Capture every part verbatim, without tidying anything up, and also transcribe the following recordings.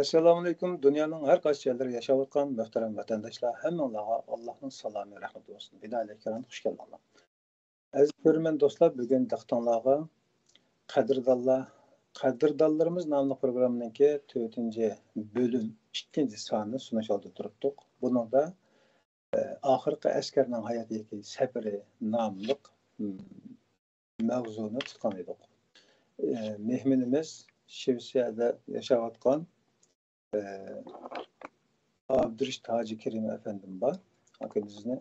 ئەسسالامۇئەلەيكۇم، دۇنيانىڭ ھەر قايسى يەرلىرىدە ياشاۋاتقان مۆھتەرەم ۋەتەنداشلار، ھەممىڭلارغا ئاللاھنىڭ سالامى، رەھمىتى بولسۇن. بىدايىلىك كىرام، خۇش كەلدىڭلار. ئەزىز كۆرۈرمەن دوستلار، بۈگۈن دىققىتىڭلارغا قەدىردانلار، قەدىردانلىرىمىز ناملىق پروگراممىنىڭكى تۆتىنچى بۆلۈم، ئىككىنچى سانىنى سۇنۇش ئالدىدا تۇرۇپتۇق. بۇنىڭدا، ئە، ئاخىرقى ئەسكەرنىڭ ھاياتىدىكى سەپىرى ناملىق، م، ماۋزۇنى تۇتقان ئىدۇق. ئە، مېھمىنىمىز شىۋېتسىيەدە ياشاۋاتقان، ئە، ئابدۇرېشىت ھاجى كېرىم ئەپەندىم بار. ئاكا بىزنى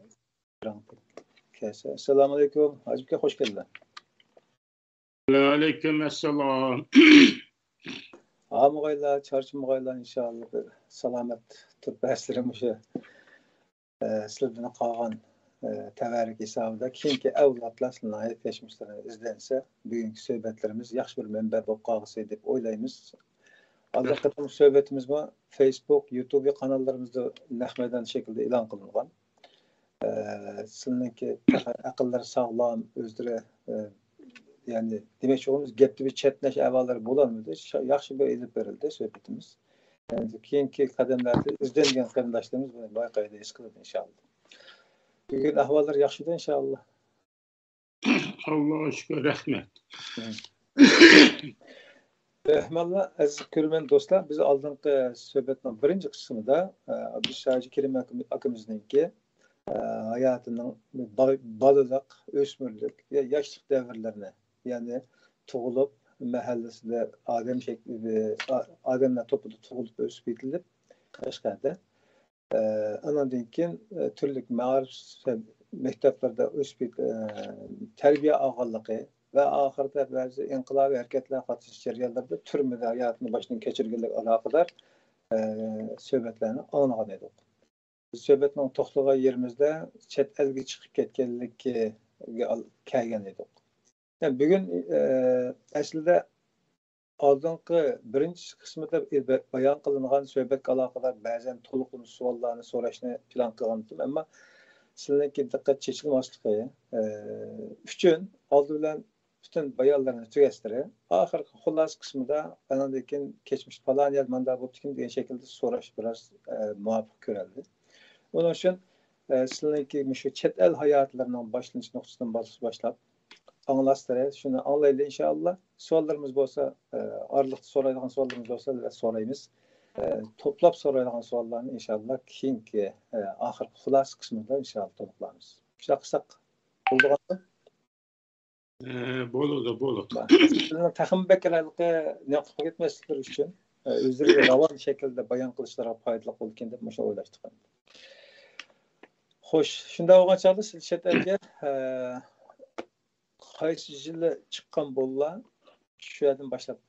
كەلسە. ئەسسالامۇئەلەيكۇم، ھاجى ئاكا، خۇش كەلدىڭ. ۋەئەلەيكۇم ئەسسالام. ئاغمىغايلا، چارچىمىغايلا، ئىنشائاللا، بىر سالامەت تۇرۇپ بەرسىلەر مۇشۇ، ئە، سىلەردىن قالغان، ئە، تەۋەررۈك ھېسابىدا كېيىنكى ئەۋلادلار سىلەرنىڭ ھايات كەچمىشلىرىڭىز ئىزدەنسە، بۈگۈنكى سۆھبەتلىرىمىز ياخشى بىر مەنبە بولۇپ قالغۇسى دەپ ئويلايمىز. ئالدىنقى قېتىم سۆھبىتىمىزمۇ فېيسبۇك، يۇتۇب قاناللىرىمىزدا نەق مەيدان شەكلىدە ئېلان قىلىنغان. ئە، سىلىنىڭكى ئەقىللىرى ساغلام، ئۆزلىرى، ئە، يەنى دېمەكچى بولغىنىمىز، گەپتە بىر چەتنەش ئەھۋاللىرى بولالمىدى. شا-، ياخشى بىر ئېلىپ بېرىلدى سۆھبىتىمىز. يەنى كېيىنكى قەدەملەردە ئىزدەنگەن قېرىنداشلىرىمىز بۇنى بايقايدۇ، ھېس قىلىدۇ ئىنشائاللا. بۈگۈن ئەھۋاللار ياخشىدۇ ئىنشائاللا. ئاللاغا شۈكۈر، رەھمەت. مم. رەھمەتلا، ئەزىز كۆرۈرمەن دوستلار، بىز ئالدىنقى سۆھبەتنىڭ بىرىنچى قىسمىدا، ئە، ئابدۇشاجى كېرىم ئاكىمىزنىڭكى، ئە، ھاياتىنىڭ با-، بالىلىق، ئۆسمۈرلۈك، يا-، ياشلىق دەۋرلىرىنى، يەنى تۇغۇلۇپ، مەھەللىسىدە ئادەم شەكلى، ئا-، ئادەملەر توپىدا تۇغۇلۇپ، ئۆسۈپ يېتىلىپ، قەشقەردە، ئە، ئاناندىن كېيىن، ئە، تۈرلۈك مائارىپ مەكتەپلىرىدە ئۆسۈپ، ئە، تەربىيە ئالغانلىقى ۋە ئاخىرىدا بەزى ئىنقىلابىي ھەرىكەتلەرگە قاتنىشىش جەريانلىرىدا تۈرمىدە ھاياتىنى باشتىن كەچۈرگەنلىكى ئالاقىدار، ئە، سۆھبەتلەرنى ئاڭلىغان ئىدۇق. بىز سۆھبەتنىڭ توختىغان يېرىمىزدە چەت ئەلگە چىقىپ كەتكەنلىكىگە ئال-، كەلگەن ئىدۇق. يەنى بۈگۈن، ئە، ئەسلىدە ئالدىنقى بىرىنچى قىسمىدا بايان قىلىنغان سۆھبەتكە ئالاقىدار بەزەن تولۇقلىما سوئاللارنى سوراشنى پىلان قىلغانىدىم، ئەمما سىلىنىڭكى دىققەت چېچىلماسلىقى، ئە، ئۈچۈن ئالدى بىلەن پۈتۈن بايانلىرىنى تۈگەشتۈرۈپ، ئاخىرقى خۇلاسە قىسمىدا ئاناندىن كېيىن كەچمىشتە پالان يەر مانداق بوپتىكەن دېگەن شەكىلدە سوراش بىراز، ئە، مۇۋاپىق كۆرەلدى. ئۇنىڭ ئۈچۈن، ئە، سىلىنىڭكى مۇشۇ چەت ئەل ھاياتلىرىنىڭ باشلىنىش نۇقتىسىدىن باش-، باشلاپ ئاڭلاشلىرى، شۇنى ئاڭلايلى ئىنشائاللا. سوئاللىرىمىز بولسا، ئە، ئارىلىقتا سورايدىغان سوئاللىرىمىز بولسا سورايمىز. ئە، توپلاپ سورايدىغان سوئاللارنى ئىنشائاللا كېيىنكى، ئە، ئاخىرقى خۇلاسە قىسمىدا ئىنشائاللا تولۇقلايمىز. شۇنداق قىلساق بولىدىغانمۇ؟ ئە، بولىدۇ، بولىدۇ. تېخىمۇ بەك ھېلىقى نېقىپ كەتمەسلىكلىرى ئۈچۈن، ئە، ئۆزلىرى راۋان شەكىلدە بايان قىلىشلىرىغا پايدىلىق بولىدىكەن دەپ مۇشۇ ئويلاشتۇق. خوش، شۇنداق بولغان چاغدا سىز چەت ئەلگە، ئە، قايسى يىلى چىققان بوللا، شۇ يەردىن باشلاپ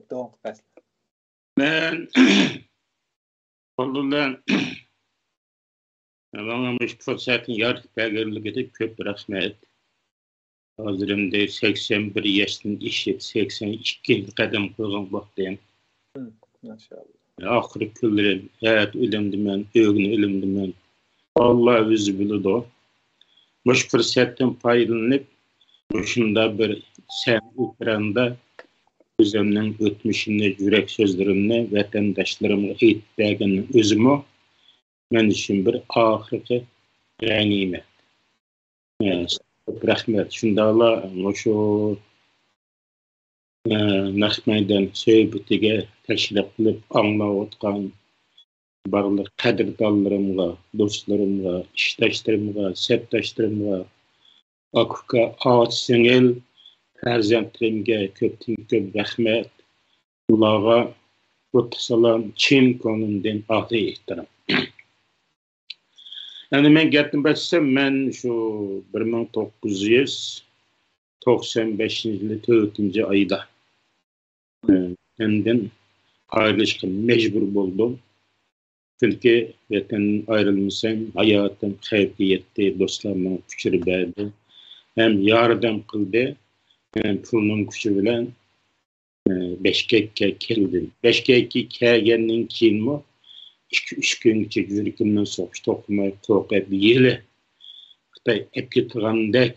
داۋام قىلىپ بەرسىلە. مەن ئالدى بىلەن ماڭا مۇشۇ پۇرسەتنى يارىتىپ بەرگەنلىكىگە كۆپ رەھمەت. ھازىر ئەمدى سەكسەن بىر ياشتىن ئېشىپ، سەكسەن ئىككىگە قەدەم قويغان ۋاقتىم. مم، ماشائاللا. ئاخىرقى كۈنلىرىم، ھەتتا ئۆلەمدىمەن، ئۆگىنى ئۆلەمدىمەن. ئاللا ئۆزى بىلىدۇ. مۇشۇ پۇرسەتتىن پايدىلىنىپ، مۇشۇنداق بىر سەھنە ئېكراندا ئۆزۈمنىڭ ئۆتمۈشۈمنى، يۈرەك سۆزلىرىمنى ۋەتەنداشلىرىمغا ئېيتىپ بەرگەننىڭ ئۆزىمۇ مەن ئۈچۈن بىر ئاخىرقى غەنىيمەت. ئە، كۆپ رەھمەت. شۇنداقلا مۇشۇ، ئە، نەق مەيدان سۆھبىتىگە تەشرىپ قىلىپ ئاڭلاۋاتقان بارلىق قەدىردانلىرىمغا، دوستلىرىمغا، ئىشداشلىرىمغا، سەپداشلىرىمغا، ئاكا-ئۇكا، ئاچا-سىڭىل، پەرزەنتلىرىمگە كۆپتىن كۆپ رەھمەت. ئۇلارغا ئوتلۇق سالام، چىن كۆڭلۈمدىن ئالىي ئېھتىرام. ئەمدى مەن گەپنى باشلىسام، مەن شۇ بىر مىڭ توققۇز يۈز توقسان بەشىنچى يىلى تۆتىنچى ئايدا، ئە، ۋەتەندىن ئايرىلىشقا مەجبۇر بولدۇم. چۈنكى ۋەتەندىن ئايرىلمىسام، ھاياتىم خەۋپكە يەتتى، دوستلار ماڭا ئۇچۇر بەردى، ھەم ياردەم قىلدى، ھەم پۇلنىڭ كۈچى بىلەن، ئە، بەشكەككە كەلدىم. بەشكەككە كەلگەندىن كېيىنمۇ ئىككى، ئۈچ كۈنگىچە يۈرىكىمنىڭ سوقۇشى توختىماي، قورقۇپ، يېلى خىتاي ئەپ كېتىدىغاندەك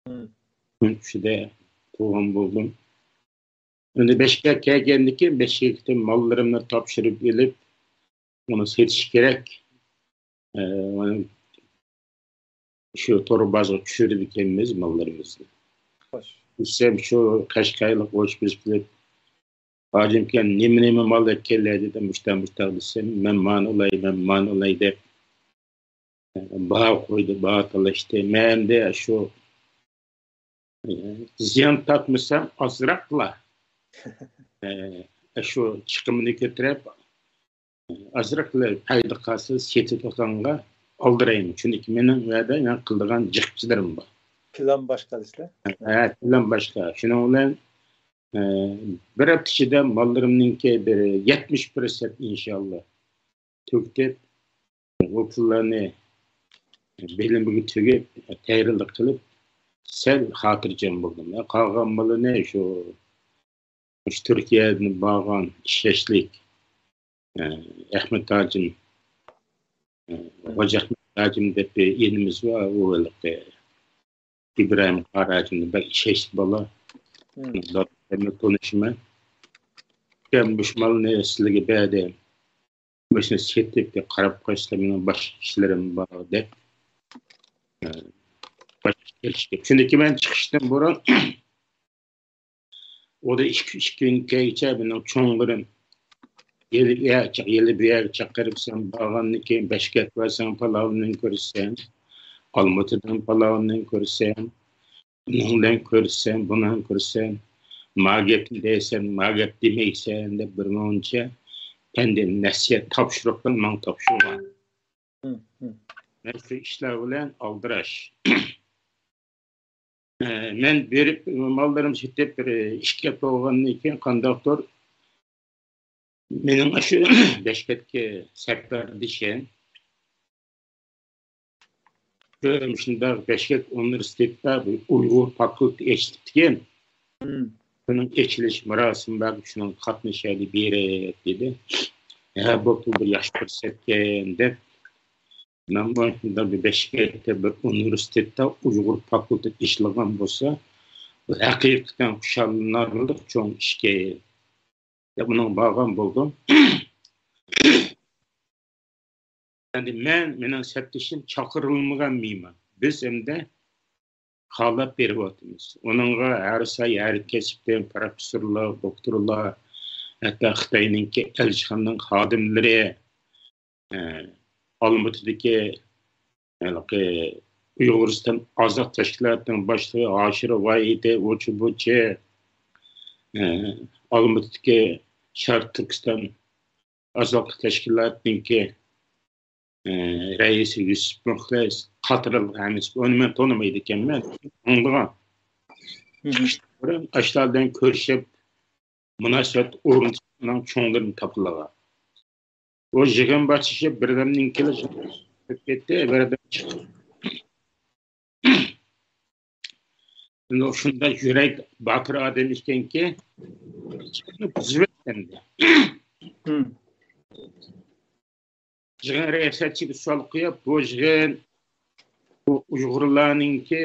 مم. كۈن ئىچىدە تۇرغان بولدۇم. ئەمدى بەشكەككە كەلگەندىن كېيىن، بەشكەكتىن ماللىرىمنى تاپشۇرۇپ ئېلىپ، ئۇنى سېتىش كېرەك. ئە، شۇ تور بازىغا چۈشۈرىدىكەنمىز ماللىرىمىزنى. خوش. دېسەم، شۇ قەشقەرلىك ئوچ بېسىپ كېلىپ، «ھاجىمكەن، نېمە، نېمە مال ئەكەللەر؟» دېدىم. «مۇشتا، مۇشتا» دېسەم، «مەن مانى ئالاي، مەن مانى ئالاي» دەپ، باھا قويدى، باھا تالاشتى. مەن ئەمدى شۇ، ئە، زىيان تارتمىسام ئازراقلا، ئە، شۇ چىقىمنى كۆتۈرۈپ، ئازراقلا پايدا قالسا سېتىدىغانغا ئالدىرايمەن. چۈنكى مېنىڭ ئۇ يەردە يەنە قىلىدىغان جىق ئىشلىرىم بار. پىلان باشقا دېسىلە. ھە، پىلان باشقا. شۇنىڭ بىلەن، ئە، بىر ھەپتە ئىچىدە ماللىرىمنىڭكى بىر يەتمىش پىرسەنت ئىنشاللا تۈگىتىپ، ئۇ پۇللارنى بېلىمىگە تۈگۈپ، تەييارلىق قىلىپ، سەل خاتىرجەم بولدۇم. قالغان مالىنى شۇ، شۇ تۈركىيەدىن بارغان ئىشەنچلىك، ئە، ئەخمەت ھاجىم، ئە، خوجا ئەخمەت ھاجىم دەپ بىر ئىنىمىز بار، ئۇ ھېلىقى ئىبراھىم قارا ھاجىمنى بەك ئىشەنچلىك بالا. مم. دادامنى تونۇشىمەن. «مەن مۇشۇ مالنى سىلەرگە بەردىم. مۇشۇنى سېتىپ بىر قاراپ قويسىلەر، مېنىڭ باشقا ئىشلىرىم بار» دەپ، ئە، باشقا ئىش كېلىشتى. چۈنكى مەن چىقىشتىن بۇرۇن، ئۇدا ئىككى، ئۈچ كۈن كەيچە مېنىڭ چوڭلىرىم يەنە بۇ يەرگە چاق-، يەنە بۇ يەرگە چاقىرىپ، «سەن بارغاندىن كېيىن بەشكەككە بارساڭ، پالاۋنى كۆرىسەن، ئالمۇتىدىن پالاۋنى كۆرىسەن، ئۇنىڭ بىلەن كۆرىسەن، بۇنىڭ كۆرىسەن، ما گەپنى دەيسەن، ما گەپ دېمەيسەن» دەپ بىر مۇنچە پەندى نەسىھەت تاپشۇرۇقلىرىنى ماڭا تاپشۇرغان. مم، مم. مەن شۇ ئىشلار بىلەن ئالدىراش. ئە، مەن بېرىپ، ماللىرىمنى سېتىپ، بىر ئىككى ھەپتە بولغاندىن كېيىن، قانداقتۇر مېنىڭ ئاشۇ بەشكەككە سەپەردىشىم، شۇنداق بەشكەك ئۇنىۋېرسىتېتتا بىر ئۇيغۇر فاكۇلتېتى ئېچىلىپتىكەن. مم. شۇنىڭ ئېچىلىش مۇراسىمى بار، شۇنىڭغا قاتنىشايلى، بېرەي دېدى. ھە، بوپتۇ، بىر ياخشى پۇرسەتكەن دەپ، مەنمۇ شۇنداق بىر بەشكەكتە بىر ئۇنىۋېرسىتېتتا ئۇيغۇر فاكۇلتېتى ئېچىلغان بولسا، بۇ ھەقىقەتەن خۇشاللىنارلىق چوڭ ئىشكەن دەپ ئۇنىڭغا بارغان بولدۇم. ئەمدى مەن، مېنىڭ سەپدىشىم چاقىرىلمىغان مېھمان. بىز ئەمدى خالاپ بېرىۋاتىمىز. ئۇنىڭغا ھەر ساي، ھەر كەسىپتىن پروفېسسورلار، دوكتورلار، ھەتتا خىتاينىڭكى ئەلچىخانىنىڭ خادىملىرى، ئە، ئالمۇتىدىكى ھېلىقى ئۇيغۇرىستان ئازاد تەشكىلاتىنىڭ باشلىقى ھاشىر ۋايىتى، ئۇچى بۇچى، ئە، ئالمۇتىدىكى شەرقىي تۈركىستان ئازادلىق تەشكىلاتىنىڭكى، ئە، رەئىسى يۈسۈپ مۇخلىس قاتارلىق ھەممىسى، ئۇنى مەن تونۇمايدىكەنمەن، ئاڭلىغان. مم. ئاشۇلار بىلەن كۆرۈشۈپ، مۇناسىۋەت ئورنىتىشنىڭ چوڭلىرىنى تاپىلىغان. ئۇ يىغىن باشلىشىپ، بىردەمدىن كېيىن چىقىپ كەتتى، بىردەم چىقىپ. شۇنداق يۈرەك باتۇر ئادەم ئىكەنكى، بۇزۇۋەتكەندە. مم. يىغىن رىياسەتچىگە سوئال قويۇپ، بۇ يىغىن، بۇ ئۇيغۇرلارنىڭكى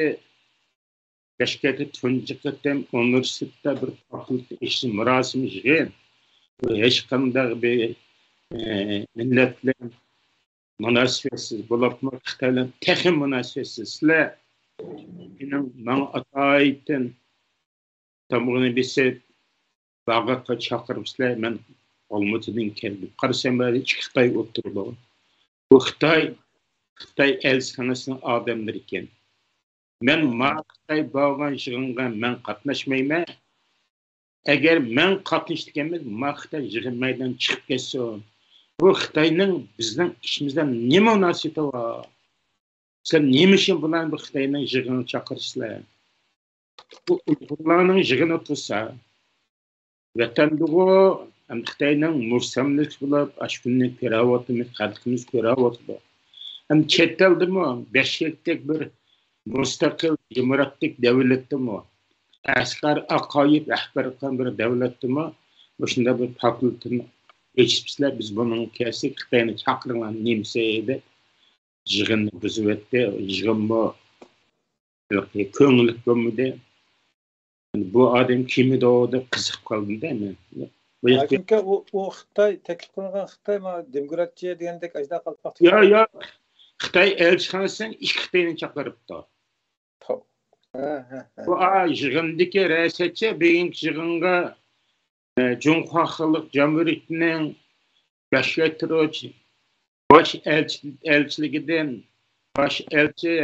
بەشكەكتە تۇنجى قېتىم ئۇنىۋېرسىتېتتا بىر فاكۇلتېت ئېچىش مۇراسىمى يىغىن. بۇ ھېچقانداق بىر، ئە، مىللەت بىلەن مۇناسىۋەتسىز، بولۇپمۇ خىتاي بىلەن تېخى مۇناسىۋەتسىز. سىلەر مېنىڭ، ماڭا ئاتايىتىن تامغىنى بېسىپ، باغاتقا چاقىرىپسىلەر، مەن ئالمۇتىدىن كەلدىم. قارىسام، بۇ يەردە ئىككى خىتاي ئولتۇرىدۇ. بۇ خىتاي، خىتاي ئەلچىخانىسىنىڭ ئادەملىرى ئىكەن. مەن ما خىتاي بارغان يىغىنغا مەن قاتناشمايمەن. ئەگەر مەن قاتنىشىدىكەنمەن، ما خىتاي يىغىن مەيدانىدىن چىقىپ كەتسۇن. بۇ خىتاينىڭ بىزنىڭ ئىچىمىزدە نېمە مۇناسىۋىتى بار؟ سىلەر نېمە ئۈچۈن بۇلارنى بۇ خىتاينىڭ يىغىنىغا چاقىرىسىلەر؟ بۇ ئۇيغۇرلارنىڭ يىغىنى تۇرسا، ۋەتەندىغۇ ھەم خىتاينىڭ مۇستەملىكىسى بولۇپ، ئاشۇ كۈننى كۆرۈۋاتىمىز، خەلقىمىز كۆرۈۋاتىدۇ. ھەم چەت ئەلدىمۇ بەشكەكتەك بىر مۇستەقىل دېموكراتىك دەۋلەتتىمۇ، ئەسقەر ئاقايېۋ رەھبەرلىك قىلغان بىر دەۋلەتتىمۇ مۇشۇنداق بىر فاكۇلتېتنى ئېچىپسىلەر، بىز بۇنىڭغا كەلسەك، خىتاينى چاقىرغان نېمىسى دەپ يىغىننى بۇزۇۋەتتى. يىغىنمۇ كۆڭۈللۈك بولمىدى. بۇ ئادەم كىمىدۇ دەپ قىزىقىپ قالدىم-دە مەن. بۇ ياقتا چۈنكى ئۇ، ئۇ خىتاي، تەكلىپ قىلىنغان خىتاي ما دېموكراتچى دېگەندەك ئاشۇنداق قىلىپ باقتى. يا، يا. خىتاي ئەلچىخانىسىدىن ئىككى خىتاينى چاقىرىپتۇ. بۇ يىغىندىكى رىياسەتچى بۈگۈنكى يىغىنغا، ئە، جۇڭخۇا خەلق جۇمھۇرىيىتىنىڭ باش كۆتۈرۈش، باش ئەلچى-، ئەلچىلىكىدىن باش ئەلچى،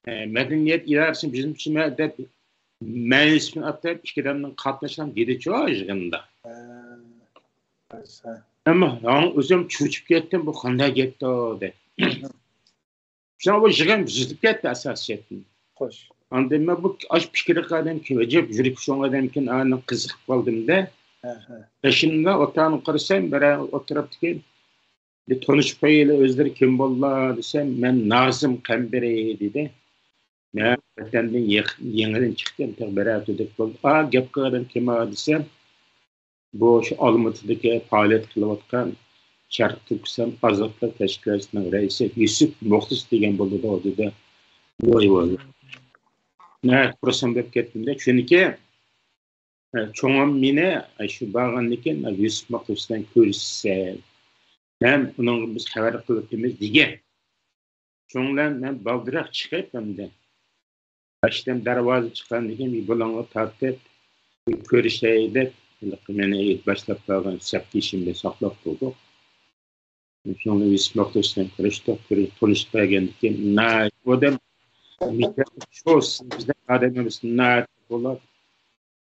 ئە، مەدەنىيەت ئىدارىسىنىڭ بىزىمچىمەن دەپ مەنىسىنى ئاتاپ ئىككى ئادەمنىڭ قاتناشقان دېدىچۇ يىغىندا. ئەمما ياڭ ئۆزۈم چۆچۈپ كەتتىم، بۇ قانداق گەپتۇ دەپ. شۇڭا بۇ يىغىن بۇزۇلۇپ كەتتى ئاساسىيەتتىن. خوش. ئاندىن مەن بۇ ئاش پىكىر قىلغان ئادەمكەن، ئەجەب يۈرىكى چوڭ ئادەمكەن، ئانىڭ قىزىقىپ قالدىم-دە. بېشىمدا ئوتاقنى قارىسام، بىرەر ئوتتۇرىدىكى، بىر تونۇشۇپ قويايلى، ئۆزلىرى كىم بوللا دېسەم، مەن نازىم قەمبىرى دېدى. مەن ۋەتەندىن يېق-، يېڭىدىن چىقتىم، تېخى بىر ھەپتىدەك بولدى. ئا، گەپ قىلغان ئادەم كىم ئا دېسەم، بۇ شۇ ئالمۇتىدىكى پائالىيەت قىلىۋاتقان شەرقىي تۈركىستان ئازادلىق تەشكىلاتچىسىنىڭ رەئىسى يۈسۈپ مۇخلىس دېگەن بولىدۇ دېدى. ۋاي، ۋاي. ناھايىتى خۇرسەن بولۇپ كەتتىم-دە، چۈنكى، ئە، چوڭام مېنى، ئە، شۇ بارغاندىن كېيىن، ئە، يۈسۈپ مۇخلىس بىلەن كۆرۈشسە، ھەم ئۇنىڭغا بىز خەۋەر قىلىۋېتىمىز دېگەن. شۇنىڭ بىلەن مەن بالدۇرراق چىقىپ ئەمدى. ئاشتىم دەرۋازا چىققاندىن كېيىن بۇلارغا تارتىپ كۆرۈشەي دەپ، ھېلىقى مېنى باشلاپ بارغان سەپدىشىمنى ساقلاپ تۇردۇق. شۇنىڭ بىلەن يۈسۈپ مۇخلىس بىلەن كۆرۈشتۇق، كۆرۈش-، تونۇشۇپ بەرگەندىن كېيىن، ناھايىتى ئۇ ئادەم شۇ بىزنىڭ ئادەملىرىمىز ناھايىتى بولۇپ،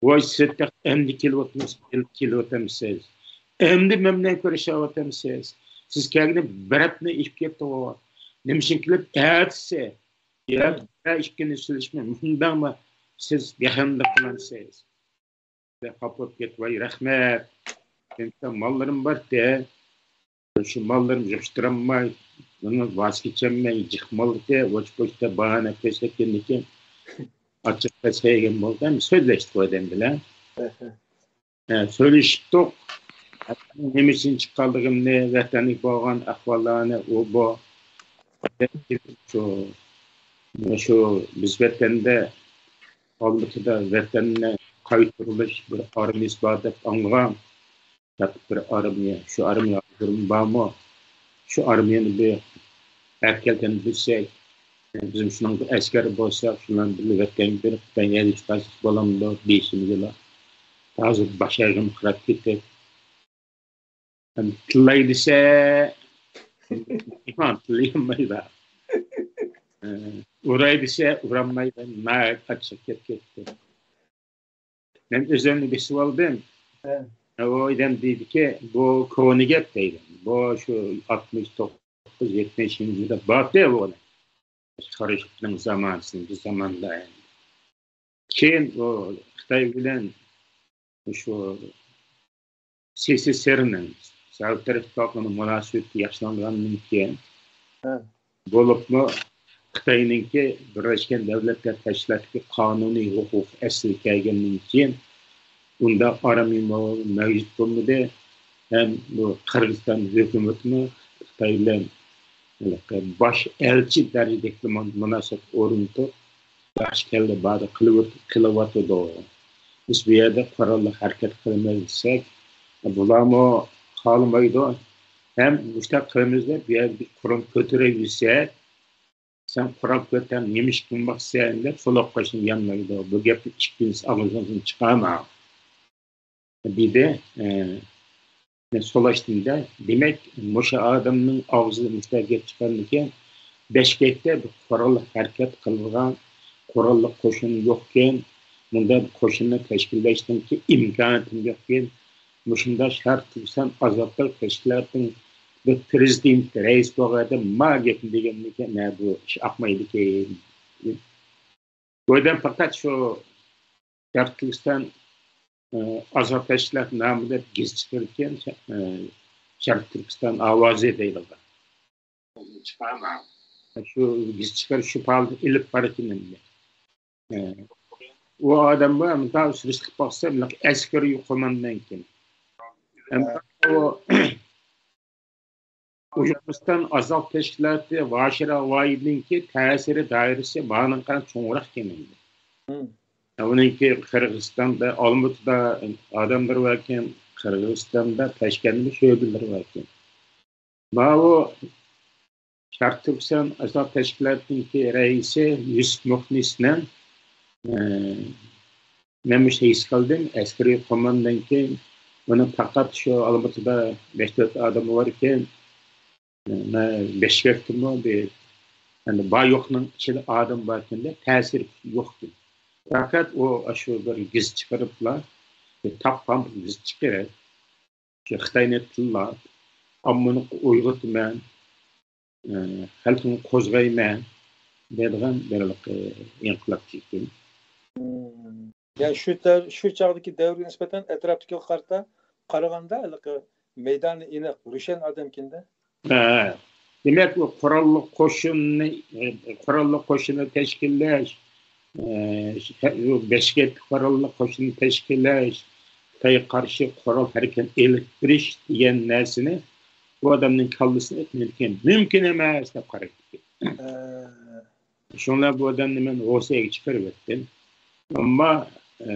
ۋاي، سىدىق، ئەمدى كېلىۋاتىمىز-، كېلىۋاتامسىز؟ ئەمدى مەن بىلەن كۆرۈشۈۋاتامسىز؟ سىز كەلگىنى بىر ھەپتىنى ئېشىپ كەتتىغۇ. نېمە ئۈچۈن كېلىپ ئەتىسى يا بىر ئىككىنى سېلىشمۇ مۇنداقمۇ سىز بىخەمدە قىلامسىز؟ دەپ خاپا بولۇپ كەتتى. ۋاي، رەھمەت. مېنىڭ ماللىرىم بار-دە. شۇ ماللىرىمنى يىغىشتۇرالماي، بۇنى ۋاز كېچەلمەي، جىق مالدى، ۋاچ-پوچتا باھانە كۆرسەتكەندىن كېيىن، ئاچچىق پەسەيگەن بولدى. ھەم سۆزلەشتۇق ئۇ ئادەم بىلەن. ھە، سۆزلىشىپتۇق. نېمە ئۈچۈن چىققانلىقىمنى، ۋەتەندىكى بولغان ئەھۋاللارنى، ئۇ بۇ. شۇ، شۇ بىز ۋەتەندە، ئالمۇتىدا ۋەتەننى قايتۇرۇۋېلىش بىر ئارمىيەسى بار دەپ ئاڭلىغان. پەقەت بىر ئارمىيە، شۇ ئارمىيە ھازىرمۇ بارمۇ؟ شۇ ئارمىيەنى بىر ئەكەلگەن بىلسەك، بىزمۇ شۇنىڭ بىر ئەسكەر بولساق، شۇلار بىلەن بىللە ۋەتەنگە بېرىپ، ۋەتەنگە ئېلىشقا بولامدۇ دېيىشىمىزلا. ھازىر باش ئايىغىم قىراپ كېتىپ، تىللاي دېسە، تىللىيالمايدۇ. ئۇراي دېسە، ئۇرالمايدۇ. ناھايىتى ئاچچىق گەپ كەتتى. مەن ئۆزۈمنى بېسىۋالدىم. ھە. ئۇ ئادەم دېدىكى، بۇ كونا گەپ دەيدۇ. بۇ شۇ ئاتمىش توققۇز، يەتمىشىنچى يىلدا بارتى بۇ. خرۇشچېۋنىڭ زامانىسىنىڭ بىر زاماندا. كېيىن ئۇ خىتاي بىلەن شۇ سسسرنىڭ، سوۋېت ئىتتىپاقىنىڭ مۇناسىۋىتى ياخشىلانغاندىن كېيىن، ھە. بولۇپمۇ خىتاينىڭكى بىرلەشكەن دۆلەتلەر تەشكىلاتىدىكى قانۇنىي ھوقۇق ئەسلىگە كەلگەندىن كېيىن، ئۇنداق ئارمىيە مەۋجۇت بولمىدى. ھەم بۇ قىرغىزىستان ھۆكۈمىتىمۇ خىتاي بىلەن ھېلىقى باش ئەلچى دەرىجىدىكى مۇناسىۋەت ئورنىتىپ، ياخشى كەلدى باردا قىلىۋات-، قىلىۋاتىدۇ. بىز بۇ يەردە قوراللىق ھەرىكەت قىلىمىز دېسەك، بۇلارمۇ خالىمايدۇ. ھەم مۇشۇنداق قىلىمىز دەپ، بۇ يەردە بىر قورال كۆتۈرۈۋەرسەك، سەن قورال كۆتەر، نېمە ئىش قىلماقچىسەن دەپ، سولاپ قېلىشنى يانمايدۇ. بۇ گەپنى ئىككىنچىسى ئاغزىڭدىن چىقارما. دېدى. ئە، سولاشتىن-دە، دېمەك، مۇشۇ ئادەمنىڭ ئاغزىدىن مۇشۇنداق گەپ چىققاندىكىن، بىشكەكتە بىر قوراللىق ھەرىكەت قىلىدىغان قوراللىق قوشۇن يوقكەن، مۇنداق بىر قوشۇننى تەشكىللەشنىڭكى ئىمكانىيىتىمۇ يوقكەن، مۇشۇنداق شەرقىي تۈركىستان ئازادلىق تەشكىلاتىنىڭ بىر پىرېزىدېنت، رەئىس بولغان ئادەم ما گەپنى دېگەندىكىن، مە بۇ ئىش ئاقمايدىكەن. بۇ ئادەم پەقەت شۇ شەرقىي تۈركىستان، ئە، ئازاد تەشكىلات نامىدا گېزىت چىقىرىدىكەن، ئە، شەرقىي تۈركىستان ئاۋازى دەيدىغان. شۇ گېزىت چىقىرىش شۇ پائالىيەتنى ئېلىپ بارىدىكەن ئەمدى. ئە، ئۇ ئادەم بار، مۇنداق سۈرۈشتۈرۈپ باقسا، مۇنداق ئەسكىرىي قوماندانكەن. ئەمما ئۇ ئۇيغۇرىستان ئازاد تەشكىلاتى ۋاشىر ئاغۋايىنىڭكى تەسىرى دائىرىسى مانىڭ قەدەر چوڭراق ئىكەن ئەمدى. مم. ئۇنىڭكى قىرغىزىستاندا، ئالمۇتىدا ئادەملىرى باركەن، قىرغىزىستاندا، تاشكەنتتە شۆبىلىرى باركەن. ماۋۇ شەرقىي تۈركىستان ئازاد تەشكىلاتىنىڭكى رەئىسى يۈسۈپ مۇخلىسنىڭ، ئە، مەن مۇشۇ ھېس قىلدىم، ئەسكىرىي قوماندانكى ئۇنىڭ پەقەت شۇ ئالمۇتىدا بەش تۆت ئادىمى بار ئىكەن، مەن بىشكەكتىمۇ بىر، يەنى بار يوقنىڭ ئىچىدە ئادەم بار ئىكەن-دە، تەسىرى يوق ئىكەن. پەقەت ئۇ ئاشۇ بىر گېزىت چىقىرىپلا، بىر تاپقان بىر گېزىت چىقىرىپ، شۇ خىتاينى تىللاپ، ئاممىنى ئويغىتىمەن، ئە، خەلقىمنى قوزغايمەن دەيدىغان بىر ھېلىقى ئىنقىلابچى ئىكەن. مم. يەنى شۇ تەر-، شۇ چاغدىكى دەۋرگە نىسبەتەن ئەتراپتىكىلەرگە قارىتا قارىغاندا ھېلىقى مەيدانى ئېنىق، روشەن ئادەمكەن-دە. ھە. دېمەك، ئۇ قوراللىق قوشۇننى، قوراللىق قوشۇننى تەشكىللەش، ئە، بەشكەتلىك قوراللىق قوشۇننى تەشكىللەش، خىتايغا قارشى قورال ھەرىكەت ئېلىپ بېرىش دېگەن نەرسىنى بۇ ئادەمنىڭ كاللىسىنى ئۆتمەيدىكەن، مۇمكىن ئەمەس دەپ قارايدىكەن. شۇڭا بۇ ئادەمنى مەن روسىيەگە چىقىرىۋەتتىم. ئەمما، ئە،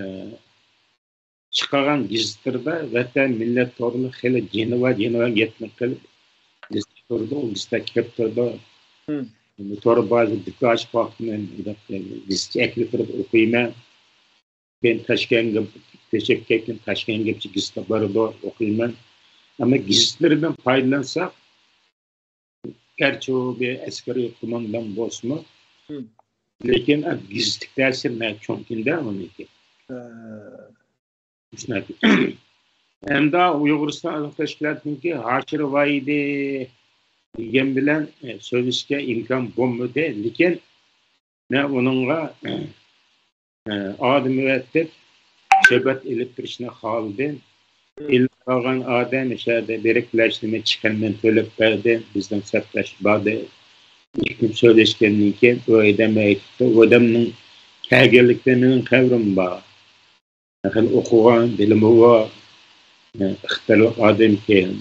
چىقارغان گېزىتلىرىدا ۋەتەن، مىللەت توغرىلىق خېلى جېنىۋا، جېنىۋا گەپنى قىلىپ، گېزىت تۇرىدۇ، ئۇ گېزىتتە كەپ تۇرىدۇ. تور بازىدا دىكاش ۋاقتىنى گېزىتچە ئەكىلىپ بېرىپ ئوقۇيمەن. كېيىن تاشكەنتكە كۆچۈپ كەتكەن، تاشكەنتكە گېزىتكە بارىدۇ، ئوقۇيمەن. ئەمما گېزىتلىرىدىن پايدىلانساق، گەرچە ئۇ بىر ئەسكىرىي قوماندان بولسىمۇ، لېكىن گېزىتلىك تەسىرى ناھايىتى چوڭكەن-دە ئۇنىڭكى. ھە. شۇنداق. ھەمدە ئۇيغۇرىستان ئازادلىق تەشكىلاتىنىڭكى ھاشىر ۋاھىدى دېگەن بىلەن، ئە، سۆزلىشىشكە ئىمكان بولمىدى. لېكىن مەن ئۇنىڭغا، ئە، ئادەم ئەۋەتىپ سۆھبەت ئېلىپ بېرىشنى خالىدىم. ئېلىپ بارغان ئادەم ئىچەردە بىر ئىككىلەشنىمۇ چىقىرىمەن تۆلەپ بەردى. بىزنىڭ سەپداش باردى. ئىككى كۈن سۆزلەشكەندىن كېيىن ئۇ ئادەم ئېيتىپتۇ، ئۇ ئادەمنىڭ كەلگەنلىكىدە مېنىڭ خەۋىرىم بار. خېلى ئوقۇغان، بىلىمى بار، ئىقتىدارلىق ئادەمكەن.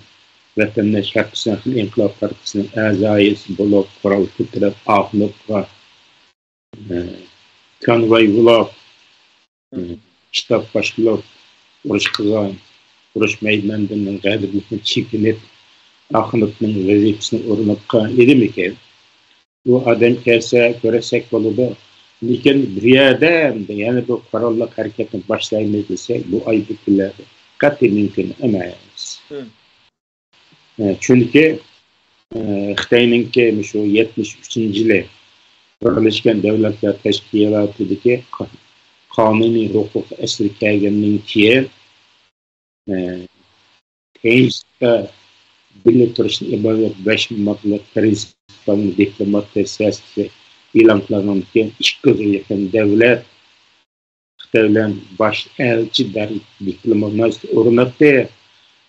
ۋەتەندە شەرقىي خەلق ئىنقىلاب پارتىيىسىنىڭ ئەزاسى بولۇپ، قورال كۆتۈرۈپ، ئاخۇنۇمغا، ئە، كونۋوي بولاپ، ئە، شتاب باشقۇرۇپ، ئۇرۇش قىلغان، ئۇرۇش مەيدانىدىن غەلىبىلىكنى چېكىنىپ، ئاخۇنۇمنىڭ ۋەزىپىسىنى ئورۇنداپ قىلغان ئادەم ئىكەن. بۇ ئادەم كەلسە كۆرۈشسەك بولىدۇ. لېكىن بۇ يەردە يەنە بىر قوراللىق ھەرىكەتنى باشلايمىز دېسەك، بۇ ئايدىكىلەر قەتئىي مۇمكىن ئەمەس. ئە، چۈنكى، ئە، خىتاينىڭكى مۇشۇ يەتمىش ئۈچىنچى يىلى بىرلەشكەن دۆلەتلەر تەشكىلاتىدىكى قا-، قانۇنىي ھوقۇق ئەسلىگە كەلگەندىن كېيىن، ئە، تىنچلىقتا بىللە تۇرۇشتىن ئىبارەت بەش مۇددىئا پىرىنسىپلارنىڭ دىپلوماتىك سىياسىتى ئېلان قىلىنغاندىن كېيىن، ئىككى يۈزگە يېقىن دۆلەت خىتاي بىلەن باش ئەلچى دىپلوماتىك مۇناسىۋەت ئورناتتى.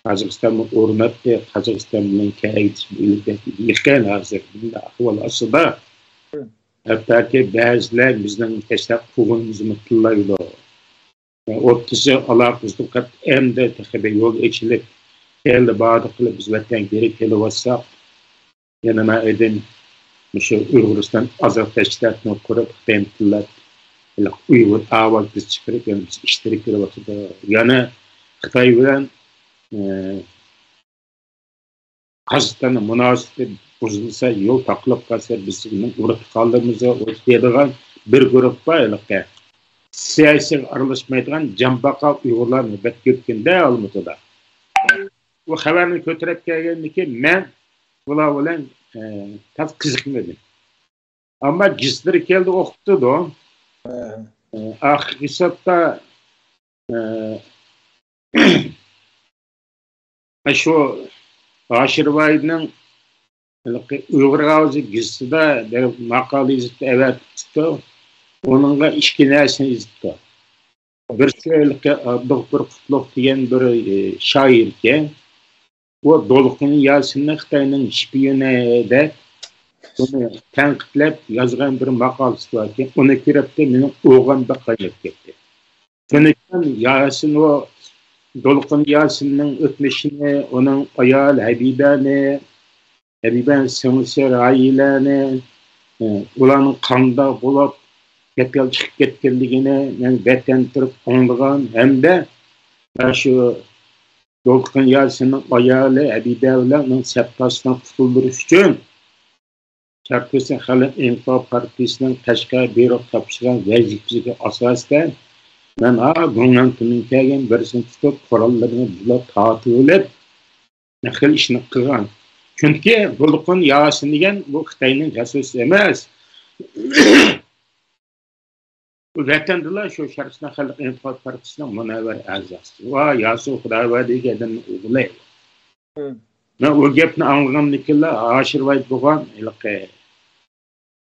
قازاقىستانمۇ ئورناتتى. قازاقىستان بىلەن كەلگۈسى يېقىن ھازىر بۇنداق ئەھۋال ئاستىدا. ھەتتاكى بەزىلەر بىزنىڭ تەشۋىق قىلغىنىمىزنى تىللايدۇ. ئوتتۇز يىل ئالاقىسىز قەت ئەمدى تېخى بىر يول ئېچىلىپ، كەلدى باردى قىلىپ بىز ۋەتەنگە گېرى كېلىۋاتساق، يەنە مەن ئىدىم مۇشۇ ئۇيغۇرىستان ئازاد تەشكىلاتىنى قۇرۇپ، خىتاينى تىللاپ، ئۇيغۇر ئاۋازىنى چىقىرىپ، يەنە بىز ئىشتىرىك قىلىۋاتىدۇ. يەنە خىتاي بىلەن، ئە، قازاقىستاننىڭ مۇناسىۋىتى بۇزۇلسا، يول تاقىلىپ قالسا، بىزنىڭ ئۇرۇق تۇغقانلىرىمىزغا ئۇرۇق دەيدىغان بىر گۇرۇپپا ھېلىقى سىياسىيگە ئارىلاشمايدىغان جانباقا ئۇيغۇرلار نۆۋەت كۆپكەندە ئالمۇتىدا. بۇ خەۋەرنى كۆتۈرۈپ كەلگەندىن كېيىن مەن بۇلار بىلەن، ئە، تاز قىزىقمىدىم. ئەمما گېزىتلىرى كەلدى، ئوقۇپ تۇردۇم. ئە، ئاخىرقى ھېسابتا، ئە، شۇ ھاشىر ۋاھىدنىڭ ھېلىقى ئۇيغۇر ئاۋازى گېزىتىدە بىر ماقالە يېزىپتۇ، ئەۋەتىپتۇ. ئۇنىڭغا ئىككى نەرسىنى يېزىپتۇ. بىرسى ھېلىقى ئابدۇغوپۇر قۇتلۇق دېگەن بىر، ئى، شائىركەن. ئۇ دولقۇن ياسىننى خىتاينىڭ شپىيونى دەپ، ئۇنى تەنقىدلەپ يازغان بىر ماقالىسى باركەن. ئۇنى كۆرۈپتۇ، مېنىڭ ئوغام بەك قايناپ كەتتى. شۇنىڭ ئۈچۈن ياسىن، ئۇ دولقۇن ياسىننىڭ ئۆتمۈشىنى، ئۇنىڭ ئايال ھەبىبەنى، ھەبىبەنىڭ سىڭلىسى راھىلەنى، ئۇلارنىڭ قانداق بولۇپ، چەت ئەل چىقىپ كەتكەنلىكىنى مەن ۋەتەندە تۇرۇپ ئاڭلىغان ھەمدە مانا شۇ دولقۇن ياسىننىڭ ئايالى ھەبىبە بىلەن ئۇنىڭ سەپداشلىرىنىڭ قۇتۇلدۇرۇش ئۈچۈن شەرقىي تۈركىستان خەلق ئىنقىلاب پارتىيىسىنىڭ قەشقەر بىيۇرۇغا تاپشۇرغان ۋەزىپىسىگە ئاساسەن، مەن ھا گۇڭنەن تۈمەن كەلگەن بىرسىنى تۇتۇپ، قوراللىرىنى بۇلار تارتىۋېلىپ، خېلى ئىشنى قىلغان. چۈنكى دولقۇن ياسىن دېگەن بۇ خىتاينىڭ جاسۇسى ئەمەس. ئۇ ۋەتەندىلا شۇ شەرقىستان خەلق ئىنقىلاب پارتىيىسىنىڭ مۇنەۋۋەر ئەزاسى. ۋا ياسىن خۇداۋەردى دېگەن ئوغلى. مەن ئۇ گەپنى ئاڭلىغاندىن كېيىنلا ھاشىر ۋايىت بولغان ھېلىقى،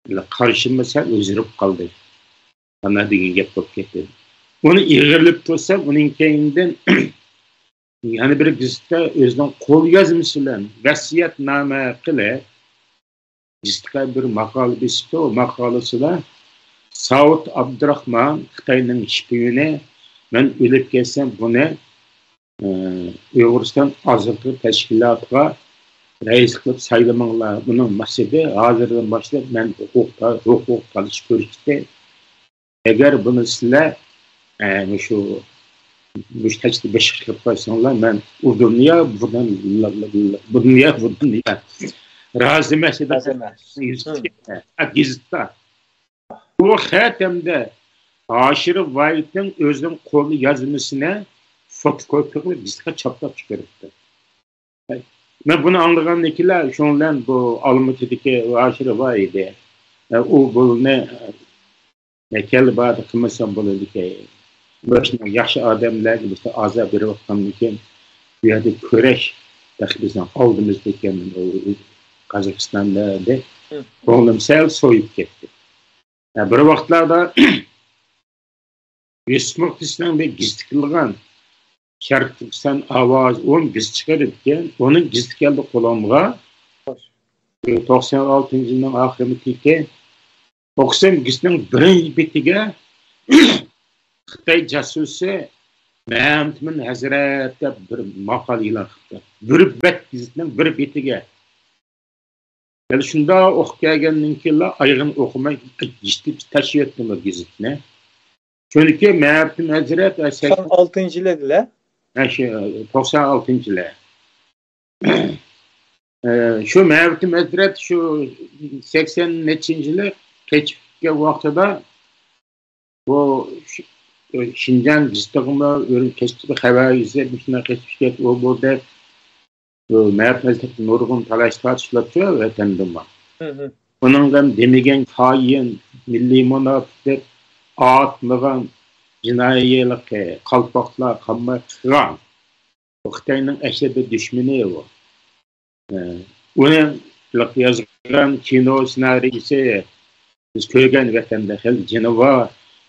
ھېلىقى قارىشىممۇ سەل ئۆزگىرىپ قالدى. ئانا دېگەن گەپ بولۇپ كەتتى. ئۇنى ئېغىرلىپ تۇرسام، ئۇنىڭ كەينىدىن يەنە بىر گېزىتتە ئۆزىنىڭ قول يازمىسى بىلەن ۋەسىيەتنامە قىلىپ، گېزىتكە بىر ماقالە بېسىپتۇ. ئۇ ماقالىسىدا ساۋۇت ئابدۇراخمان، خىتاينىڭ شپىيونى، مەن ئۆلۈپ كەتسەم، بۇنى ئۇيغۇرىستان ئازادلىق تەشكىلاتىغا رەئىس قىلىپ سايلىماڭلار. بۇنىڭ مەقسىتى ھازىردىن باشلاپ مەن ھوقۇق، ھوقۇق تالىشىش كۆرسىتىپ، ئەگەر بۇنى سىلەر مۇشۇ مۇشۇ تەكلىپنى بېشىغا كىرىپ قويساڭلار، مەن ئۇ دۇنيا بۇ دۇنيا، بۇ دۇنيا، بۇ دۇنيا رازى ئەمەس دېدى. گېزىتتا. بۇ خەت ھەمدە ھاشىر ۋايىتنىڭ ئۆزىنىڭ قول يازمىسىنى فوتوكوپىيە قىلىپ گېزىتكە چاپلاپ چىقىرىپتۇ. مەن بۇنى ئاڭلىغاندىن كېيىنلا، شۇنىڭ بىلەن بۇ ئالمۇتىدىكى ھاشىر ۋايىتى، ئۇ بۇنى كەلدى باردا قىلمىسام بولىدىكەن. مۇشۇنداق ياخشى ئادەملەرگە بىزگە ئازار بېرىۋاتقاندىكىن، بۇ يەردە كۈرەش تېخى بىزنىڭ ئالدىمىزدا ئىكەن، قازاقىستاندا دەپ كۆڭلۈم سەل سويۇپ كەتتى. بىر ۋاقىتلاردا يۈسۈپ مۇختىسنىڭ بىر گېزىتى قىلغان شەرقىي تۈركىستان ئاۋازى ئون گېزىت چىقىرىدىكەن، ئۇنىڭ گېزىتى كەلدى قولۇمغا. توقسان ئالتىنچى يىلنىڭ ئاخىرىدىكى ئوقۇسام، گېزىتنىڭ بىرىنچى بېتىگە خىتاي جاسۇسى مەمتىمىن ھەزرەت دەپ بىر ماقالە ئېلان قىپتۇ. بىر بەت گېزىتنىڭ بىر بېتىگە. يەنە شۇنداق ئوقۇپ كەلگەندىن كېيىنلا ئايىغىنى ئوقۇماي يېتىپ تاشلىۋەتتىم بۇ گېزىتنى. چۈنكى مەمتىمىن ھەزرەت، ئە، سەكسەن ئالتىنچى يىل ئىدىلە. ھە، شۇ، توقسان ئالتىنچى يىلى. ئە، شۇ مەمتىمىن ھەزرەت شۇ سەكسەن نەچچىنچى يىلى قېچىپ كەتكەن ۋاقتىدا بۇ شىنجاڭ گېزىتىغىمۇ ئۆرۈم كەچتە خەۋەر يېزىپ، مۇشۇنداق قېچىپ كەتتى، ئۇ بۇ دەپ، بۇ مەمتىمىن ھەزرەت نۇرغۇن تالاش تارتىشلار شۇ ۋەتەندىمۇ. ئۇنىڭغا دېمىگەن خائىن، مىللىي مۇناپىق دەپ ئاتمىغان جىنايىلىقى، قالپاقلار قالماي قىلغان. بۇ خىتاينىڭ ئەشەددىي دۈشمىنى بۇ. ئە، ئۇنىڭ يازغان كىنو سېنارىيسى، بىز كۆرگەن ۋەتەندە خېلى جېنىۋا،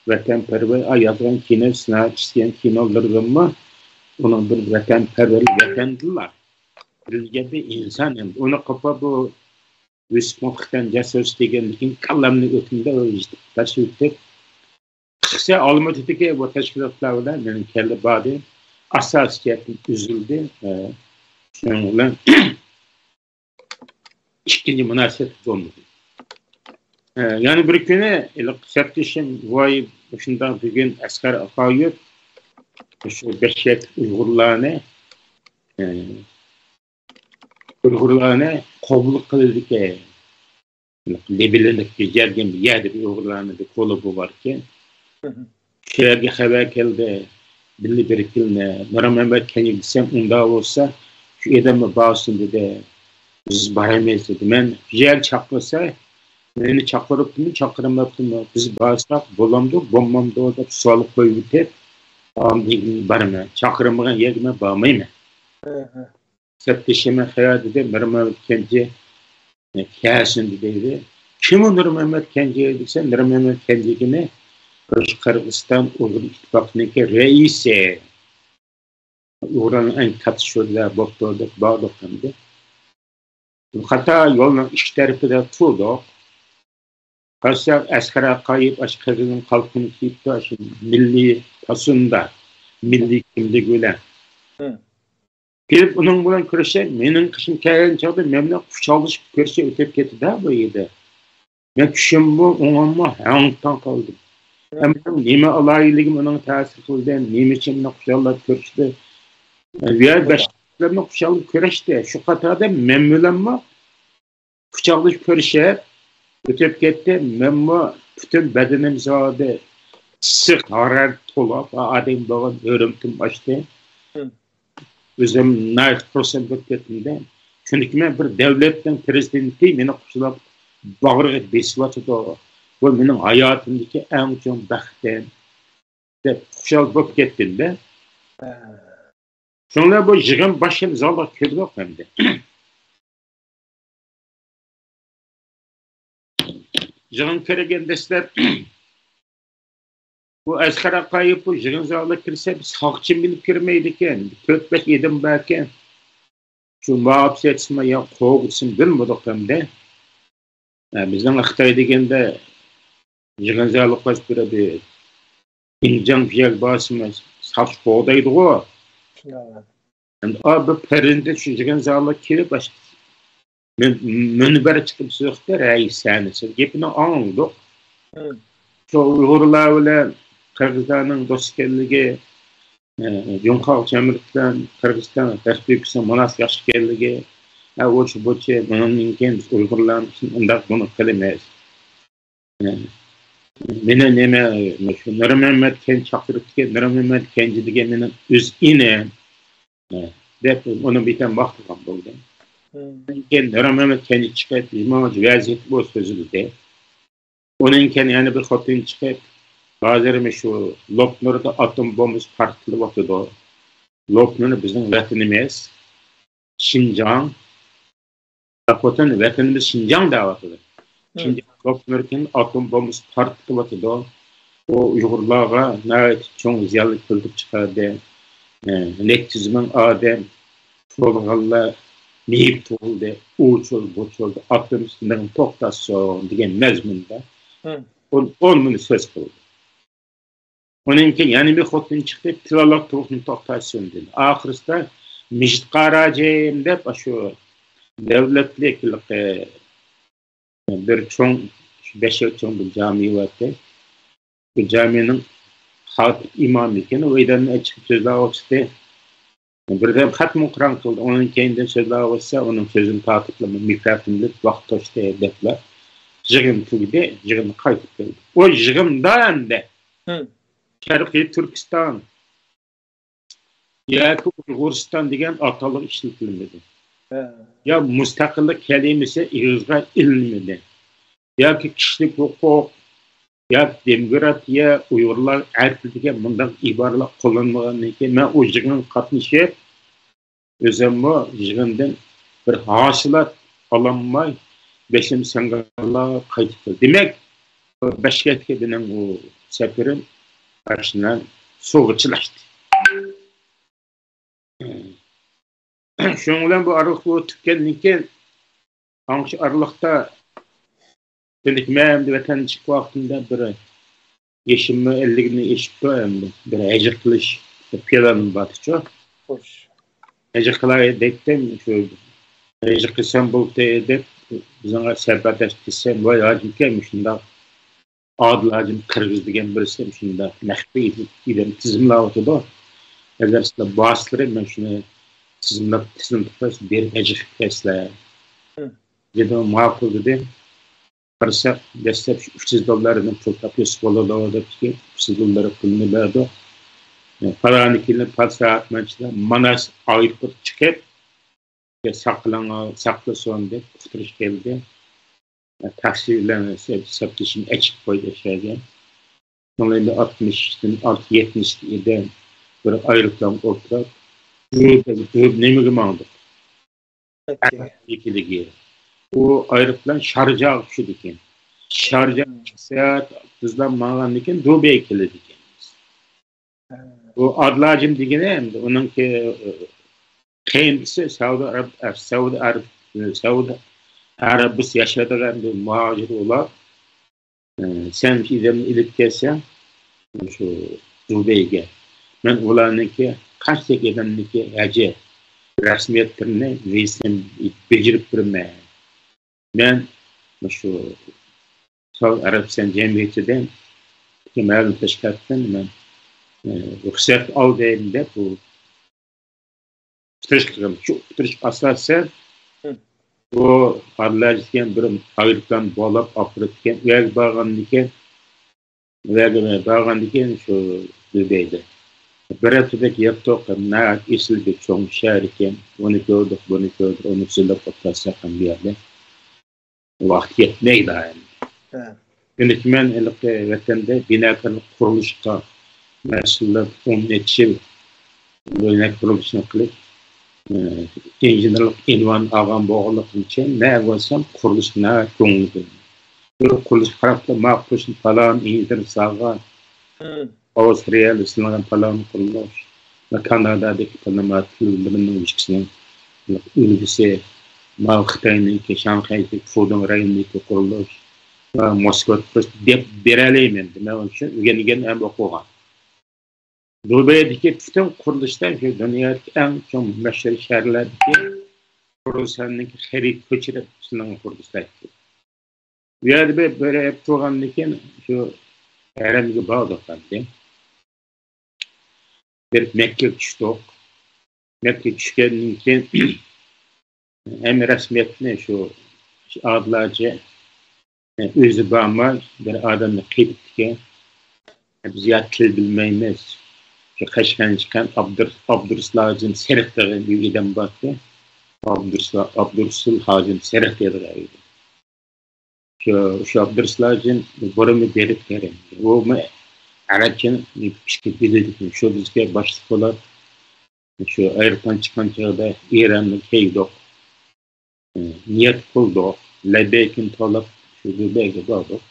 ۋەتەنپەرۋەر، ئا، يازغان كىنو سېنارىيسى دېگەن كىنولىرىدىنمۇ ئۇنىڭ بىر ۋەتەنپەرۋەرلىك، ۋەتەندىلا بىلگەندە ئىنسان ئەمدى. ئۇنى قوپا بۇ يۈسۈپ مۇختىسنى جاسۇس دېگەندىكىن كاللامنى ئۆتۈمدە تاشلىۋېتىپ، قىسقىسى، ئالمۇتىدىكى بۇ تەشكىلاتلار بىلەن مېنىڭ كەلدى باردى ئاساسىي جەھەتتىن ئۈزۈلدى. ئە، شۇنىڭ بىلەن ئىككىنچى مۇناسىۋەت بولمىدى. ئە، يەنە بىر كۈنى ھېلىقى سەپدىشىم، ۋاي، مۇشۇنداق بۈگۈن ئەسقەر ئاقايېۋ شۇ بەشكەك ئۇيغۇرلارنى، ئە، ئۇيغۇرلارنى قوبۇل قىلىدىكەن. لېبىلىنىپ يۈرگەن يەردە بىر ئۇيغۇرلارنىڭ بىر كۇلۇبى باركەن. شۇ يەرگە خەۋەر كەلدى. بىللە بىر كۈنى نۇرمەمەت كەنجىگە دېسەم، ئۇنداق بولسا شۇ ئادەممۇ بارسۇن دېدى. بىز بارىمىز دېدى. مەن شۇ يەرگە چاقىرسا، مېنى چاقىرىپتىمۇ، چاقىرماپتىمۇ، بىز بارساق بولامدۇ، بولمامدۇ دەپ سوئال قويۇۋېتىپ، ئاندىن بارىمەن. چاقىرمىغان يەرگە مەن بارمايمەن. سەپدىشىم، قەيەر دېدى، نۇرمەمەت كەنجى كەلسۇن دېدى. كىم ئۇ نۇرمەمەت كەنجى دېسە، نۇرمەمەت كەنجىگىنى قىرغىزىستان ئۇيغۇر ئىتتىپاقىنىڭكى رەئىسى. ئۇيغۇرلارنىڭ ئەڭ كاتتا شۆھرىتى بوپتۇ دەپ باردۇق ئەمدى. خاتا يولنىڭ ئىككى تەرىپىدە تۇردۇق. قارىساق، ئەسقەر ئاقايېۋ ئاشۇ قىزىلنىڭ قالپىقىنى كىيىپتۇ، ئاشۇ مىللىي پاسوندا، مىللىي كىملىكى بىلەن. كېلىپ ئۇنىڭ بىلەن كۆرۈشسە، مېنىڭ قېشىمغا كەلگەن چاغدا مەن بىلەن قۇچاقلىشىپ كۆرۈشۈپ ئۆتۈپ كەتتى-دە بۇ يەردە. مەن چۈشۈممۇ، ئوڭۇممۇ ھاڭ-تاڭ قالدىم. ئەمما نېمە ئالاھىدىلىكىم ئۇنىڭ تەسىر قىلدى، نېمە ئۈچۈن مېنى خۇشاللاپ كۆرۈشتى؟ يا باشقىلارنى خۇشاللاپ كۆرۈشتى. شۇ قاتاردا مەن بىلەنمۇ قۇچاقلىشىپ كۆرۈشۈپ ئۆتۈپ كەتتى. مەنمۇ پۈتۈن بەدىنىم زادى ئىسسىق، ھارارەت تولاپ، ئادەم بولغان ھۆرمىتىم ئاشتى. ئۆزۈم ناھايىتى خۇرسەن بولۇپ كەتتىم-دە. چۈنكى مەن بىر دۆلەتنىڭ پىرېزىدېنتى مېنى قۇچىلاپ باغرىغا بېسىۋاتىدۇ. بۇ مېنىڭ ھاياتىمدىكى ئەڭ چوڭ بەختىم، دەپ خۇشال بولۇپ كەتتىم-دە. شۇڭا بۇ يىغىن باشلىنىپ زالغا كىردۇق ئەمدى. يىغىن كىرگەن دەسلەپ بۇ ئەسقەر ئاقايېۋ بۇ يىغىن زالىغا كىرسە، بىر ساقچى مىنىپ كىرمەيدىكەن، تۆت-بەش ئادەم باركەن. شۇ مۇھاپىزەتچىسىمۇ يا قوغدىسىمۇ بىلمىدۇق ئەمدى. ھە، بىزنىڭ خىتاي دېگەندە يىغىن زالىغا بىر بىر ئىنجاڭ بىر يەرگە بارسىمۇ ساقچى قوغدايدىغۇ. ئەمدى ئا، بىر پەرىندە شۇ يىغىن زالىغا كىرىپ، ئاشۇ مۇن-، مۇنبەر چىقىپ سۆزلەپتۇ، رەئىس سەھنىسىدە گېپىنى ئاڭلىدۇق. شۇ ئۇيغۇرلار بىلەن قىرغىزلارنىڭ دوست ئىكەنلىكى، ئە، جۇڭخۇا جۇمھۇرىيىتى بىلەن قىرغىزىستان رەسپۇبلىكىسىنىڭ مۇناسىۋىتى ياخشى ئىكەنلىكى، ئە، ئۇچ بۇچى، بۇنىڭدىن كېيىن بىز ئۇيغۇرلارنىڭ ئىشىنى ئۇنداق بۇنى قىلىمىز. مېنى نېمە، شۇ نۇرمەمەت كەنجى چاقىرىپتىكەن، نۇرمەمەت كەنجى دېگەن مېنىڭ ئۆز ئىنىم، دەپ ئۇنى بىتەم ماختىغان بولدى. كېيىن نۇرمەمەت كەنجى چىقىپ، نېمە ۋەزىيەت بۇ سۆزلىدى. ئۇنىڭ كېيىن يەنە بىر خوتۇن چىقىپ، ھازىر شۇ لوپنۇردا ئاتوم بومبىسى پارتلىۋاتىدۇ. لوپنۇر بىزنىڭ ۋەتىنىمىز، شىنجاڭ. خوتۇن ۋەتىنىمىز شىنجاڭ دەۋاتىدۇ. شىنجاڭ لوپنۇردىن ئاتوم بومبىسى پارتلىتىۋاتىدۇ. ئۇ ئۇيغۇرلارغا ناھايىتى چوڭ زىيانلىق كەلتۈرۈپ چىقاردى. ئە، نەچچە يۈز مىڭ ئادەم، تۇغۇلغانلار مېيىپ تۇغۇلدى، ئۇچۇل بۇچۇلدى، ئاتوم سىنىغىنى توختاتسۇن دېگەن مەزمۇندا ئون، ئون مىنۇت سۆز قىلدى. ئۇنىڭ كېيىن يەنە بىر خوتۇن چىقىپ، پىلانلىق تۇرۇقنى توختاتسۇن دېدى. ئاخىرسىدا مىجىت قاراجىم دەپ، ئاشۇ دۆلەتلىك، ھېلىقى بىر چوڭ، بەش يىل چوڭ بىر جامى بارتى. بۇ جامىنىڭ خاتىپ ئىمامى ئىكەن، ئۇ ئېدەمنى ئېچىپ سۆزلەۋاتىدۇ. بىردەم خەتمۇ قۇرئان قىلدى. ئۇنىڭ كەينىدىن سۆزلەۋاتسا، ئۇنىڭ سۆزىنى تارتىپلا مىكروفون بىلەن ۋاقىت توشتى دەپلا يىغىن تۈگىدى، يىغىن قايتىپ كەلدى. ئۇ يىغىندا ئەمدى شەرقىي تۈركىستان ياكى ئۇيغۇرىستان دېگەن ئاتالغۇ ئىشلىتىلمىدى. يا مۇستەقىللىق كەلىمىسى ئېغىزغا ئېلىنمىدى. ياكى كىشىلىك ھوقۇق، ياكى دېموكراتىيە، ئۇيغۇرلار ئەركىن دېگەن مۇنداق ئىبارىلەر قوللانمىغاندىن كېيىن، مەن ئۇ يىغىنغا قاتنىشىپ، ئۆزۈممۇ يىغىندىن بىر ھاسىلات ئالالماي، بېشىم سەڭگەرلەپ قايتىپ كەلدىم. دېمەك، بەشكەككە مېنىڭ ئۇ سەپىرىم ئاشۇنداق سۇغا چىلاشتى. شۇنىڭ بىلەن بۇ ئارىلىق بولۇپ تۈگىگەندىن كېيىن، ئاڭشى ئارىلىقتا، چۈنكى مەن ئەمدى ۋەتەندىن چىقىپ ۋاقتىمدا بىر يېشىممۇ ئەللىكنى ئېشىپتۇ، ئەمدى بىر ھەج قىلىش پىلانىم بارچۇ. خوش. ھەج قىلاي دەيتتىم، شۇ ھەج قىلسام بولدى دەپ، بىزنىڭ سەپەرداش دېسەم، ۋاي ھاجىمكەن، مۇشۇنداق ئادىل ھاجىم قىرغىز دېگەن بىرسى مۇشۇنداق مەخپىي ئىدىم تىزىملاۋاتىدۇ. ئەگەر سىلەر بارسىلىرى، مەن شۇنى تىزىملاپ، تىزىملاپ بېرىپ ھەج قىلىپ كەلسىلەر. دېدىم، ماقۇل دېدى. قارىساق، دەسلەپ شۇ ئۈچ يۈز دوللاردىن پۇل تاپىسا بولىدۇ دەپتىكەن. ئۈچ يۈز دوللار پۇلنى بەردۇق. پالانى كېلىپ، پالساق مانچىدا ماناس ئايروپورت چىقىپ، ساقلىسۇن دەپ ئۇقتۇرۇش كەلدى. تاكسى بىلەن سەپدىشىم ئەچىپ قويدى ئەشەگە. شۇڭا ئەمدى ئاتمىشتىن ئارتۇق، يەتمىش ئىدى بىر ئايروپىلانغا ئولتۇرۇپ، دۇبەيگە نېمىگە ماڭدۇق؟ ئەكىلىگە. ئۇ ئايروپىلان شارجاغا چۈشىدىكەن. شارجا ئىككى سائەت بىزلار ماڭغاندىن كېيىن دۇبەيگە كېلىدىكەنمىز. بۇ ئادىل ھاجىم دېگىنى ئەمدى ئۇنىڭكى، ئە، قېيىنچىسى سەئۇدى ئەرەب، ئە، سەئۇدى ئەرەب، ئە، سەئۇدى ئەرەبىستاندا ياشايدىغان بىر مۇھاجىر ئۇلار. ئە، سەن شۇ ئادەمنى ئېلىپ كەلسەڭ، شۇ دۇبەيگە. مەن ئۇلارنىڭكى قانچىلىك ئادەمنىڭكى ھەج رەسمىيەتلىرىنى، ۋىزىسىنى بېجىرىپ بېرىمەن. مەن مۇشۇ سەئۇدى ئەرەبىستان جەمئىيىتىدىن مەلۇم تەشكىلاتتىن مەن، ئە، رۇخسەت ئالدىم دەپ، بۇ پۈتتۈرۈش قىلغان. شۇ پۈتتۈرۈش ئاساسەن، بۇ ئارىلاش دېگەن بىر ئايروپىلان بولاپ ئاپىرىدىكەن. ئۇ يەرگە بارغاندىكىن، ئۇ يەرگە بارغاندىكىن شۇ دۇبەيدە بىر ھەپتىدەك ياتتۇق. ناھايىتى ئېسىل بىر چوڭ شەھەر ئىكەن. ئۇنى كۆردۇق، بۇنى كۆردۇق، ئۇنى سىلەپ ئولتۇرساق ھەم بۇ يەردە ۋاقىت يەتمەيدۇ. چۈنكى مەن ھېلىقى ۋەتەندە بىناكارلىق قۇرۇلۇشقا مەشغۇللىنىپ ئون نەچچە يىل بىناكار قۇرۇلۇشىنى قىلىپ، ئى، ئىنژېنېرلىق ئۇنۋان ئالغان بولغانلىقىم ئۈچۈن، نەگە بارسام قۇرۇلۇشقا ناھايىتى كۆڭۈل بۆلىمەن. بىر قۇرۇلۇشقا قاراپ، ماۋۇ قۇرۇلۇشنى پالان ئىنژېنېر سالغان، ئاۋسترالىيەدە ئىشلەنگەن پالان قۇرۇلۇش ۋە كانادادىكى پالان تۈرلىرىنىڭ ئىككىسىنىڭ ئۈلگىسى، ماۋۇ خىتاينىڭكى شاڭخەيدىكى پۇدۇڭ رايونىدىكى قۇرۇلۇش ۋە موسكۋا قۇرۇلۇش دەپ بېرەلەيمەن. مەن ئۇنىڭ ئۈچۈن ئۆگەنگەن ھەم ئوقۇغان. دۇبەيدىكى پۈتۈن قۇرۇلۇشلار شۇ دۇنيادىكى ئەڭ چوڭ مەشھۇر شەھەرلەردىكى قۇرۇلۇشلارنىڭكى خېرىدە كۆچۈرۈپ ئىشلەنگەن قۇرۇلۇشلار. بۇ يەردە بىر، بىر ھەپتە تۇرغاندىن كېيىن شۇ ھەرەمگە باردۇق ئەمدى. بېرىپ مەككىگە چۈشتۇق. مەككىگە چۈشكەندىن كېيىن ھەممە رەسمىيەتنى شۇ ئادىل ھاجى ئۆزى بارماي بىر ئادەمنى قېتىپتىكەن. بىز يا تىل بىلمەيمىز. شۇ قەشقەردىن چىققان ئابدۇر-، ئابدۇرۇسۇل ھاجىم سېرىق دېگەن بىر ئادەم بارتى. ئابدۇرۇسۇل، ئابدۇرۇسۇل ھاجىم سېرىق دەيدىغان ئىدى. شۇ، شۇ ئابدۇرۇسۇل ھاجىم بۇرۇنمۇ بېرىپ كەلگەن. ئۇمۇ ئەرەبچىنى پىشكە بىلىدىكەن. شۇ بىزگە باشلىق بولۇپ، شۇ ئايروپىلان چىققان چاغدا ئىراننى كەيدۇق. نىيەت قىلدۇق. لەببەيكىنى توۋلاپ، شۇ دۇبەيگە باردۇق.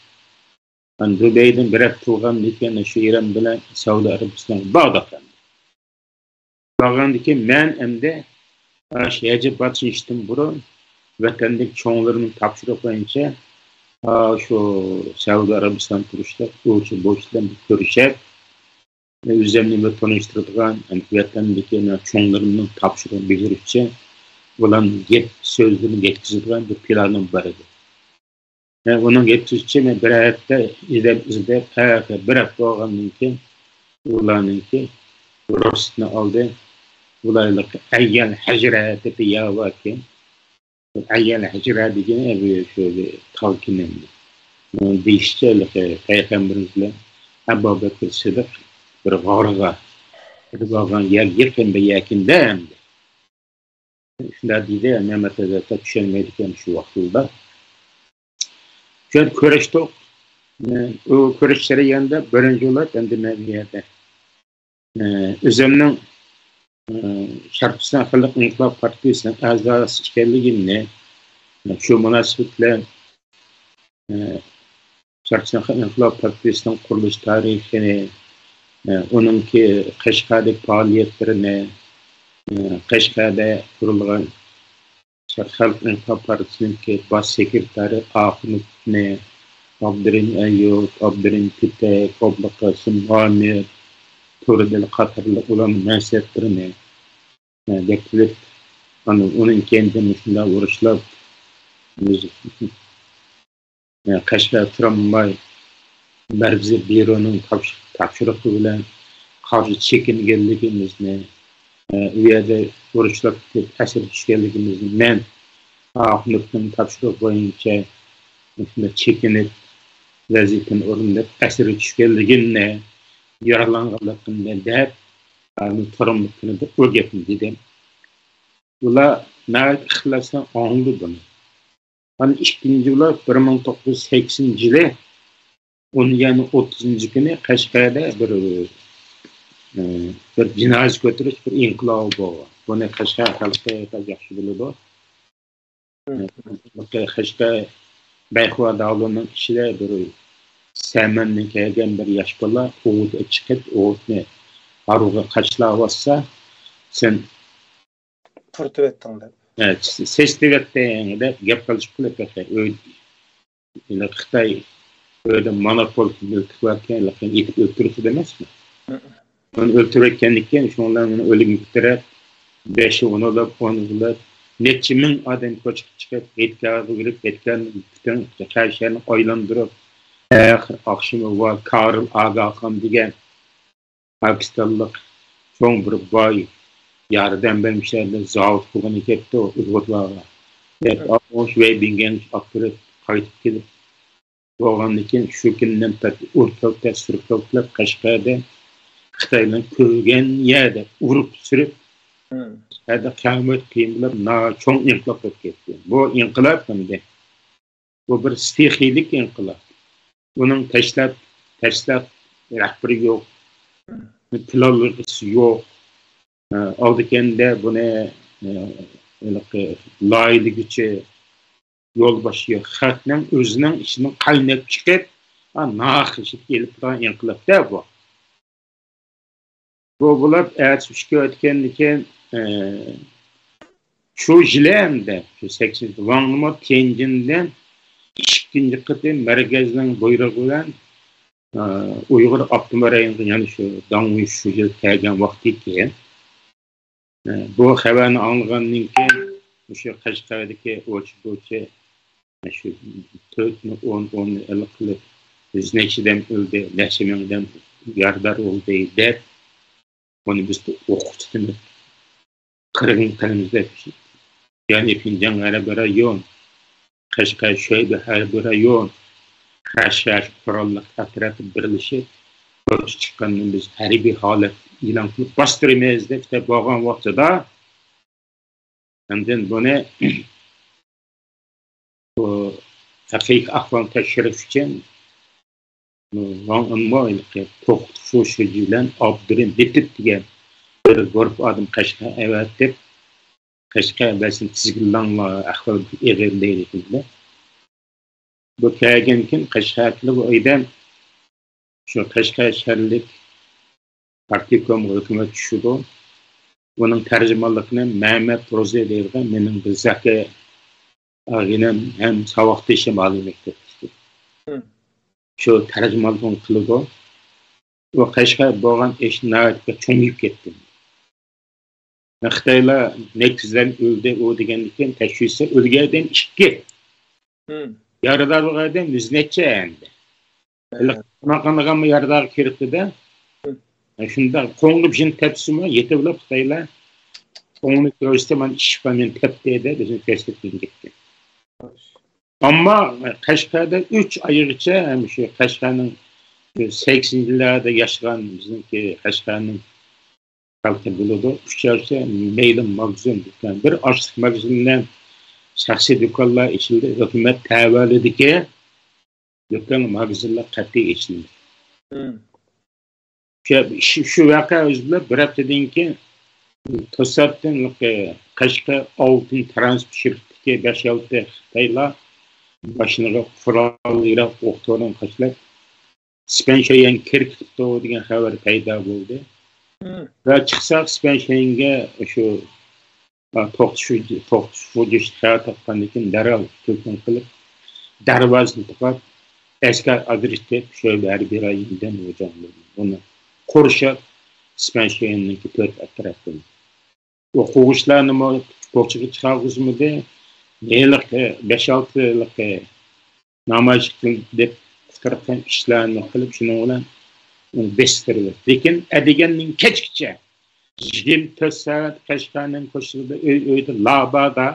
ئاندىن دۇبەيدىن بىر ھەپتە تۇرغاندىن كېيىن شۇ ئىران بىلەن سەئۇدى ئەرەبىستانغا باردۇق ئەمدى. بارغاندىن كېيىن مەن ئەمدى ئاشۇ ھەجگە باشلىنىشتىن بۇرۇن ۋەتەندىكى چوڭلىرىمنىڭ تاپشۇرۇقى بويىچە، ئا، شۇ سەئۇدى ئەرەبىستان تۇرۇشلۇق ئۇچۇر بوشلۇق بىلەن كۆرۈشۈپ، ئۆزۈمنى بىر تونۇشتۇرىدىغان، ھەم ۋەتەندىكى چوڭلىرىمنىڭ تاپشۇرۇقىنى بېجىرىشچە، ئۇلارنىڭ گەپ سۆزلىرىنى يەتكۈزىدىغان بىر پىلانىم بار ئىدى. ھە، ئۇنىڭ گەپ سۆزىچە، مەن بىر ھەپتە ئىزدەپ، ئىزدەپ، ھەر بىر ھەپتە بولغاندىن كېيىن، ئۇلارنىڭكى رۇخسىتىنى ئالدى. ئۇلارلىق ئەييەل ھەجرە دەپ يەر باركەن. ئەييەل ھەجرە دېگىنى بۇ شۇ تاغ كېنىمى. ئۇنىڭ دېيىشىچە، پەيغەمبىرىمىز بىلەن ئەبۇ بەكرى سىدىق بىر غارغا كىرىپ ئالغان يەر، يېقىن بىر يەركەندە ئەمدى. شۇنداق دېدى، مەمەت ھەزرەت چۈشەنمەيدىكەن شۇ ۋاقتىدا. شۇ يەردە كۆرۈشتۇق. ئۇ كۆرۈش جەريانىدا بىرىنچى بولۇپ ئەمدى مەن بۇ يەردە ئۆزۈمنىڭ شەرقىستان خەلق ئىنقىلاب پارتىيىسىنىڭ ئەزاسى ئىكەنلىكىمنى، شۇ مۇناسىۋەت بىلەن شەرقىستان خەلق ئىنقىلاب پارتىيىسىنىڭ قۇرۇلۇش تارىخىنى، ئۇنىڭكى قەشقەردىكى پائالىيەتلىرىنى، قەشقەردە قۇرۇلغان شەرقىي خەلق ئىنقىلاب پارتىيىسىنىڭكى باش سېكرېتارى ئاخۇنوفنى، ئابدۇرېھىم ئەييۇپ، ئابدۇرېھىم پېتەك، ئابلىقاسىم ھامىت، تۇردىلى قاتارلىق ئۇلارنىڭ مەنسەپلىرىنى، ئە، دەپ بىلىپ، ئاندىن ئۇنىڭ كەينىدىن مۇشۇنداق ئۇرۇشلاپ، بىز، ئە، قەشقەر تۇرالماي مەركىزىي بيۇرونىڭ تاپش-، تاپشۇرۇقى بىلەن قارشى چېكىنگەنلىكىمىزنى، ئە، ئۇ يەردە ئۇرۇشلاپ كېتىپ ئەسىرگە چۈشكەنلىكىمىزنى، مەن ئاخۇنوفنىڭ تاپشۇرۇقى بويىچە مۇشۇنداق چېكىنىپ، ۋەزىپىنى ئورۇنداپ ئەسىرگە چۈشكەنلىكىمنى، يارىلانغانلىقىمنى دەپ، ئەنە، تۇرمۇشىنى دەپ ئۇ گەپنى دېدىم. ئۇلار ناھايىتى ئىخلاسەن ئاڭلىدى بۇنى. ئاندىن ئىككىنچى بولۇپ، بىر مىڭ توققۇز يۈز سەكسىنىنچى يىلى ئون، يەنى ئوتتۇزىنچى كۈنى قەشقەردە بىر، ئى، بىر جىنازا كۆتۈرۈش، بىر ئىنقىلاب بولغان. بۇنى قەشقەر خەلقى ياخشى بىلىدۇ. قەشقەر بەيخۇا داۋلىنىڭ ئىچىدە بىر سەمەندىن كەلگەن بىر ياش بالا ئوغۇت چىقىپ، ئوغۇتنى ھارۋىغا قاچىلاۋاتسا، سەن پۈرتۈۋەتتىڭ دەپ. ھە، سېسىتىۋەتتىڭ دەپ گەپ قىلىشىپ قىلىپ بەردى. ئۆي، خىتاي ئۆيدە مونوپول مۈلكى باركەن، ئېتىپ ئۆلتۈرسە دېمەسمۇ؟ ئۇنى ئۆلتۈرۈۋەتكەندىن كېيىن، شۇنىڭ بىلەن ئۇنى ئۆلۈمگە تىرەپ، بېشى ئۇنىلىپ، ئۇنىلىپ، نەچچە مىڭ ئادەم كوچىغا چىقىپ، ھېيتگاھقا كىرىپ، ھېيتگاھنى پۈتۈن شەھەرنى ئايلاندۇرۇپ، ئاخىر ئاخشىمى ۋار كارل ئاگاخان دېگەن پاكىستانلىق چوڭ بىر باي ياردەم بەرمىشلەردە زاۋۇت قۇرغىنى كەپتۇ ئۇيغۇرلارغا دەپ، ئالمۇش ۋەي بىڭگەنگە ئاپىرىپ قايتىپ كېلىپ بولغاندىن كېيىن، شۇ كۈندىن تارتىپ ئۇر كەلتە، سۈر كەلتىلەپ، قەشقەردە خىتايلار كۆرگەن يەردە ئۇرۇپ سۈرۈپ، قەشقەردە قىيامەت قىيىن بولۇپ، ناھايىتى چوڭ ئىنقىلاب بولۇپ كەتتى. بۇ ئىنقىلاب ئەمدى، بۇ بىر ستىخىيلىك ئىنقىلاب. ئۇنىڭ تەشلەپ، تەشلەپ رەھبىرى يوق، پىلانلىغۇچىسى يوق. ئالدى-كەينىدە بۇنى، ھېلىقى لايىھەلىگۈچى، يولباشچى يوق. خەقنىڭ ئۆزىنىڭ ئىچىدىن قايناپ چىقىپ، ناھەق ئېلىپ تۇرغان ئىنقىلابتا بۇ. بۇ بولۇپ، ئەتىسى چۈشكە ئۆتكەندىن كېيىن، ئە، شۇ يىلى ئەمدى، شۇ سەككىزىنچى ۋاڭنىمۇ تيەنجىندىن ئىككىنچى قېتىم مەركەزنىڭ بۇيرۇقى بىلەن، ئە، ئۇيغۇر ئاپتونوم رايونىغا يەنە شۇ داڭ شۇجى كەلگەن ۋاقتىكى، ئە، بۇ خەۋەرنى ئاڭلىغاندىن كېيىن، مۇشۇ قەشقەردىكى ئوچ-بوچى، شۇ تۆتنى، ئون، ئوننى ئېلىپ قىلىپ، يۈز نەچچە ئادەم ئۆلدى، نەچچە مىڭ ئادەم يارىدار بولدى دەپ، بۇنى بىز ئوقۇپ تۇتىمىز، قىرغىن قىلىمىز دەپ. يەنى شىنجاڭ ھەربىي رايون، قەشقەر شۆبە ھەربىي رايون، قەشقەر قوراللىق ئەترەت بىرلىشىپ، كوچا چىققاندىن بىز ھەربىي ھالەت ئېلان قىلىپ باستۇرىمىز دەپ بولغان ۋاقتىدا، ئاندىن بۇنى بۇ ھەقىقىي ئەھۋالنى تەكشۈرۈش ئۈچۈن ۋاڭ ئېنمۇ توققۇزىنچى شۇجى بىلەن ئابدۇرېھىم لېتىپ دېگەن بىر گۇرۇپپا ئادەم قەشقەرگە ئەۋەتىپ، قەشقەر ۋەزىيىتىنى تىزگىنلەڭلار، ئەھۋال ئېغىر دەيدىكەنلەر. بۇ كەلگەندىن كېيىن قەشقەردىكى بۇ ئادەم شۇ قەشقەر شەھەرلىك پارتكومغا ھۆكۈمەت چۈشىدۇ. بۇنىڭ تەرجىمانلىقىنى مەمەت روزى دەيدىغان مېنىڭ بىر زاكى ئاغىنەم ھەم ساۋاقدىشىم ئالىي مەكتەپتىكى. شۇ تەرجىمانلىقىنى قىلىدۇ. ئۇ قەشقەر بولغان ئىش ناھايىتى چوڭىيىپ كەتتى. خىتايلار نەچچە يۈز ئادەم ئۆلدى، ئۇ دېگەندىكىن، تەكشۈرسە ئۆلگەن ئادەم ئىككى. يارىدار بولغان ئادەم يۈز نەچچە ئەمدى. ھېلىقى سامارقاندىغانمۇ يارىدارغا كىرىپتۇ-دە. شۇنداق قوڭغۇپ جىن تەپسىمۇ يېتىۋېلىپ خىتايلار. قوڭنى كۆرسىتە، مانا ئىششىق مېنى تەپتى دەپ، ئۆزىنى كۆرسىتىپ كېتىپ كەتكەن. ئەمما قەشقەردە ئۈچ ئايغىچە ھەم شۇ قەشقەرنىڭ سەكسىنچى يىللاردا ياشىغان بىزنىڭكى قەشقەرنىڭ خەلقى بولىدۇ. ئۈچ ئايغىچە مەيلى ماگىزىن دۇكان، بىر ئاشلىق ماگىزىن بىلەن شەخسىي دۇكانلار ئېچىلدى. ھۆكۈمەت تەۋەلىكىدىكى دۇكان، ماگىزىنلار قەتئىي ئېچىلمىدى. شۇ، شۇ، شۇ ۋەقە يۈز بېرىپ بىر ھەپتىدىن كېيىن توساتتىن قەشقەر ئالتۇن ترانسپورت شىركىتىدىكى بەش-ئالتە خىتايلار ماشىنىغا قورال ئېلىپ ئوق تورىنى قاچىلاپ، سىپەن شيەنگە كىرىپ كېتىپتۇ دېگەن خەۋەر پەيدا بولدى. ۋە چىقساق، سىپەن شيەنگە شۇ توختىشىۋ-، توختىشىۋېلىشنى خەۋەر تاپقاندىن كېيىن دەرھال تېلېفون قىلىپ، دەرۋازىنى تاقاپ، ئەسكەر ئاجرىتىپ، شۆبە ھەربىي رايونىدىن ھۇجۇم قىلدى. ئۇنى قورشاپ، سىپەن شيەننىڭكى تۆت ئەتراپىنى. ئوقۇغۇچىلارنىمۇ كوچىغا چىقارغۇزمىدى. ھېلىقى بەش-ئالتىلىقى نامايىش قىلدى دەپ قۇتراتقان ئىشلارنى قىلىپ، شۇنىڭ بىلەن ئۇنى بېسىتتۇردى. لېكىن ئەتىگەندىن كەچكىچە يىگىرمە تۆت سائەت قەشقەرنىڭ كوچىلىرىدا، ئۆي-ئۆيدە، لابادا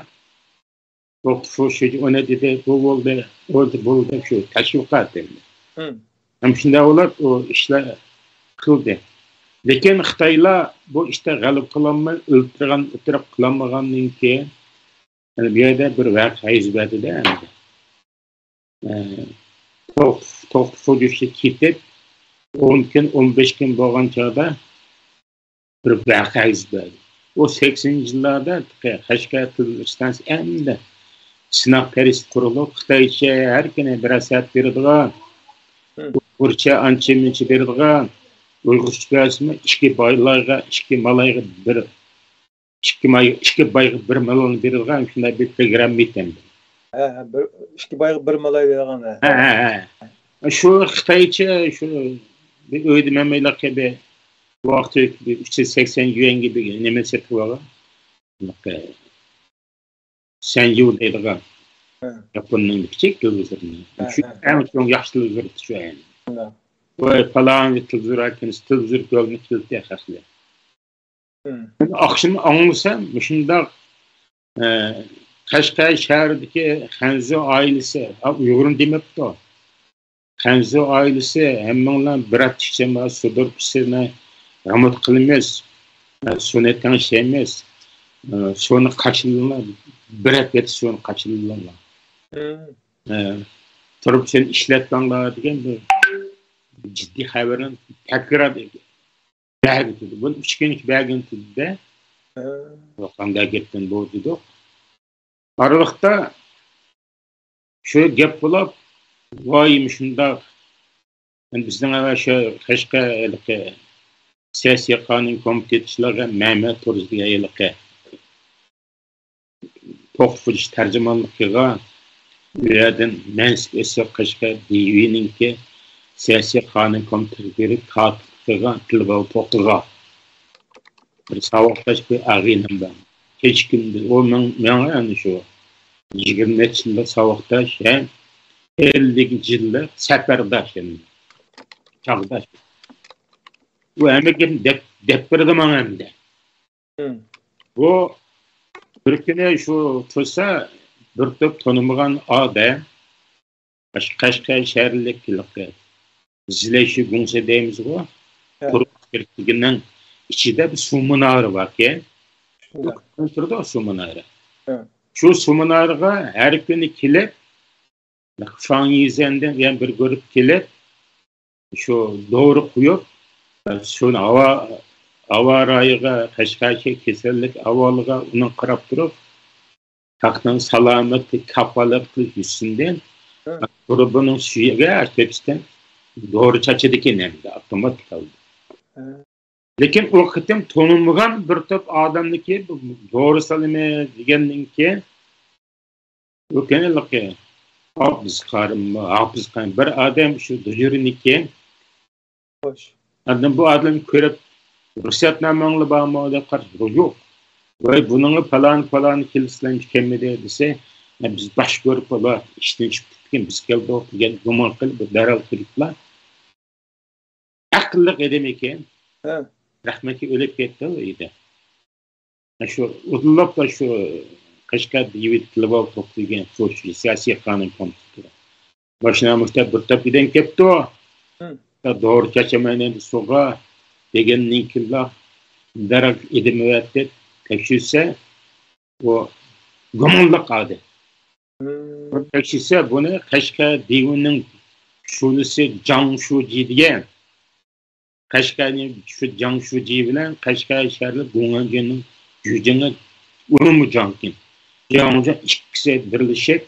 توختىفۇ شۇجى ئۇنى دېدى، بۇ بولدى، بولدى، بولدى، شۇ تەشۋىقات ئەمدى. ھەم شۇنداق بولۇپ ئۇ ئىشلار قىلدى. لېكىن خىتايلار بۇ ئىشتا غەلىبە قىلالماي، ئۆلتۈرگەن ئېتىراپ قىلالمىغاندىن كېيىن، يەنە بۇ يەردە بىر ۋەقە يۈز بەردى-دە ئەمدى. ئە، توق-، توختىفۇ جۇشى كېتىپ، ئون كۈن، ئون بەش كۈن بولغان چاغدا بىر ۋەقە يۈز بەردى. ئۇ سەكسىنىنچى يىللاردا قەشقەر تېلېۋىزىيە ئىستانسىسى ئەمدى سىناق پەرىسى قۇرۇلۇپ، خىتايچە ھەر كۈنى بىرەر سائەت بېرىدىغان، ئۇيغۇرچە ئانچە-مۇنچە بېرىدىغان، ئۇيغۇرچە بەرسىمۇ ئىككى بايلارغا، ئىككى مالايغا بىر، ئىككى ماي-، ئىككى بايغا بىر مالنى بېرىدىغان شۇنداق بىر پروگرامما ئىكەن. ھە، ھە، بىر، ئىككى بايغا بىر مالاي بېرىدىغان، ھە. ھە، ھە، ھە. شۇ خىتايچە، شۇ بىر ئۆيدە مەن مەيلى بىر ۋاقتى بىر ئۈچ يۈز سەكسەن يۈەنگە بىر نېمە سېتىپ ئالغان. سەنجۇ دەيدىغان. ھە. ياپوننىڭ كىچىك تېلېۋىزورىنى. ھە، شۇ ھە، ئەڭ ھە. چوڭ ياخشى تېلېۋىزور شۇ ئەينى. ھە. ۋاي، پالان تېلېۋىزور ئەكەلسە، تېلېۋىزور گۆلنى كېلتى خەقلەر. ھە. مەن ئاخشىمى ئاڭلىسام، مۇشۇنداق، ئە، قەشقەر شەھىرىدىكى خەنزۇ ئائىلىسى، ئا، ئۇيغۇرنى دېمەپتۇ. خەنزۇ ئائىلىسى، ھەممىڭلار بىر ھەپتىچە ما سۇدۇر پىسىنى رېمونت قىلىمىز. سۇنى تەڭشەيمىز. سۇنى قاچىلىڭلار. بىر ھەپتە سۇنى قاچىلىڭلار. مم. تۇرۇپ سەن ئىشلەتمەڭلار دېگەن بىر جىددىي خەۋەرنى تەكرار بەرگىتىدۇ. بۇنى ئۈچ كۈنلۈك بەرگىتىدۇ-دە. ھە. قانداق گەپتىن بۇ دېدۇق. ئارىلىقتا شۇ گەپ بولۇپ، ۋاي، مۇشۇنداق، بىزنىڭ ئەۋە شۇ قەشقەر ھېلىقى سىياسىي قانۇن كومىتېتى ئىشلىرىغا مەمەت تۇرزى دېگەن ھېلىقى توختىفوچ تەرجىمانلىقىغا، ئۇ يەردىن مەنسۇپ ئېسىل قەشقەر دىۋىنىڭكى سىياسىي قانۇن كومىتېتىغا تارتىپ قىلغان تىلىغا توختىغان. بىر ساۋاقداش بىر ئاغىنەم بار. كېچە كۈندۈز ئۇ مېڭ-، ماڭا ئەنە شۇ يىگىرمە نەچچە يىللىق ساۋاقداش ھەم ئەللىكىنچى يىللىق سەپەرداش، يەنى چاغداش. ئۇ ھەممە گەپنى دەپ، دەپ بېرىدۇ ماڭا ئەمدى. مم. بۇ بىر كۈنى شۇ تۇرسا، بىر توپ تونۇمىغان ئادەم، قەش-، قەشقەر شەھەرلىك ھېلىقى زىلەيشى گۇڭسې دەيمىزغۇ؟ ھە. قۇرۇق كىرپىكىنىڭ ئىچىدە بىر سۇ مۇنارى باركەن. شۇنداق. تۇرىدۇ سۇ مۇنارى. ھە. شۇ سۇ مۇنارىغا ھەر كۈنى كېلىپ، فاڭ يىزەندىن يەنە بىر گۇرۇپ كېلىپ، شۇ دورا قۇيۇپ، شۇ ھاۋا، ھاۋا رايىغا، قەشقەردىكى كېسەللىك ئەھۋالىغا ئۇنىڭ قاراپ تۇرۇپ، خەقنىڭ سالامەتلىك كاپالەت قىلىش يۈزىسىندىن ھە. گۇرۇپنىڭ سۈيىگە تۆپىسىدىن دورا چاچىدىكەن ئەمدى ئاپتوماتىك ھالدا. ھە. لېكىن ئۇ قېتىم تونۇلمىغان بىر توپ ئادەمنىكى دورا سالىمەن دېگەندىن كېيىن، ئۇ كېيىنلىقى ھاپىز قارىممۇ، ھاپىز قارىم بىر ئادەم شۇ دۇجۇرىنىكى خوش. ئاندىن بۇ ئادەمنى كۆرۈپ، رۇخسەتنامەڭلار بارمۇ دەپ قارىسا، يوق. ۋاي، بۇنىڭغا پالان، پالان كېلىسىلەر ئىكەنمىدى دېسە، بىز باش كۆرۈپ، ئۇلار ئىشتىن چىقىپ كەتكەن، بىز كەلدۇق دېگەن گۇمان قىلىپ، دەرھال كىرىپلا. ئەقىللىق ئادەم ئىكەن. ھە. رەھمەتكە ئۆلۈپ كەتتى ئۇ ئىدى. شۇ ئۇدۇللاپلا شۇ قەشقەر دېۋىد كىلىۋال توختىگەن شۇ سىياسىي قانۇن كومىتېتىغا. ماشىنا مۇشتا بىر تاپ ئىدەن كەپتۇ. ھىم. دورا چاچىمەن ئەمدى سۇغا دېگەندىن كېيىنلا دەرھال ئىدىمىۋەتتى. تەكشۈرسە، ئۇ گۇمانلىق ئادەم. ھىم. بۇ تەكشۈرسە، بۇنى قەشقەر دېۋىنىڭ شۇلىسى جاڭ شۇجى دېگەن. قەشقەرنى شۇ جاڭ شۇجى بىلەن قەشقەر شەھەرلىك گۇڭئەنجىنىڭ جۈجىڭى ئۇنىمۇ جاڭكىن. جاڭجاڭ ئىككىسى بىرلىشىپ،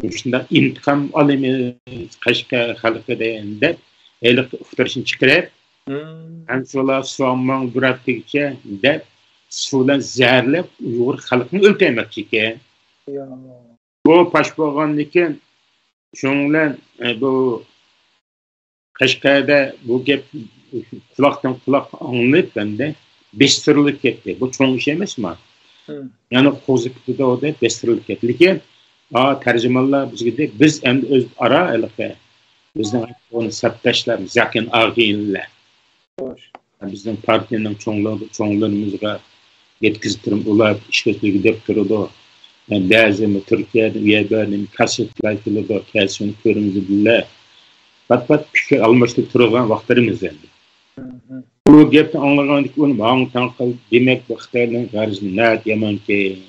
مۇشۇنداق ئىنتىقام ئالىمىز قەشقەر خەلقىدىن دەپ، ھېلىقى ئۇقتۇرۇشنى چىقىرىپ، ھىم. خەنزۇلار سۇ ئالماڭ بىر ھەپتىگىچە دەپ، سۇ بىلەن زەھەرلەپ، ئۇيغۇر خەلقىنى ئۆلتۈرمەكچى ئىكەن. يا. بۇ پاش بولغاندىن كېيىن، شۇنىڭ بىلەن، ئە، بۇ قەشقەردە بۇ گەپ قۇلاقتىن قۇلاققا ئاڭلىنىپ، ئەمدى بېسىتىلىپ كەتتى. بۇ چوڭ ئىش ئەمەسمۇ؟ ھىم. يەنە قوزۇپ كېتىدۇ دەپ بېسىتىلىپ كەتتى. لېكىن، ئا، تەرجىمانلار بىزگە دەپ، بىز ئەمدى ئۆزئارا ھېلىقى بىزنىڭ سەپداشلار، يېقىن ئاغىنىلەر. خوش. بىزنىڭ پارتىيەنىڭ چوڭلىرى، چوڭلىرىمىزغا يەتكۈزۈپ تۇرۇپ، ئۇلار ئىشلىتىلگە دەپ تۇرىدۇ. بەزى تۈركىيەدىن، ئۇ يەردىن كاسسېتلار كېلىدۇ، كەلسۇن كۆرىمىز بىللە. پات-پات پىكىر ئالماشتۇرۇپ تۇرىدىغان ۋاقىتلىرىمىز ئەمدى. ھىم، ھىم. بۇ گەپنى ئاڭلىغاندىن كېيىن ئۇنى ماڭا تاڭ قالدى. دېمەك، بۇ خىتاينىڭ غەرىزى ناھايىتى يامانكەن،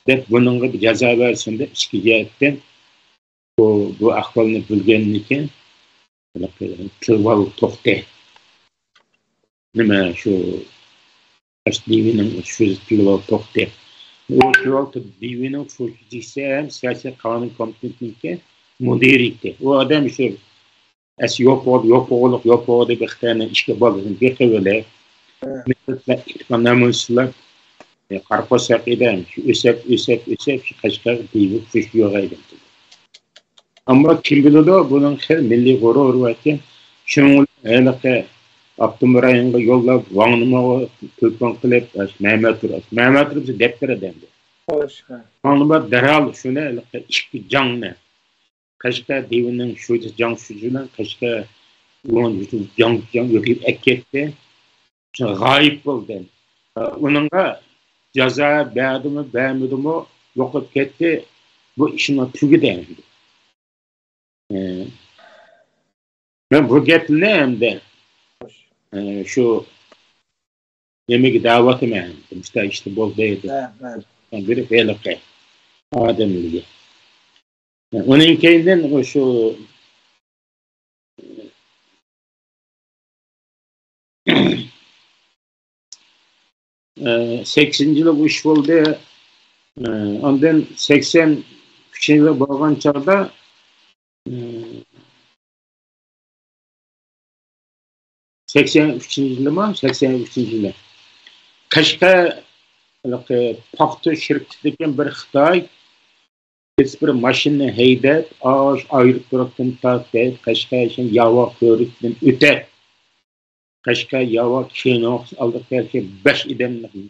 دەپ بۇنىڭغا بىر جازا بەرسۇن دەپ ئىچكى جەھەتتىن بۇ، بۇ ئەھۋالنى بىلگەندىن كېيىن، تىلىۋال توختى. نېمە، شۇ دىۋىنىڭ شۇ تىلىۋال توختى. ئۇ تىلىۋال دىۋىنىڭ شۇ دېسە ھەم سىياسىي قانۇن كومىتېتىنىڭكى مۇدىرى ئىدى. ئۇ ئادەم شۇ ئەس يوپۇق، يوپۇقلۇق، يوپۇق دەپ خىتاينىڭ ئىچكى بالىسىنى بېقىۋېلىپ، ھە. مىللەتلەر ئىتقا نامۇس سۇلاپ، قارا قورساق ئىدى، شۇ ئۆسەپ، ئۆسەپ، ئۆسەپ، شۇ قەشقەرگە دېيىپ، شۇ يوغايدى. ئەمما كىم بىلىدۇ، بۇنىڭ خېلى مىللىي غۇرۇرى باركەن. شۇنىڭ بىلەن ھېلىقى ئاپتونوم رايونغا يوللاپ، ۋاڭنىماغا تېلېفون قىلىپ، مەمەت تۇرۇپ، مەمەت تۇرۇپ دەپ بېرىدۇ ئەمدى. خوش، ھە. ئاڭلىما دەرھال شۇنى، ھېلىقى ئىككى جاڭنى، قەشقەر دىۋىنىڭ شۇجى جاڭ شۇجى بىلەن قەشقەر لوڭ جاڭ جاڭ يۆتكەپ ئەكەتتى. غايىب بولدى. ئۇنىڭغا جازا بەردىمۇ، بەرمىدىمۇ، يوقاپ كەتتى. بۇ ئىشىنىڭ تۈگىدى ئەمدى. ئە، مەن بۇ گەپنى ئەمدى، ئە، شۇ نېمىگە دەۋاتىمەن، مۇشۇنداق ئىشتا بولدى دەپ. ھە، ھە. بىر ھېلىقى ئادەملەرگە. ئۇنىڭ كەينىدىن شۇ ئە، سەكسىنىنچى يىلى بۇ ئىش بولدى. ئە، ئاندىن سەكسەن ئۈچىنچى يىلى بولغان چاغدا، ئە، سەكسەن ئۈچىنچى يىلىما، سەكسەن ئۈچىنچى يىلى قەشقەر ھېلىقى پاختا شىركىتىدىكى بىر خىتاي كېسىپ بىر ماشىنىنى ھەيدەپ، ئاش ئايروپورتتىن تارتىپ، قەشقەر ياۋا كۆۋرۈكتىن ئۆتەپ، قەشقەر ياۋا كىنوسى ئالدىغا كەلگەن بەش ئادەمنى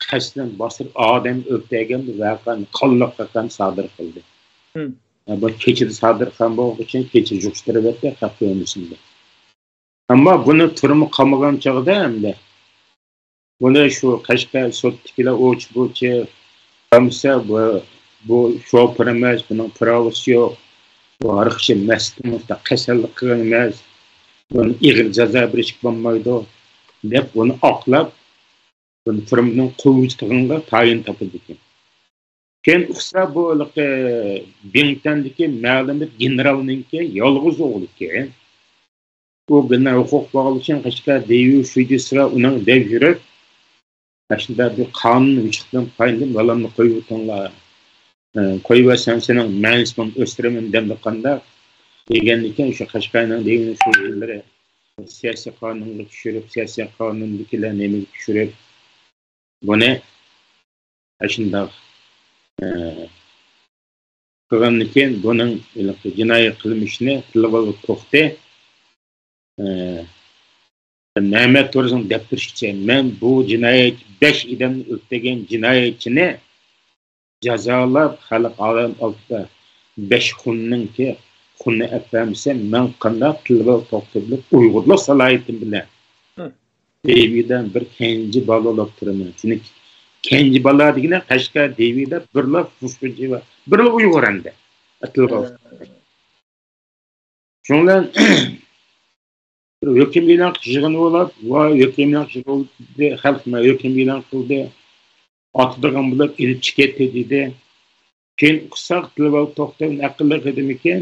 قەستەن باستۇرۇپ، ئادەم ئۆلتۈرگەن ۋەقەنى، قانلىق ۋەقەنى سادىر قىلدى. ھە، بۇ كېچىدە سادىر قىلغان بولغان ئۈچۈن كېچە يىغىشتۇرۇۋەتتى، خەق كۆرمىسۇن دەپ. ئەمما بۇنى تۈرمە قامىغان چاغدا ئەمدى بۇنى شۇ قەشقەر سوتتىكىلەر ئوچ-بوچى قامسا، بۇ، بۇ شوپۇر ئەمەس، بۇنىڭ پىراۋىسى يوق. بۇ ھەر قىسىم مەستىمۇ كېسەللىك قىلغان ئەمەس. بۇنى ئېغىر جازا بېرىشكە بولمايدۇ دەپ، بۇنى ئاقلاپ، بۇنى تۈرمىنىڭ قويۇۋېتىدىغانغا تايىن تاپىدىكەن. كېيىن ئۇقسا، بۇ ھېلىقى بىڭتۈەندىكى مەلۇم بىر گېنېرالنىڭكى يالغۇز ئوغلىكەن. ئۇ بىنا ھوقۇق باغلىشىڭ قەشقەر دېيۇ شۇجىسىغا ئۇنىڭ دەپ يۈرۈپ، ئاشۇنداق بىر قانۇن ۋۇجۇدتىن پايدىلىنىپ بالامنى قويۇۋېتىڭلار. ئە، قويۇۋەتسەڭ سېنىڭ مەنىسىنى ئۆستۈرىمەن دەمدۇ قانداق؟ دېگەندىكىن شۇ قەشقەرنىڭ دېگىنى شۇ يىللىرى سىياسىي قانۇنغا چۈشۈرۈپ، سىياسىي قانۇندىكىلەر نېمىگە چۈشۈرۈپ، بۇنى ئاشۇنداق، ئە، قىلغاندىن كېيىن بۇنىڭ ھېلىقى جىنايى قىلمىشىنى تىلغا ئالغا توختى، ئە، مەمەت تۇرسۇن دەپ بېرىشىچە، مەن بۇ جىنايەتچى، بەش ئادەمنى ئۆلتۈرگەن جىنايەتچىنى جازالاپ، خەلق ئالەم ئالدىدا بەش خۇننىڭكى خۇنى ئەپ بەرمىسەم، مەن قانداق تىلغا توختىلىپ ئۇيغۇرلۇق سالاھىيىتىم بىلەن ھە. دېۋىدە بىر كەنجى بالا بولۇپ تۇرىمەن. چۈنكى كەنجى بالا دېگىنى قەشقەر دېۋىدە بىرلا فۇشخۇجى بار، بىرلا ئۇيغۇر ئەمدى. تىلغا ھە. شۇنىڭ بىلەن بىر ھۆكۈم ئېلان قىلىش يىغىنى بولۇپ، ۋاي، ھۆكۈم ئېلان قىلىش يىغىنى بولدى، خەلق مانا ھۆكۈم ئېلان قىلدى، ئاتىدىغان بولۇپ ئېلىپ چىقىۋەتتى دېدى. كېيىن ئۇقساق، تىلىۋال توختىدىن ئەقىللىق ئىدىمىكىن؟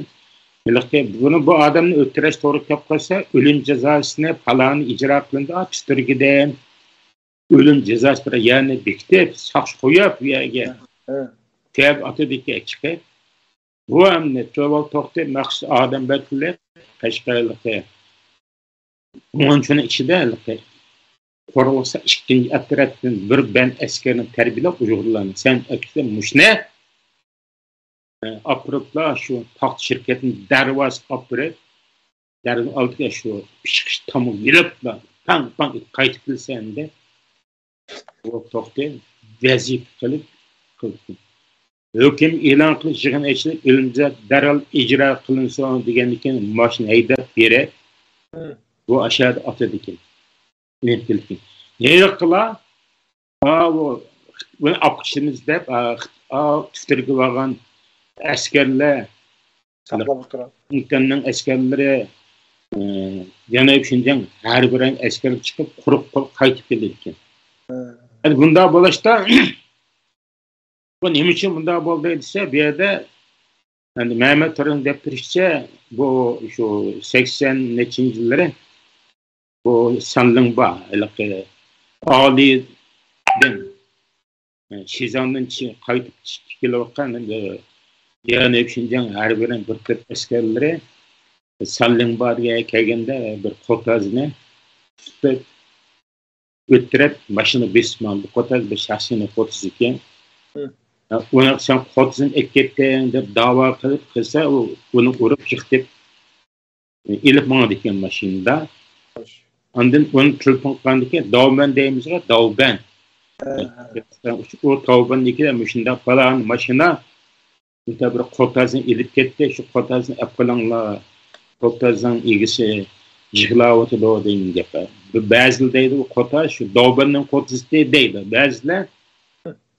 ھېلىقى بۇنى، بۇ ئادەمنى ئۆلتۈرۈش توغرا كەپ قالسا، ئۆلۈم جازاسىنى پالانى ئىجرا قىلىنىدۇ، پۈتتۈرگىدىن. ئۆلۈم جازاسى بىر يەرنى بېكىتىپ، ساقچى قويۇپ، بۇ يەرگە ھە، ھە. تەب ئاتىدىكى چىقىپ، بۇ ئەمدى تىلىۋال توختى مەخسۇس ئادەم بەرگىلى قەشقەرلىقى ئون كۈننىڭ ئىچىدە ھېلىقى قوراللىق ئىككىنچى ئەترەتتىن بىر بەند ئەسكەرنى تەربىيەلەپ ئۇيغۇرلارنى سەن ئەكىسە مۇشۇنى ئاپىرىپلا شۇ پاختا شىركەتنى دەرۋازىسىغا ئاپىرىپ، دەرۋازا ئالدىغا شۇ پىشقىش تامغا يېلىپلا پاڭ پاڭ ئېتىپ قايتىپ كېلىسەن دەپ، بۇ توختى ۋەزىپە قىلىپ قىلدى. ھۆكۈم ئېلان قىلىش يىغىنى ئېچىلىپ، ئۆلۈم جازاسى دەرھال ئىجرا قىلىنسۇن دېگەندىن كېيىن ماشىنا ھەيدەپ بېرىپ، ھە. بۇ ئاشادا ئاتىدىكەن. ئېلىپ كېلىدىكەن. ھېلىقىلار، ئا، بۇ، بۇنى ئاپقىچىمىز دەپ، ئا، ئا، تۈتۈرگە بارغان ئەسكەرلەر، ساقلاپ ئولتۇرغان. ئىنتەننىڭ ئەسكەرلىرى، ئە، جەنۇبىي شىنجاڭ ھەربىي رايون ئەسكەرلىرى چىقىپ، قۇرۇق قول قايتىپ كېلىدىكەن. ھە. ئەنە بۇنداق بولۇشتا، بۇ نېمە ئۈچۈن بۇنداق بولدى دېسە، بۇ يەردە، ئەمدى مەمەت تۇرۇن دەپ بېرىشىچە، بۇ شۇ سەكسەن نەچچىنچى يىللىرى بۇ سانلىڭبا، ھېلىقى ئالىدىن، شىزاڭدىن چى-، قايتىپ چىقىپ كېلىۋاتقان، ئەمدى جەنۇبىي شىنجاڭ ھەربىي رايون بىر تۆت ئەسكەرلىرى سانلىڭبا دېگەن يەرگە كەلگەندە بىر قوتازنى تۇتۇپ، ئۆتتۈرۈپ ماشىنا بېسىپ ماڭدى. قوتاز بىر شەخسىي قوتىز ئىكەن. ھە. ئۇنى سەن قوتىزىنى ئېلىپ كەتتىڭ دەپ داۋا قىلىپ قىلسا، ئۇ ئۇنى ئۇرۇپ يىقىتىپ ئېلىپ ماڭىدىكەن ماشىنىدا. خوش. ئاندىن ئۇنى تېلېفون قىلغاندىكىن، داۋبەن دەيمىزغۇ، داۋبەن. ئۇ تاۋباندىكىلەر مۇشۇنداق پالان ماشىنا، بىر قوتازنى ئېلىپ كەتتى، شۇ قوتازنى ئەپ قېلىڭلار، قوتازنىڭ ئىگىسى يىغلاۋاتىدۇ دېگەن گەپ. بەزىلەر دەيدۇ، ئۇ قوتاز شۇ داۋبەننىڭ قوتىسى دەيدۇ، بەزىلەر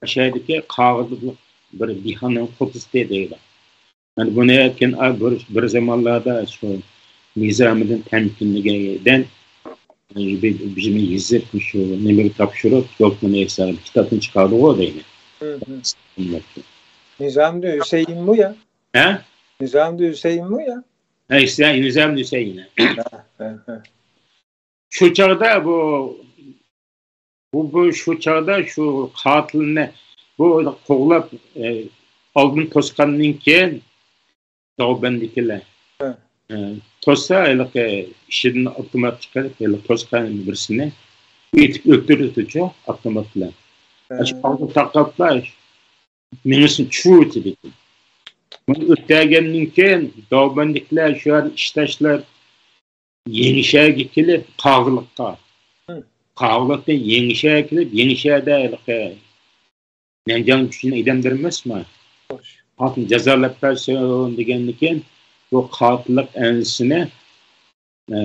ئاشۇ يەردىكى قاغىلىق بىر دېھقاننىڭ قوتىسى دەيدۇ. مانا بۇنى كېيىن، ئا، بىر، بىر زامانلاردا شۇ نىزامىدىن تەمكىنلىگەندىن، بىزنى يېزىپ، شۇ نېمىگە تاپشۇرۇپ، يوق بۇنى ئېسىلىپ كىتابتىن چىقاردىغۇ دەيمەن. نىزامىدىن ھۈسەيىنمۇ يا؟ ھە؟ نىزامىدىن ھۈسەيىنمۇ يا؟ ھە، نىزامىدىن ھۈسەيىن. شۇ چاغدا بۇ، بۇ، بۇ شۇ چاغدا شۇ قاتىلنى بۇ قوغلاپ، ئە، ئالدىن توسقاندىن كېيىن، داۋبەندىكىلەر، ئە، توسسا، ھېلىقى ئىچىدىن ئاپتومات چىقىرىپ، ھېلىقى توسقان بىرسىنى ئېتىپ ئۆلتۈرۈپتۇچۇ ئاپتومات بىلەن. ئاشۇ ئالدىن تاقاپلا مېڭىسىنى چۇۋۇتىدىكەن. بۇنى ئۆلتۈرگەندىن كېيىن، داۋبەندىكىلەر شۇ يەردە ئىش تاشلاپ، يېڭىشەگە كېلىپ، قاغىلىققا. قاغىلىقتىن يېڭىشەگە كېلىپ، يېڭىشەدە ھېلىقى نەنجىڭ كۈچىنىڭ ئادەملىرى ئەمەسمۇ؟ خوش. قاتىلنى جازالاپ بەرسۇن دېگەندىن كېيىن، بۇ قاتىللىق ئەنسىنى، ئە،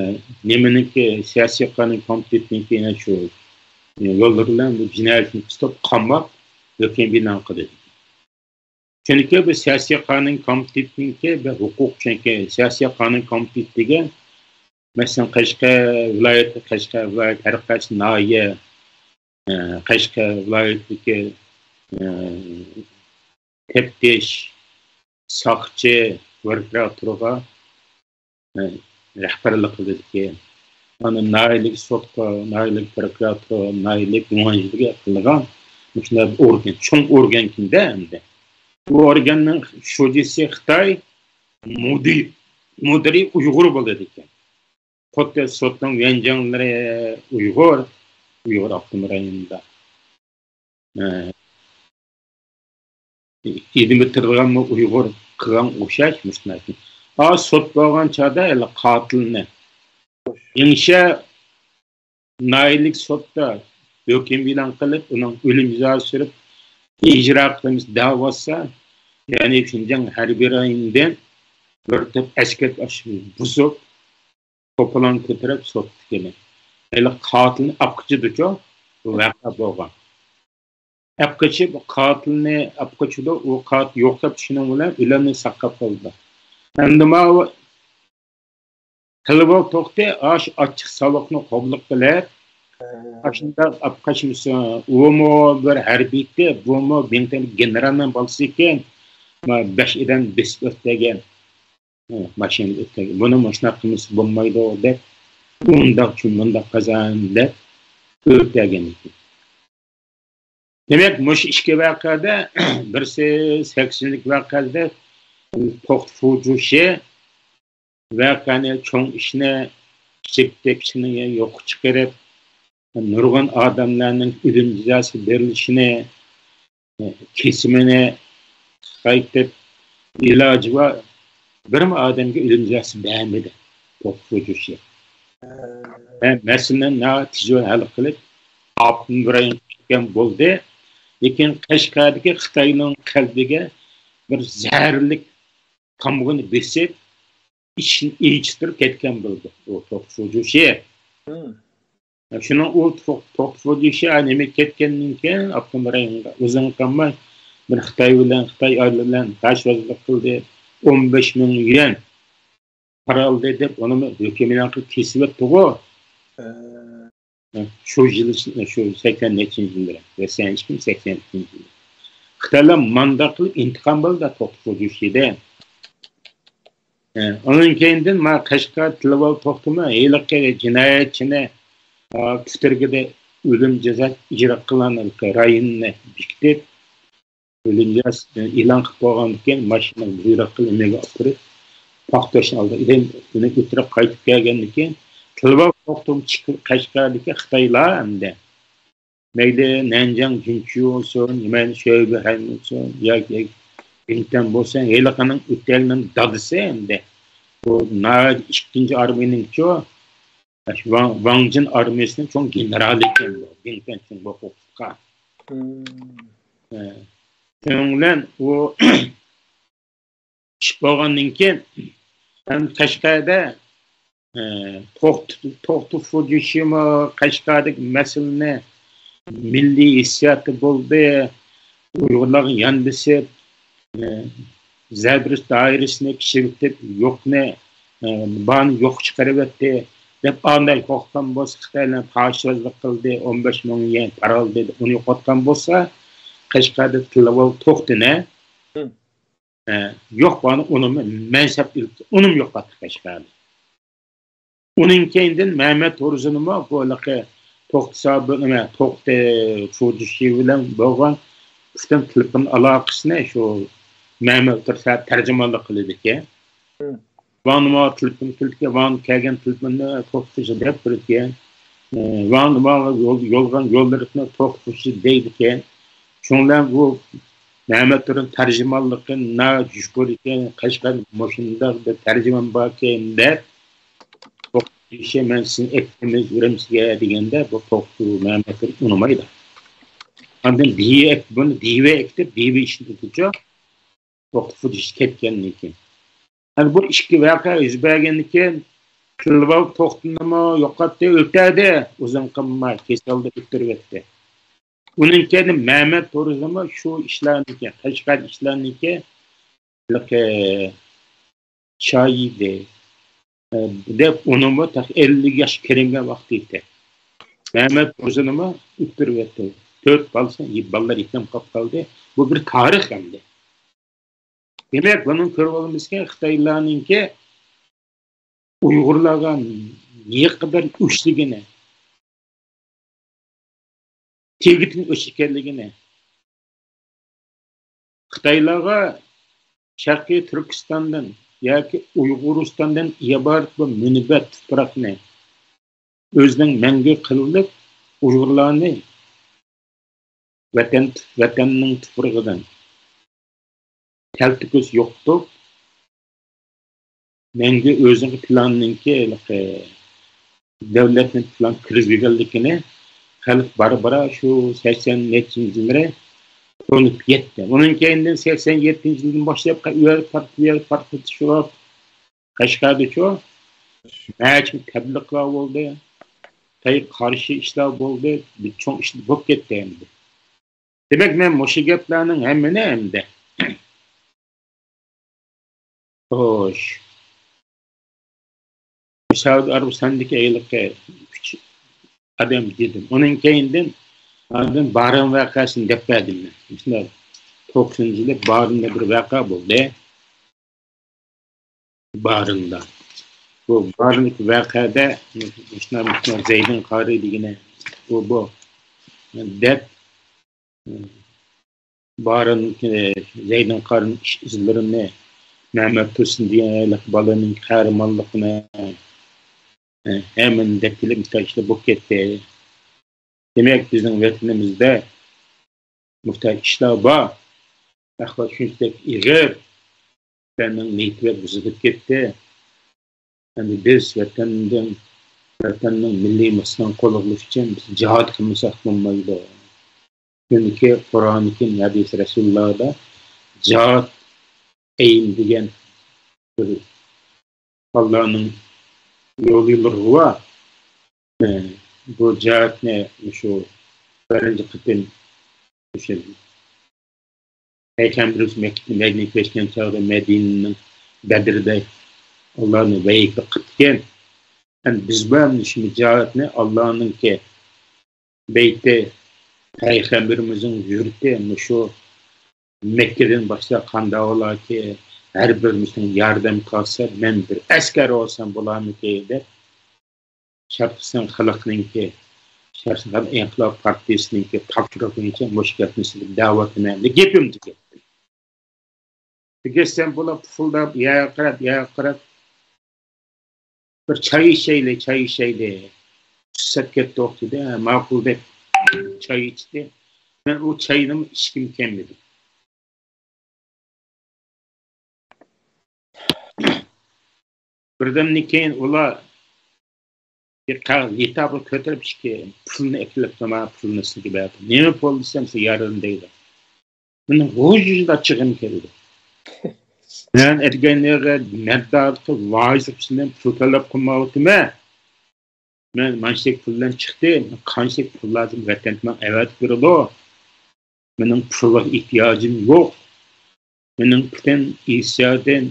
نېمىنىڭكى، سىياسىي قانۇن كومىتېتىنىڭكى يەنە شۇ، ئە، يوللىرى بىلەن بۇ جىنايەتنى تۇتۇپ، قاماپ، ھۆكۈم ئېلان قىلدى. چۈنكى بۇ سىياسىي قانۇن كومىتېتىنىڭكى بىر ھوقۇق، چۈنكى سىياسىي قانۇن كومىتېتى دېگەن، مەسىلەن، قەشقەر ۋىلايىتى، قەشقەر ۋىلايىتى ھەر قايسى ناھىيە، ئە، قەشقەر ۋىلايىتىدىكى، ئە، تەپتىش، ساقچى، ۋىركراتۇرغا، ئە، رەھبەرلىك قىلىدىكەن. ئاندىن ناھىيەلىك سوتقا، ناھىيەلىك پروكۇراتۇرغا، ناھىيەلىك گۇاڭجىلىگە قىلىدىغان مۇشۇنداق بىر ئورگان، چوڭ ئورگانكەن-دە ئەمدى. بۇ ئورگاننىڭ شۇجىسى خىتاي، مۇدىر، مۇدىرى ئۇيغۇر بولىدىكەن. خۇددى سوتنىڭ ۋەنجاڭلىرى ئۇيغۇر، ئۇيغۇر ئاپتونوم رايونىدا. ئە، ئىلمىي تىرىلغانمۇ ئۇيغۇر قىلغان ئوخشاش مۇشۇ نەرسىنى. ئا، سوت بولغان چاغدا ھېلى قاتىلنى يېڭىشە ناھىيەلىك سوتتا ھۆكۈم ئېلان قىلىپ، ئۇنىڭ ئۆلۈم جازاسى سۈرۈپ، ئىجرا قىلىمىز دەۋاتسا، يەنى شىنجاڭ ھەربىي رايونىدىن بىر توپ ئەسكەر بۇزۇپ، توپىلاڭ كۆتۈرۈپ سوتتىكىنى. ھېلىقى قاتىلنى ئاپقىچىدىچۇ، بۇ ۋەقە بولغان. ئاپقىچىپ، قاتىلنى ئاپقىچىدۇ، ئۇ قاتىل يوقلاپ چۈشىنىڭ بىلەن ئۆلەمنى ساقلاپ قالىدۇ. ئەمدى ماۋۇ تىلىۋال توختى ئاش ئاچچىق ساۋاقنى قوبۇل قىلىپ، ئاشۇنداق ئاپقاچمىسا، ئۇمۇ بىر ھەربىيكى، بۇمۇ بىڭتۈەن گېنېرالنىڭ بالىسى ئىكەن، ما بەش ئادەم بېسىپ ئۆتتۈرگەن. ھە، ماشىنىدا ئۆتكەن. بۇنى مۇشۇنداق قىلمىسا بولمايدۇ دەپ، ئۇنداق چۈ-، مۇنداق قازان دەپ ئۆتكەن ئىكەن. دېمەك، مۇشۇ ئىككى ۋەقەدە، بىرسى سەكسىنلىك ۋەقەدە توختى فۇجۇشى ۋەقەنى، چوڭ ئىشنى، كىچىك تېپىشنى يوققا چىقىرىپ، نۇرغۇن ئادەملەرنىڭ ئۆلۈم جازاسى بېرىلىشىنى، كېسىمىنى قايتىپ ئىلاجى بار بىرمۇ ئادەمگە ئۆلۈم جازاسى بەرمىدى توختى فۇجۇشى. ھە، مەسىلىنى ناھايىتى تېز ھەل قىلىپ، ئاپتونوم رايونغا كەتكەن بولدى. لېكىن قەشقەردىكى خىتاينىڭ قەلبىگە بىر زەھەرلىك تامغىنى بېسىپ، ئىچىنى ئېچىشتۇرۇپ كەتكەن بولدى ئۇ توختى فۇجۇشى. شۇنىڭ ئۇ توق-، توختى فۇجۇشى نېمىگە كەتكەندىن كېيىن، ئاپتونوم رايونغا ئۇزۇن قالماي بىر خىتاي بىلەن، خىتاي ئايالى بىلەن تاشۋازلىق قىلدى. ئون بەش مىڭ يۈەن پارا ئالدى دەپ، ئۇنىمۇ ھۆكۈم ئېلان قىلىپ كېسىۋەتتىغۇ. شۇ يىل، شۇ سەكسەن نەچچىنچى يىللىرى، سەكسەن ئىككىمۇ، سەكسەن ئىككىنچى يىلى. خىتايلار مانداق قىلىپ ئىنتىقام ئالدى توختى فۇجۇشىدىن. ئە، ئۇنىڭ كەينىدىن ما قەشقەر تىلىۋال توختىمۇ ھېلىقى جىنايەتچىنى، ئا، كۆتۈرگىدە ئۆلۈم جازاسى ئىجرا قىلغان رايوننى بېكىتىپ، ئۆلۈم جازاسى ئېلان قىلىپ بولغاندىن كېيىن، ماشىنىغا بۇيرۇق قىلىپ، ئۆيىگە ئاپىرىپ، پاختاشنى ئالدى. ئۇنى ئۆتۈرۈپ قايتىپ كەلگەندىن كېيىن، تىلىۋال توختىمۇ چىقىپ، قەشقەردىكى خىتايلار ئەمدى مەيلى نەنجىڭ جىنچۈ بولسۇن، يەنە شۆبىھەن بولسۇن ياكى بىڭتۈەن بولسۇن، ھېلىقىنىڭ ئۆتەلنىڭ دادىسى ئەمدى. بۇ ناھايىتى ئىككىنچى ئارمىيىنىڭچۇ، ۋاڭ، ۋاڭجىن ئارمىيىسىنىڭ چوڭ گېنېرالى ئىكەن بۇ. بىڭتۈەن چوڭ بولۇپ قالغان. شۇنىڭ بىلەن ئۇ ئىش بولغاندىن كېيىن، قەشقەردە، ئە، توختى، توختى فۇجىشىما قەشقەردىكى مەسىلىنى، مىللىي ھېسسىياتى بولدى، ئۇيغۇرلارغا يان بېسىپ، ئە، زەبرىس دائىرىسىنى كىچىكلىتىپ، يوقنى، ئە، بارنى يوققا چىقىرىۋەتتى، دەپ ئانداق يوقاتقان بولسا، خىتايلار پاشىۋازلىق قىلدى، ئون بەش مىڭ يۈەن پارا ئالدى دەپ ئۇنى يوقاتقان بولسا، قەشقەردە تىللىۋال توختىنى، ئە، يوق بارنى ئۇنىمۇ مەنسەپ ئېلىپ، ئۇنىمۇ يوقاتتى قەشقەردە. ئۇنىڭ كەينىدىن مەمەت تۇرسۇنمۇ بۇ ھېلىقى توختى سابىر، نېمە، توختى فۇجىشى بىلەن بولغان پۈتۈن تېلېفون ئالاقىسىنى شۇ مەمەت تۇرسۇن تەرجىمانلىق قىلىدىكەن. ۋاڭ نېماغا تېلېفون كېلىدىكەن، ۋاڭ كەلگەن تېلېفوننى توختىسى دەپ بېرىدىكەن. ۋاڭ نېماغا يول-، يولغان يوللىرىنى توختىسى دەيدىكەن. شۇنىڭ بىلەن بۇ مەمەت تۇرسۇن تەرجىمانلىقى ناھايىتى يۇقىرى ئىكەن، قەشقەردە مۇشۇنداق بىر تەرجىمان باركەن دەپ، توختى مەن سىزنى ئەكىتىمىز ئۈرۈمچىگە دېگەندە، بۇ توختى مەمەت تۇرسۇن ئۇنىمايدۇ. ئاندىن دىۋە ئەك-، بۇنى دىۋە ئەكىتىپ، دىۋە ئىشلىتىدىچۇ، توختى فۇجىش كەتكەندىن كېيىن. ئەنە بۇ ئىككى ۋەقە يۈز بەرگەندىن كېيىن، تىلىۋال توختىنىمۇ يوقاتتى، ئۆلتۈردى. ئۇزۇن قىلماي كېسەلدە ئۆلتۈرۈۋەتتى. ئۇنىڭ كەينى مەمەت تۇرسۇنمۇ شۇ ئىشلارنىڭكى، قەشقەر ئىشلارنىڭكى ھېلىقى شاھىدى، ئە، دەپ ئۇنىمۇ تېخى ئەللىك ياشقا كىرمىگەن ۋاقتى ئىدى. مەمەت تۇرسۇنمۇ ئۆلتۈرۈۋەتتى. تۆت بالىسى، بالىلار يېتىم قاپ قالدى. بۇ بىر تارىخ ئەمدى. دېمەك، بۇنىڭ كۆرۈپ بولىمىزكى، خىتايلارنىڭكى ئۇيغۇرلارغا نېقەدەر ئۆچلۈكىنى، تېگىدىن ئۆچ ئىكەنلىكىنى، خىتايلارغا شەرقىي تۈركىستاندىن ياكى ئۇيغۇرىستاندىن ئىبارەت بۇ مۇنبەت تۇپراقنى ئۆزىنىڭ مەڭگۈ قىلىپ، ئۇيغۇرلارنى ۋەتەن، ۋەتەننىڭ تۇپرىقىدىن تەلتۆكۈس يوقىتىپ، مەڭگۈ ئۆزىنىڭ پىلانىنىڭكى، ھېلىقى دۆلەتنى پىلان كىرگۈزگەنلىكىنى خەلق بارا-بارا شۇ سەكسەن نەچچىنچى يىللىرى تونۇپ يەتتى. ئۇنىڭ كەينىدىن سەكسەن يەتتىنچى يىلدىن باشلاپ ئۇ يەر پارت-، بۇ يەر پارتلىتىشلار، قەشقەردىچۇ نەچچە تەبلىغلار بولدى، خىتايغا قارشى ئىشلار بولدى، بىر چوڭ ئىشلار بولۇپ كەتتى ئەمدى. دېمەك، مەن مۇشۇ گەپلەرنىڭ ھەممىنى ئەمدى، خوش، سەئۇدى ئەرەبىستاندىكى ھېلىقى ئۈچ ئادەم دېدىم. ئۇنىڭ كەينىدىن ئاندىن بارىن ۋەقەسىنى دەپ بەردىم مەن. مۇشۇنداق توقسىنىنچى يىلى بارىندا بىر ۋەقە بولدى. بارىندا. بۇ بارىندىكى ۋەقەدە مۇشۇنداق، مۇشۇنداق زەيدىن قارى دېگىنى ئۇ بۇ دەپ، بارىن، زەيدىن قارىنىڭ ئىش ئىزلىرىنى، مەمەت تۇرسۇن دېگەن ھېلىقى بالىنىڭ قەھرىمانلىقىنى، ھەممىنى دەپ كېلىپ مۇشۇنداق ئىشلار بولۇپ كەتتى. دېمەك، بىزنىڭ ۋەتىنىمىزدە مۇشۇنداق ئىشلار بار. ئەھۋال شۇنچىلىك ئېغىر، ۋەتەننىڭ نىيىتى بۇزۇلۇپ كەتتى. ئەمدى بىز ۋەتەندىن، ۋەتەننىڭ مىللىي مۇقتىسىنى قوغداش ئۈچۈن بىز جىھاد قىلمىساق بولمايدۇ. چۈنكى قۇرئانى كەرىم، ھەدىس رەسۇلۇللاھدا جىھاد ئەين دېگەن بىر ئاللانىڭ يولى بىر غۇۋا. ئە، بۇ جىھادنى مۇشۇ بىرىنچى قېتىم مۇشۇ پەيغەمبىرىمىز مەككىدىن مەدىنىگە كۆچكەن چاغدا مەدىنىنىڭ بەدرىدە ئاللانى ۋەھىي قىلىپتىكەن. ئەمدى بىز بۇ ئەمدى شۇ جىھادنى ئاللانىڭكى بەيتى، پەيغەمبىرىمىزنىڭ يۇرتى مۇشۇ مەككىدىن باشلاپ قانداقلاردىكى ھەر بىرىمىزنىڭ ياردەم قىلسا، مەن بىر ئەسكەر بولسام بولارمىكىن دەپ، شەرقىستان خەلقىنىڭكى، شەرقىستان ئىنقىلاب پارتىيىسىنىڭكى تاپشۇرۇقى بويىچە مۇشۇ گەپنى سىزگە دەۋاتىمەن دەپ گېپىمنى تۈگەتتىم. تۈگەتسەم بۇلار پۇفۇلداپ، يەرگە قاراپ، يەرگە قاراپ، بىر چاي ئىچەيلى، چاي ئىچەيلى. سۇسساپ كەتتۇق دېدى. ھە، ماقۇل دەپ چاي ئىچتى. مەن ئۇ چاينىمۇ ئىچكۈم كەلمىدى. بىردەمدىن كېيىن ئۇلار بىر قەغەز لىتابغا كۆتۈرۈپ، ئىككى پۇلنى ئەكېلىپ، مانا پۇلنى سىزگە بەردىم. نېمە پۇل دېسەم، سىزگە ياردەم دەيدۇ. مېنىڭ غۇژ-غۇژ ئېچىغىم كەلدى. مەن ئەتىگەنلىرى مەتبۇئاتقا ۋاجىپ بىلەن پۇل تەلەپ قىلمايۋاتىمەن. مەن مانچىلىك پۇل بىلەن چىقتىم. قانچىلىك پۇل لازىم، ۋەتەن ماڭا ئەۋەتىپ بېرىدۇ. مېنىڭ پۇلغا ئېھتىياجىم يوق. مېنىڭ پۈتۈن ئىسسىياتىم،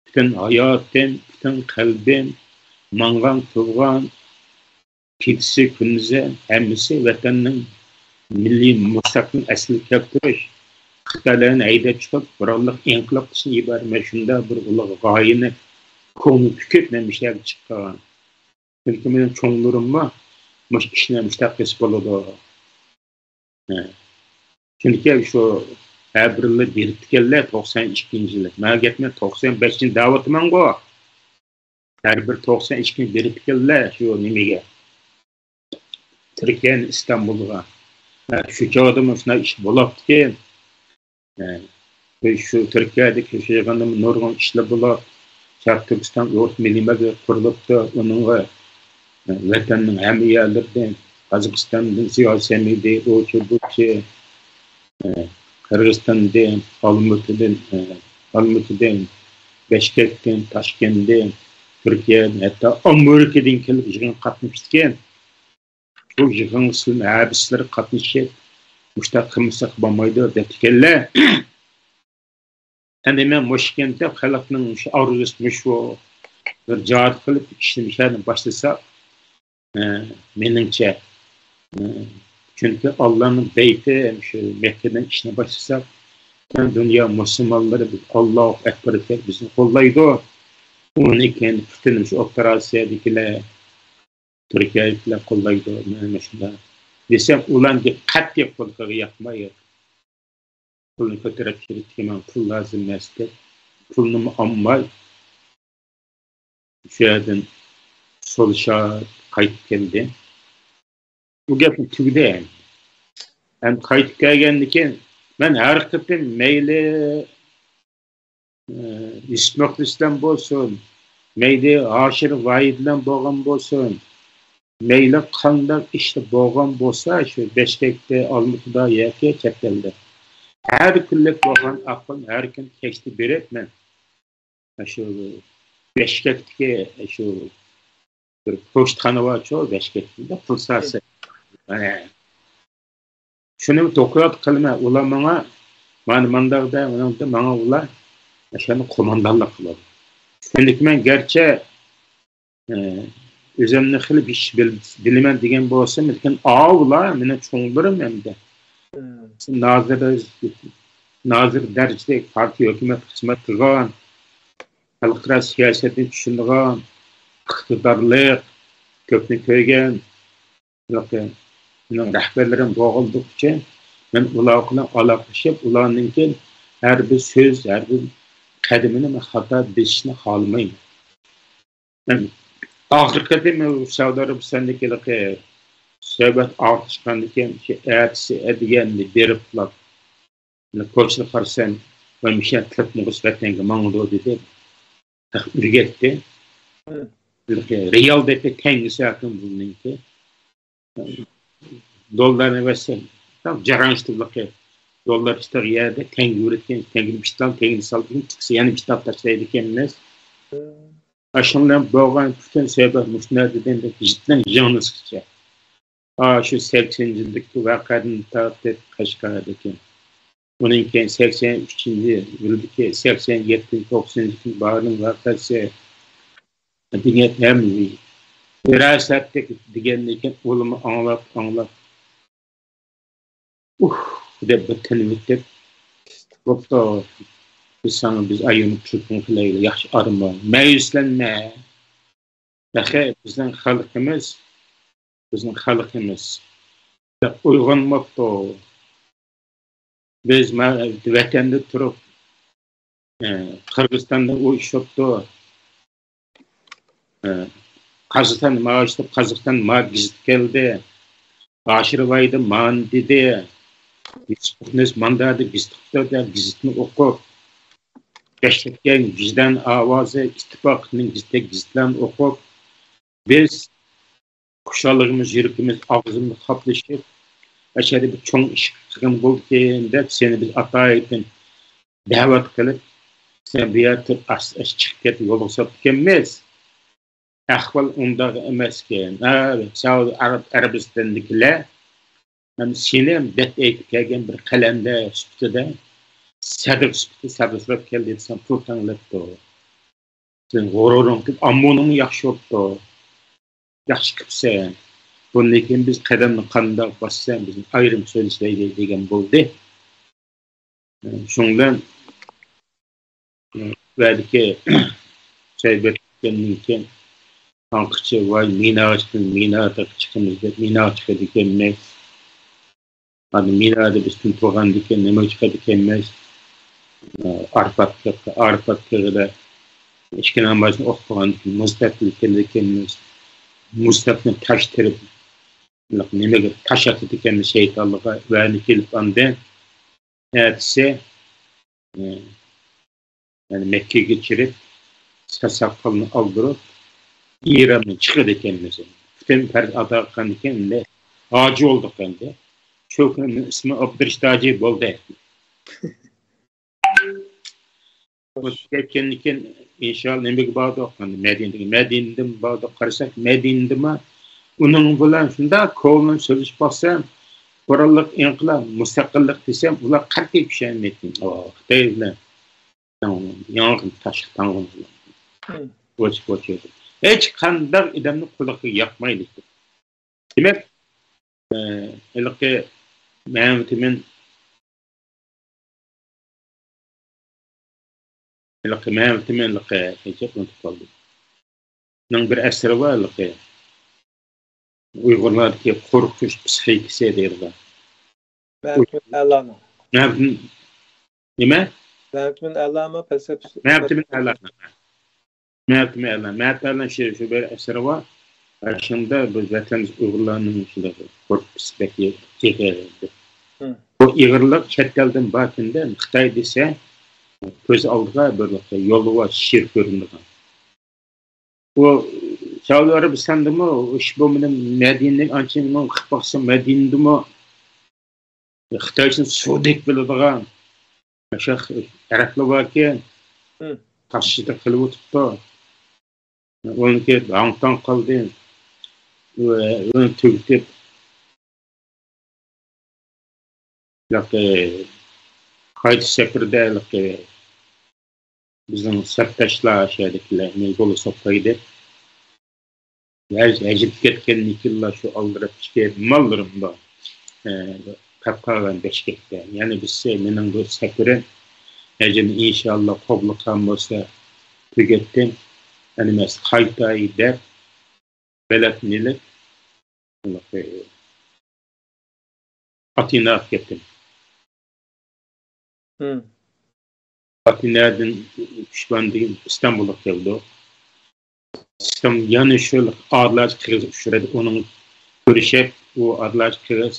پۈتۈن ھاياتىم، پۈتۈن قەلبىم، ماڭغان، تۇرغان، كېچىسى، كۈندۈزى، ھەممىسى ۋەتەننىڭ مىللىي مۇستەقىل ئەسلىگە كەلتۈرۈش، خىتايلارنى ھەيدەپ چىقىپ، بۇرانلىق ئىنقىلاب قىلىشتىن ئىبارەت. مەن شۇنداق بىر ئۇلۇغ غايىنى كۆڭلۈم پۈكۈپ، مەن مۇشۇ يەرگە چىققان. بەلكى مېنىڭ چوڭلىرىممۇ مۇشۇ ئىشنى مۇشۇنداق قىلسا بولىدۇ. ھە. چۈنكى شۇ ھەر بىرلا بېرىپتىكەنلەر توقسان ئىككىنچى يىلى. مەن گەپنى توقسان بەشىنچى دەۋاتىمەنغۇ. ھەر بىر توقسان ئىككىنچى بېرىپتىكەنلەر شۇ نېمىگە. تۈركىيەنى ئىستانبۇلغا. ھە، شۇ چاغدىمۇ شۇنداق ئىش بولاپتىكەن. ھە، شۇ تۈركىيەدىكى شۇ يىغىندىمۇ نۇرغۇن ئىشلار بولۇپ، شەرقىي تۈركىستان ئورۇس مىللىي مەركىزى قۇرۇلۇپتۇ. ئۇنىڭغا، ھە، ۋەتەننىڭ ھەممە يەرلىرىدىن، قازاقىستاندىن زىيا سەمىدى، ئۇچى بۇچى، ھە، قىرغىزىستاندىن، ئالمۇتىدىن، ھە، ئالمۇتىدىن، بەشكەكتىن، تاشكەنتتىن، تۈركىيەدىن، ھەتتا ئامېرىكىدىن كېلىپ يىغىنغا قاتنىشىدىكەن. بۇ يىغىنغا سىلەرنىڭ ھەربىسلىرى قاتنىشىپ، مۇشۇنداق قىلمىساق بولمايدۇ دەپتىكەنلەر. ئەمدى مەن مۇشۇ كەنتتە خەلقنىڭ مۇشۇ ئارزۇسى مۇشۇ، بىر جىھاد قىلىپ ئىشلىمىشلەرنى باشلىساق، ئە، مېنىڭچە، ئە، چۈنكى ئاللانىڭ بەيتى، شۇ مەككىدىن ئىشنى باشلىساق، پۈتۈن دۇنيا مۇسۇلمانلىرى بىز ئاللاھۇ ئەكبەر دېسەك بىزنى قوللايدۇ. ئۇنى كېيىن پۈتۈن شۇ ئوتتۇرا ئاسىيادىكىلەر، تۈركىيەلىكلەر قوللايدۇ، مانا شۇنداق دېسەم، ئۇلارنىڭ قەتئىي قۇلىقىغا ياقماي، پۇلنى كۆتۈرۈپ كېلىپ، ماڭا پۇل لازىم ئەمەس دەپ، پۇلنىمۇ ئالماي، شۇ يەردىن سولشاپ قايتىپ كەلدى. بۇ گەپنى تۈگىدى. ئەمدى قايتىپ كەلگەندىن كېيىن، مەن ھەر قېتىم مەيلى، ئى، يۈسۈپ مۇخلىس بىلەن بولسۇن، مەيلى ھاشىر ۋاھىد بىلەن بولغان بولسۇن، مەيلى قانداق ئىشتا بولغان بولسا، شۇ بەشكەكتە، ئالمۇتىدا ياكى چەت ئەلدە، ھەر كۈنلۈك بولغان ئاقىم ھەر كۈن كەچتە بېرىپ، مەن شۇ بەشكەكتىكى شۇ بىر پوچتىخانا بارچۇ، بەشكەكتە پۇل ساسى. ھە. شۇنى دوكلات قىلىمەن. ئۇلار ماڭا، مانا مانداق دە، مانا ماڭا ئۇلار ئاشۇنى قوماندانلىق قىلىدۇ. شۇندىكى مەن گەرچە، ئە، ئۆزۈمنى خېلى بىر ئىش بىل-، بىلىمەن دېگەن بولسام، لېكىن ئاۋۇلار مېنىڭ چوڭلىرىم ئەمدى. نازىر، نازىر دەرىجىدە پارتىيە، ھۆكۈمەت خىزمەت قىلغان، خەلقئارا سىياسەتنى چۈشىنىدىغان، ئىقتىدارلىق، كۆپنى كۆرگەن، مېنىڭ رەھبەرلىرىم بولغانلىقى ئۈچۈن، مەن ئۇلار بىلەن ئالاقىلىشىپ، ئۇلارنىڭكى ھەر بىر سۆز، ھەر بىر قەدىمىنى مەن خاتا بېسىشنى خالىمايمەن. مەن ئاخىرقى قېتىم سەئۇدى ئەرەبىستاندىكى ھېلىقى سۆھبەت ئارتۇشقاندىن كېيىن، شۇ ئەتىسى ئەتىگەندە بېرىپلا، كوچىدا قارىسام، ۋاي مىشەن تىلىپ مۇغۇس ۋەتەنگە ماڭىدۇ دېدى. ئۆگەتتى. ھېلىقى رېئال دەپ تەڭگىسى ئەكىن بۇنىڭكى. دوللارنى بەرسەم، تام جاراڭشىتىپلىقى. دوللار ئىشتىغان يەردە تەڭگە ئۆرۈتكەن، تەڭگىنى ئىشتان، تەڭگىنى سالىدىكەن، چىقسا يەنە ئىشتان تاشلايدىكەنمىز. ئاشۇنىڭ بىلەن بولغان پۈتۈن سۆھبەت مۇشۇ نەدىدىن گېزىتنىڭ يىڭنىسىغىچە. ئاشۇ سەكسىنىنچى يىلدىكى ۋەقەدىن تارتىپ قەشقەردىكى. ئۇنىڭ كېيىن سەكسەن ئۈچىنچى يىلدىكى، سەكسەن يەتتىنچى، توقسىنىنچى يىلدىكى بارىن ۋەقەسى. دېگەن ھەم ۋىراستەك دېگەندىن كېيىن ئۇلىمۇ ئاڭلاپ، ئاڭلاپ، ئۇھ دەپ بىر تىنىۋېتىپ، بوپتۇ، بىز ساڭا، بىز ئايرىم تېلېفون قىلايلى، ياخشى ئارام ئال، مەيۈسلەنمە. تېخى بىزنىڭ خەلقىمىز، بىزنىڭ خەلقىمىز ئويغانماپتۇ. بىز ما-، ۋەتەندە تۇرۇپ، ئە، قىرغىزىستاندا ئۇ ئىش بوپتۇ. ئە، قازاقىستان ما ئىش بوپتۇ، قازاقىستان ما گېزىت كەلدى. باشىرۋايدا مانى دېدى. يۈسۈپ مۇخلىس ماندا دېدى، گېزىت ئوقۇپتۇ دەپ گېزىتنى ئوقۇپ، بەشلەتكەن ۋىجدان ئاۋازى، ئىتتىپاقنىڭ گېزىتى، گېزىتلەرنى ئوقۇپ، بىز خۇشاللىقىمىز، يۈرىكىمىز، ئاغزىمىز قاپلىشىپ، ئەشەدە بىر چوڭ ئىش قىلغىلى بولىدىكەن دەپ، سېنى بىز ئاتايىتىن دەۋەت قىلىپ، سەن بۇ يەردىن ئاستا ئاستا چىقىپ كەتتىڭ، يولغا ساپتىكەنمىز. ئەھۋال ئۇنداق ئەمەسكەن. ھە، سەئۇدى ئەرەب، ئەرەبىستاندىكىلەر ھەم سېنى ھەم دەپ ئېيتىپ كەلگەن بىر قەلەندەر سۈپىتىدە، سەدىقە سۈپىتىدە سەدىقە سوراپ كەلدى دېسەم، پۇل تەڭلەپتۇ. سېنىڭ غۇرۇرۇڭ كېتىپ، ئاممۇنىڭمۇ ياخشى بوپتۇ. ياخشى قىپسەن. بۇندىن كېيىن بىز قەدەمنى قانداق باسسا، بىزنى ئايرىم سۆزلەيلى دېگەن بولدى. شۇنىڭ بىلەن، ئە، ۋەدىكى سۆھبەت ئۆتكەندىن كېيىن، تاڭقىچە ۋاي مىناغا چىقىمىز، مىناغا چىقىمىز دەپ، مىناغا چىقىدىكەنمىز. ئاندىن مىنادا بىز تۇرغاندىكىن نېمە چىقىدىكەنمىز؟ ئارپات تېغى، ئارپات تېغىدا ئىككى نامازنى ئوقۇپ بولغاندىكىن مۇزدەپنى كېلىدىكەنمىز. مۇزدەپنى تاش تېرىپ، نېمىگە تاش ئاتىدىكەنمىز شەيتانلىققا ۋەنى كېلىپ ئاندىن ئەتىسى، ئى، يەنى مەككىگە چىرىپ، ساقالنى ئالدۇرۇپ، ئېھرامدىن چىقىدىكەنمىز. پۈتۈن پەرز ئادا قىلغاندىكىن ئەمدى ھاجى بولدۇق ئەمدى. شۇ كۈننىڭ ئىسمى ئابدۇرېشىت ھاجى بولدى. بۇ كەتكەندىن كېيىن، ئىنشاللا نېمىگە باردۇق؟ مەدىنىگە. مەدىنىدىن باردۇق. قارىساق، مەدىنىدىمۇ ئۇنىڭ بىلەن شۇنداق كۆڭلۈم سۆزلىشىپ باقسام، قوراللىق ئىنقىلاب، مۇستەقىللىق دېسەم، ئۇلار قەتئىي چۈشەنمەيتتى. ئاۋۇ خىتاي بىلەن ياڭغىن تاشقى تاڭغىن بىلەن. ھېچقانداق ئادەمنىڭ قۇلىقىغا ياقمايدۇ. دېمەك، ئە، ھېلىقى مەمتىمىن، ھېلىقى مەمتىمىن، ھېلىقى، نېچە ئۇنتۇپ قالدىم. نىڭ بىر ئەسىرى بار، ھېلىقى ئۇيغۇرلاردىكى قورقۇش پسىخىكىسى دەيدىغان. مەمتىمىن ئەلانىڭ. مەمتىمىن، نېمە؟ مەمتىمىن ئەلامۇ پەلسەپىسى. مەمتىمىن ئەلانىڭ. مەتىمە ئەلان، مەتىمە ئەلان شۇ، شۇ بىر ئەسىرى بار. شۇندا بىز ۋەتەندىش ئۇيغۇرلارنىڭ شۇنداق قورقۇسى بەك ئېغىر ئىدى. بۇ ئېغىرلىق چەت ئەلدىن باركەندە، خىتاي دېسە، كۆز ئالدىغا بىر يولۋاس شىر كۆرۈنىدىغان. بۇ سەئۇدى ئەرەبىستاندىمۇ ئىش بولمىدى، مەدىنىنى ئانچە قىلىپ باقسا، مەدىنىدىمۇ خىتايچىنى سۇدەك بىلىدىغان ئاشۇ ئەرەبلەر باركەن، تاشچىدا قىلىۋېتىپتۇ. ئۇنىڭكى ھاڭ-تاڭ قىلدى. ئۇنى تۈگىتىپ، ھېلىقى قايتا سەپىرىدە ھېلىقى بىزنىڭ سەپداشلار، شۇ يەردىكىلەر، مەجبۇرلۇق سوقايدى. ھەج-، ھەجىپ كەتكەندىن كېيىنلا شۇ ئالدىراپ ئىچكى ماللىرىم بار. ئە، قاپقالغان بەشكەكتە. يەنە بىرسى مېنىڭ بۇ سەپىرىم ھەجىنى ئىنشاللا قوبۇل قىلغان بولسا تۈگەتتىم. يەنە ئەمەس قايتاي دەپ بېلەتنى ئېلىپ، ئاتېناغا كەتتىم. ئاتېنادىن ئۈچ كۈندىن كېيىن ئىستانبۇلغا كەلدۇق. ئىستانبۇل يەنە شۇ ئادىلئاچا قىرغىز ئۇچرىدى. ئۇنىڭ كۆرۈشۈپ، ئۇ ئادىلئاچا قىرغىز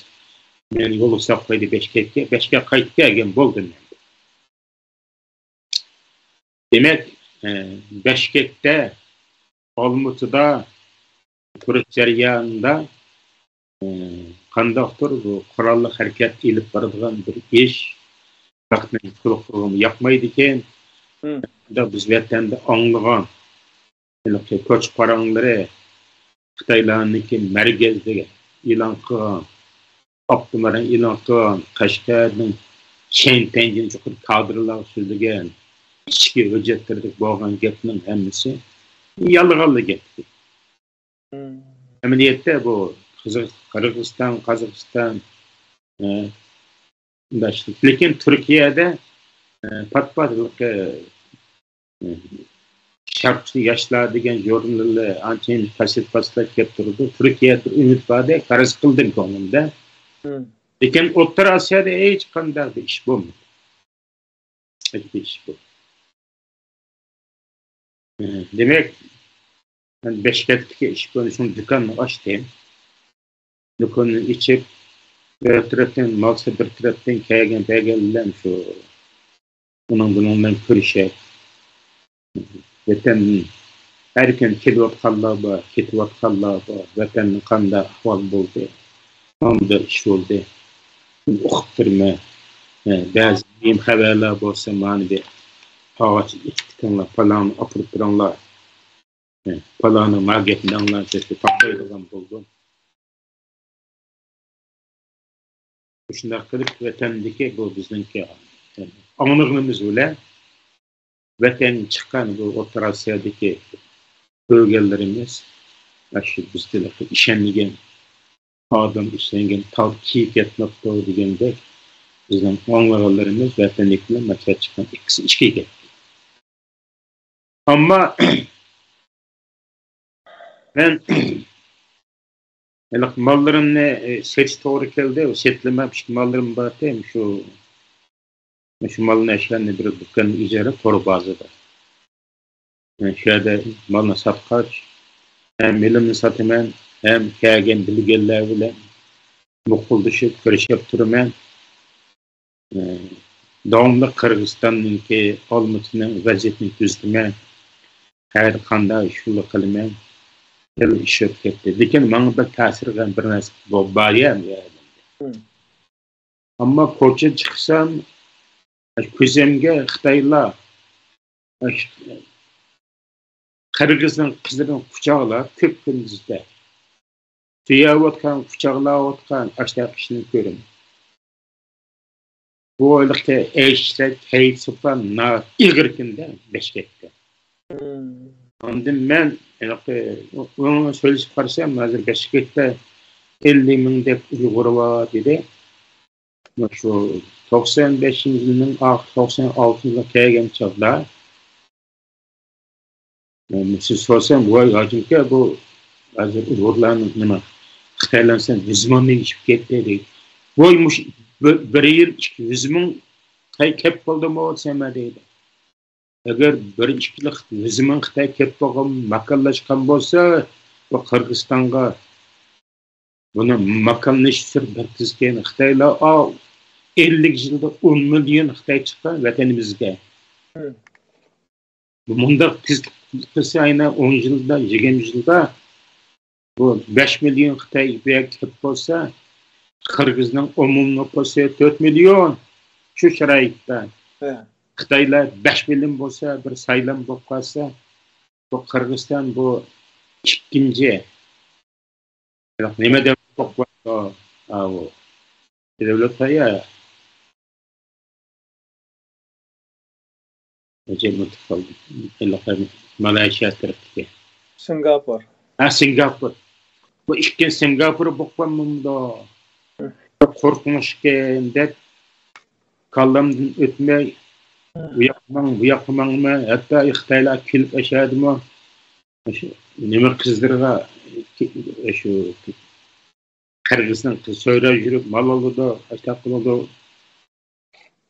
مېنى يولغا ساپ قويدى بەشكەككە. بەشكەككە قايتىپ كەلگەن بولدۇم مەن. دېمەك، ئە، بەشكەكتە، ئالمۇتىدا تۇرۇش جەريانىدا، ئە، قانداقتۇر بۇ قوراللىق ھەرىكەت ئېلىپ بارىدىغان بىر ئىش، خەقنىڭ قۇلىقىغىمۇ ياقمايدىكەن. شۇنداق بىز ۋەتەندە ئاڭلىغان ھېلىقى كوچا پاراڭلىرى، خىتايلارنىڭكى مەركەزدە ئېلان قىلغان، ئاپتوموبىل ئېلان قىلغان، قەشقەرنىڭ شەنتەنجىن يۇقىرى كادىرلارغا سۆزلىگەن، ئىچكى ھۆججەتلىرىدە بولغان گەپنىڭ ھەممىسى يالغانلا گەپ. ئەمەلىيەتتە بۇ قىزىق-، قىرغىزىستان، قازاقىستان، ئە، لېكىن تۈركىيەدە، ئە، پات-پات ھېلىقى، ئە، شەرقىي ياشلار دېگەن ژۇرنىلى ئانچە پەسىل-پەسىللەپ كەپ تۇرىدۇ. تۈركىيەدە بىر ئۈمىد باردەك، غەرەز قىلدىم كۆڭلۈمدە. لېكىن ئوتتۇرا ئاسىيادا ھېچقانداق بىر ئىش بولمىدى. ھېچ بىر ئىش بولمىدى. ئە، دېمەك، مەن بەشكەكتىكى ئىش بويىچە دۇكاننى ئاچتىم. دۇكاننى ئېچىپ، بىر تەرەپتىن مال سېتىپ، بىر تەرەپتىن كەلگەن بەرگەنلەر شۇ ئۇنىڭ بۇنىڭ بىلەن كۆرۈشۈپ، ۋەتەندىن ھەر كۈنى كېلىۋاتقانلار بار، كېتىۋاتقانلار بار. ۋەتەندە قانداق ئەھۋال بولدى؟ قانداق ئىش بولدى؟ ئۇقۇپ تۇرىمەن. ھە، بەزى مۇھىم خەۋەرلەر بولسا، مانا بىر قاغاچ ئېتىپ كېتىڭلار، پالانى ئاپىرىپ بېرىڭلار. ھە، پالانى ما گەپنى ئاڭلاڭ دەپ تاپايدىغان بولدۇم. شۇنداق قىلىپ، ۋەتەندىكى بۇ بىزنىڭكى ئاڭلىغىنىمىز بىلەن ۋەتەندىن چىققان بۇ ئوتتۇرا ئاسىيادىكى كۆرگەنلىرىمىز، ئاشۇ بىز تېخى ئىشەنمىگەن ئادەم ئىشلەنگەن تال كېيىپ ياتماپتۇ دېگەندەك، بىزنىڭ ئاڭلىغانلىرىمىز ۋەتەندىكى بىلەن مەكتەپ چىققان ئىككىسى ئىككىگە كەتتى. ئەمما مەن ھېلىقى ماللىرىمنى، ئى، سېتىش توغرا كەلدى. سېتىلمەپتۇ، ماللىرىم بار، شۇ، شۇ مالنى ئەشلەرنى بىر دۇكاندا ئىجارە، تور بازىدا. شۇ يەردە مالنى ساتقاچ، ھەم مېلىمنى ساتىمەن، ھەم كەلگەن بىلگەنلەر بىلەن مۇقۇلدىشىپ، كۆرۈشۈپ تۇرىمەن. ئى، داۋاملىق قىرغىزىستاننىڭكى، ئالمۇتىنىڭ ۋەزىيىتىنى كۆزىتىمەن. قەيەردە قانداق ئىشلار قىلىمەن. خېلى ئىش ئۆتۈپ كەتتى. لېكىن ماڭا بىر تەسىر قىلغان بىر نەرسە بو-، بار يا، بۇ يەردە. مم. ئەمما كوچىغا چىقسام، كۆزۈمگە خىتايلار، قىرغىزنىڭ قىزلىرىنى قۇچاقلاپ، كۆك كۈندۈزدە سۆيۈۋاتقان، قۇچاقلاۋاتقان ئاشۇنداق ئىشنى كۆرىمەن. بۇ ھېلىقى ئەشرەت ھەيسۇپان ناھايىتى ئېغىر كۈندە بەشكەكتە. مم. ئاندىن مەن ھېلىقى ئۇنىڭ سۆزلىشىپ قارىسام، ھازىر بەشكەكتە ئەللىك مىڭدەك ئۇيغۇر بار دېدى. شۇ توقسان بەشىنچى يىلنىڭ ئاخىرى، توقسان ئالتىنچى يىلغا كەلگەن چاغدا، مەن سىز سورىسام، ۋاي، ھاجىمكە، بۇ ھازىر ئۇيغۇرلارنىڭ نېمە، خىتايلارنىڭ ۋىزمۇنى ئېشىپ كەتتى دەيدۇ. ۋاي، مۇشۇ بىر، بىر يىل ئىچىدە ۋىزمۇن خىتاي كەپ بولدىمۇ دېسەم دەيدۇ. ئەگەر بىر ئىككىلىك ۋىزمۇن خىتاي كەپ بولغان، ماكانلاشقان بولسا، بۇ قىرغىزىستانغا بۇنى ماكانلىشتۇرۇپ بەرگۈزگەن خىتايلار، ئاۋۇ ئەللىك يىلدا ئون مىليون خىتاي چىققان ۋەتىنىمىزگە. مم. بۇ مۇنداق تېز قىلسا، ئەنە ئون يىلدا، يىگىرمە يىلدا بۇ بەش مىليون خىتاي بۇ يەرگە كېلىپ قالسا، قىرغىزنىڭ ئومۇمىي نوپۇسى تۆت مىليون. شۇ شارائىتتا ھە. خىتايلار بەش مىليون بولسا، بىر سايلام بولۇپ قالسا، بۇ قىرغىزىستان بۇ ئىككىنچى نېمە دەۋلەت بولۇپ، ئاۋۇ دەۋلەت قايا؟ ئەجەب ئۇنتۇپ قالدىم. ھېلىقى مالايشىيا تەرەپتىكى. سىنگاپور. ھە، سىنگاپور. بۇ ئىككى سىنگاپور بولۇپ قالمامدۇ؟ قورقۇنچكەن دەپ كاللامدىن ئۆتمەي، ئۇ ياققا ماڭ، بۇ ياققا ماڭمەن. ھەتتا خىتايلار كېلىپ ئەشەدىمۇ، شۇ نېمە قىزلىرىغا، شۇ قىرغىزنىڭ قىزى سۆرەپ يۈرۈپ مال ئالىدۇ، ئاشۇنداق قىلىدۇ.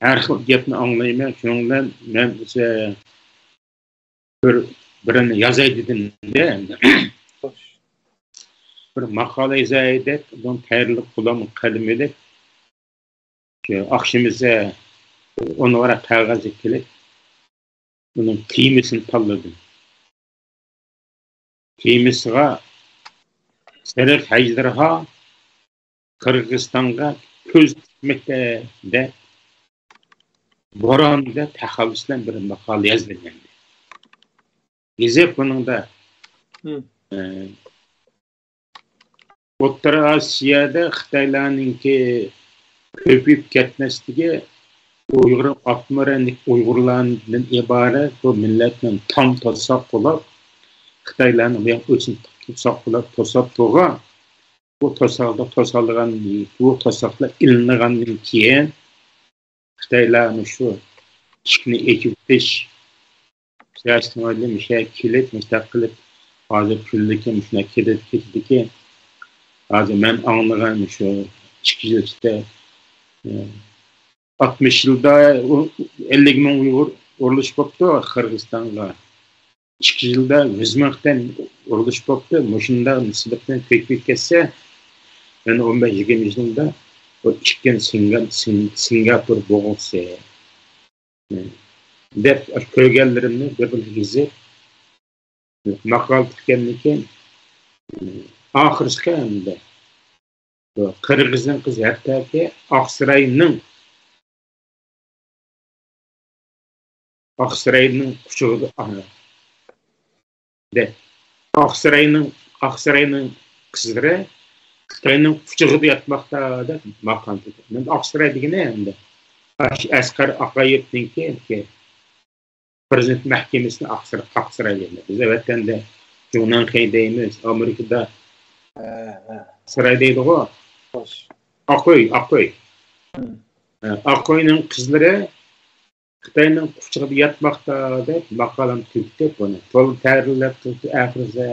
ھەر خىل گەپنى ئاڭلايمەن. شۇنىڭ بىلەن مەن بىر، بىرىنى يازاي دېدىم-دە. بىر ماقالە يازاي دەپ، بۇنى تەييارلىق قولۇمغا قەلەم ئېلىپ، شۇ ئاخشىمىزە ئون ۋاراق قەغەزگە كېلىپ، ئۇنىڭ تېمىسىنى تاللىدىم. تېمىسىغا سېرىق ھەجدىرھا قىرغىزىستانغا كۆز تىكمەكتە دەپ، بوراندا تەخەللۇس بىلەن بىر ماقالە يازدىم ئەمدى. يېزىپ بۇنىڭدا، مم. ئە، ئوتتۇرا ئاسىيادا خىتايلارنىڭكى كۆپىيىپ كەتمەسلىكى، ئۇيغۇر ئاپتونوم رايونىدىكى ئۇيغۇرلاردىن ئىبارەت بۇ مىللەتنىڭ تام توساق بولۇپ، خىتايلارنىڭ بۇ ياق ئۆتۈشىنى توساق بولۇپ، توساپ تۇرغان، بۇ توساقتا توسالغان، بۇ توساقلار ئېلىنغاندىن كېيىن، خىتايلار مۇشۇ ئىشىكنى ئېچىۋېتىش سىياسىتىنى ئويلىدى، مۇشۇ يەرگە كېلىپ، مۇشۇنداق قىلىپ، ھازىر كۈنلۈكى مۇشۇنداق كېلىپ كېتىدىكەن. ھازىر مەن ئاڭلىغان مۇشۇ ئىككى يىل ئىچىدە، ئە، ئاتمىش يىلدا، ئۇ، ئەللىك مىڭ ئۇيغۇر ئورۇنلىشىپ بوپتۇ قىرغىزىستانغا. ئىككى يىلدا يۈز مىڭ خىتاي ئورۇنلىشىپ بوپتۇ. مۇشۇنداق نىسبەتتىن كۆپىيىپ كەتسە، يەنە ئون بەش يىگىرمە يىلدا بۇ ئىككىنچى سىنگا-، سىن-، سىنگاپور بولغۇسى. دەپ، ئاشۇ كۆرگەنلىرىمنى بىر-بىرلەپ يېزىپ، ماقالە پۈتكەندىن كېيىن، ئاخىرسىقى ئەمدى بۇ قىرغىزنىڭ قىزى ھەتتاكى ئاقساراينىڭ، ئاقساراينىڭ قۇچىقىدا، ئانا، دە، ئاقساراينىڭ، ئاقساراينىڭ قىزلىرى خىتاينىڭ قۇچىقىدا ياتماقتا دەپ ماقالە تۈزدى. مەن ئاقساراي دېگىنى ئەمدى ئاشۇ ئەسقەر ئاقايېۋنىڭكى، پرېزىدېنت مەھكىمىسىنى ئاقسىراي، ئاقساراي دەيمەن. بىز ۋەتەندە جۇڭنەنخېي دەيمىز، ئامېرىكىدا ھە، ھە. ساراي دەيدىغۇ. خوش. ئاقئۆي، ئاقئۆي. ھە، ئاقئۆينىڭ قىزلىرى خىتاينىڭ قۇچىقىدا ياتماقتا دەپ ماقالەم تۈگىتىپ بۇنى. تولا تەرىلەپ تۇردى ئاخىرىدا.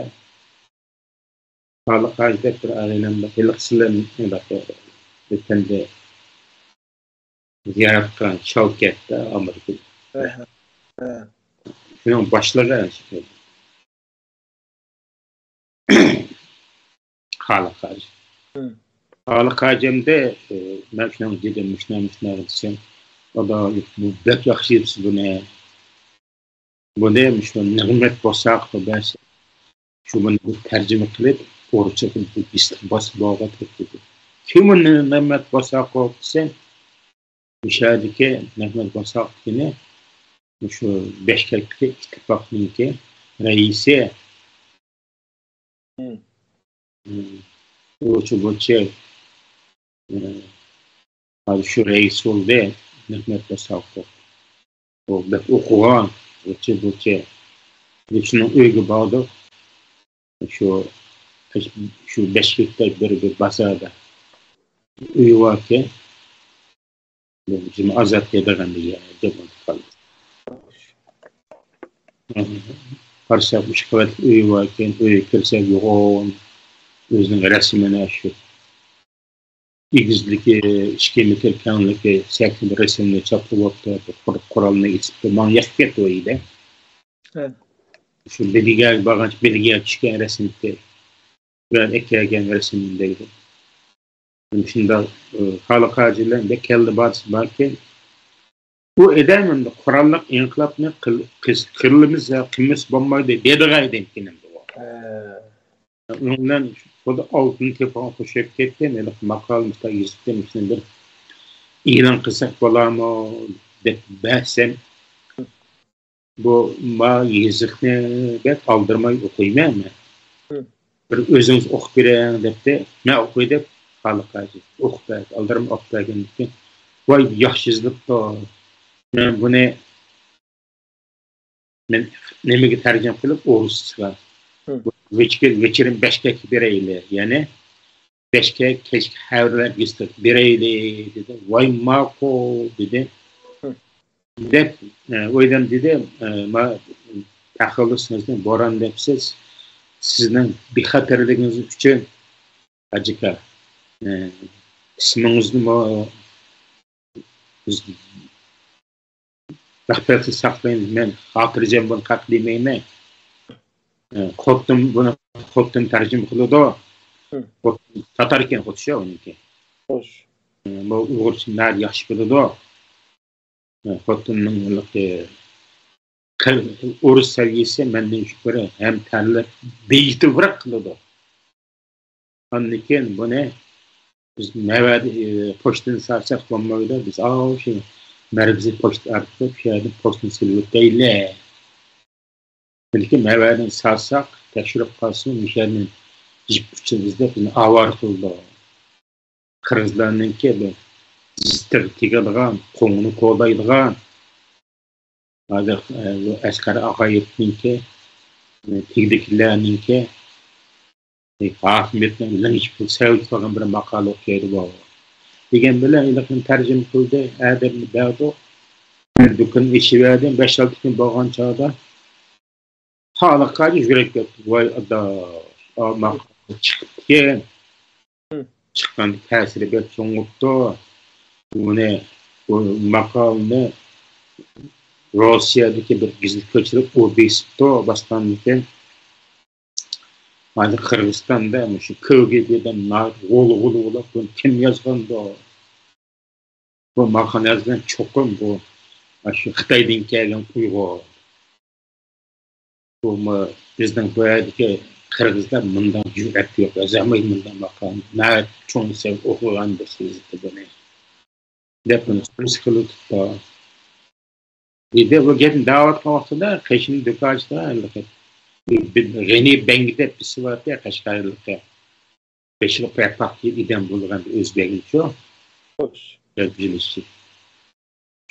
خالىق ھاجى دەپ بىر ئاغىنەم بار. ھېلىقىسىلەر ئۆتەندە زىيارەت قىلغان شاۋكەتتە ئامېرىكىدا. ھە، ھە. شۇنىڭ باشلىقى خالىق ھاجى. ھە. خالىق ھاجىمدە، ئە، مەن شۇنىڭ دېدىم، مۇشۇنى، مۇشۇنى دېسەم، ئادا، بۇ بەك ياخشى يېزىپسىز بۇنى. بۇنى شۇ نىغمەت بوساقوۋغا بەرسە، شۇ بۇنى بىر تەرجىمە قىلىپ، ئورۇسچە قىلىپ بىر بېسىپ باسىدىغۇ دەپ دېدى. كىم ئۇ نىغمەت بوساقوۋ دېسەم، مۇشۇ يەردىكى نىغمەت بوساقوۋنى، مۇشۇ بەشكەكتىكى ئىتتىپاقنىڭكى رەئىسى. ھە. ھە. ئۇچۇ بۇچى، ئە، ھازىر شۇ رەئىس بولدى، نىغمەت بوساقوۋ. ئۇ بەك ئوقۇغان، ئۇچۇ بۇچى. بىز شۇنىڭ ئۆيىگە باردۇق. شۇ، شۇ بەشكەكتە بىر، بىر بازاردا ئۆيى باركەن. بۇ جىم ئازاد دەيدىغان دېگەن دەپ قالدى. قارىساق، ئۈچ قەۋەتلىك ئۆيى باركەن، ئۆيگە كىرسەك، يوغان ئۆزىنىڭ رەسىمىنى شۇ ئېگىزلىكى ئىككى مېتىر، كەڭلىكى سەككىز رەسىمنى چاپلىۋاپتۇ، بىر قۇر-، قورالنى ئېسىپتۇ، ماڭا يېقىپ كەتتى ئۇ ئىدە. ھە. شۇ بېلگىيەگە بارغانچە، بېلگىيەگە چۈشكەن رەسىمكى، بىرەر ئەكەلگەن رەسىم دەيدۇ. شۇنداق، ئى، خالىق ھاجى بىلەن بەك كەلدى بارسى باركەن. ئۇ ئادەم ئەمدى قوراللىق ئىنقىلابنى قىل-، قىس-، قىلىمىز يا قىلمىسا بولمايدۇ دېدىغايدىكەن ئەمدى ئۇ. ھە. ئۇنىڭ بىلەن خۇددى ئالتۇن تېپىغان خوشلاپ كەتكەن، ھېلىقى ماقالىمىزدا يېزىپتىن، شۇنى بىر ئېلان قىلساق بولارمۇ دەپ بەرسەم، بۇ ما يېزىقنى بەك ئالدىرىماي ئوقۇيمەن مەن. ھە. بىر ئۆزىڭىز ئوقۇپ بېرىڭ دەپتۇ. مەن ئوقۇي دەپ خالىق ھاجى ئوقۇپ بەردى. ئالدىرىماي ئوقۇپ بەرگەندىن كېيىن، ۋاي، ياخشى يېزىلىپتۇ. مەن بۇنى، مەن نېمىگە تەرجىمە قىلىپ، ئورۇسچىغا. ھە. ۋېچكە-، ۋېچىرىم بەشكەككە بېرەيلى. يەنى بەشكەك، كەچكە خەۋەرلەر يېزىپ بېرەيلى دېدى. ۋاي، ماقۇل دېدى. ھە. دەپ، ئە، ئويلىدىم دېدى. ئە، ما-، تەخەللۇسىڭىزنى بوران دەپسىز. سىزنىڭ بىخەتەرلىكىڭىز ئۈچۈن، ھاجىكا، ئە، ئىسمىڭىزنىمۇ بىز مەخپىيەتتە ساقلايمىز. مەن خاتىرجەم بولۇڭ، خەق دېمەيمەن. ئە، خوتۇن، بۇنى خوتۇن تەرجىمە قىلىدۇ. ھە. خوتۇن تاتار ئىكەن، خوتۇن شۇ ئۇنىڭكى. خوش. ئە، بۇ ئۇيغۇرچە ناھايىتى ياخشى بىلىدۇ. ئە، خوتۇننىڭ ھېلىقى قىل-، ئورۇس سەۋىيەسى مەندىن يۇقىرى ھەم تەرلەپ بېيىتىۋراق قىلىدۇ. ئاندىن كېيىن بۇنى بىز نەۋەدە، ئى، پوچتىنى سالساق بولمايدۇ. بىز ئاۋۇ شۇ مەركىزىي پوچتا ئارقىلىق شۇ يەردىن پوچتىنى سېلىۋېتەيلى. بەلكىم نەۋەدىن سالساق، تەكشۈرۈپ قالسا، مۇشۇ يەردىن جىپ ئۇچىنى ئىزدەپ بىزنى ئاۋارە قىلىدۇ. قىرغىزلارنىڭكى بۇ زىتىغا تېگىدىغان، قوڭىنى كولايدىغان، ھازىر، ئە، بۇ ئەسقەر ئاغايېۋنىڭكى، ئە، تېگىدىكىلەرنىڭكى، ئە، ھاكىمىيەتنىڭ لىڭشىپ سەۋت قىلغان بىر ماقالە ئوخشايدۇ بۇ. دېگەن بىلەن ھېلىقىنى تەرجىمە قىلدى، ئادەمنى بەردۇق. بىر دۇكان ئېچىۋەردى، بەش-ئالتە كۈن بولغان چاغدا خالىق ھاجى يۈگۈرۈپ كەتتى. ۋاي ئاداش، ئا، ماقالە چىقىپتىكەن. چىققاندا تەسىرى بەك چوڭ بوپتۇ. بۇنى، بۇ ماقالىنى روسىيەدىكى بىر گېزىت كۆچۈرۈپ، ئۇ بېسىپتۇ، باسقاندىكىن. ھازىر قىرغىزىستاندا مۇشۇ كىگبدە ناھايىتى غۇلغۇلا بولۇپ، بۇنى كىم يازغاندۇ؟ بۇ ماقالە يازغان چوقۇم بۇ، شۇ خىتايدىن كەلگەن ئۇيغۇر. بۇمۇ بىزنىڭ بۇ يەردىكى قىرغىزلار مۇنداق جۈرئەت يوق، يازالمايدۇ مۇنداق ماقالىنى. ناھايىتى چوڭ سەن ئوقۇغان بولسا يېزىپتۇ بۇنى، دەپ مېنى سۈرۈشكە قىلىۋېتىپتۇ. بىزدە بۇ گەپنى دەۋاتقان ۋاقتىدا قېشىمدا دۇكانچىدا غېنى بەڭگى دەپ بىرسى بارتى، قەشقەرلىككە بېشىغا پايپاق كىيىپ ئادەم بولغان ئۆزبەكچۇ. خوش.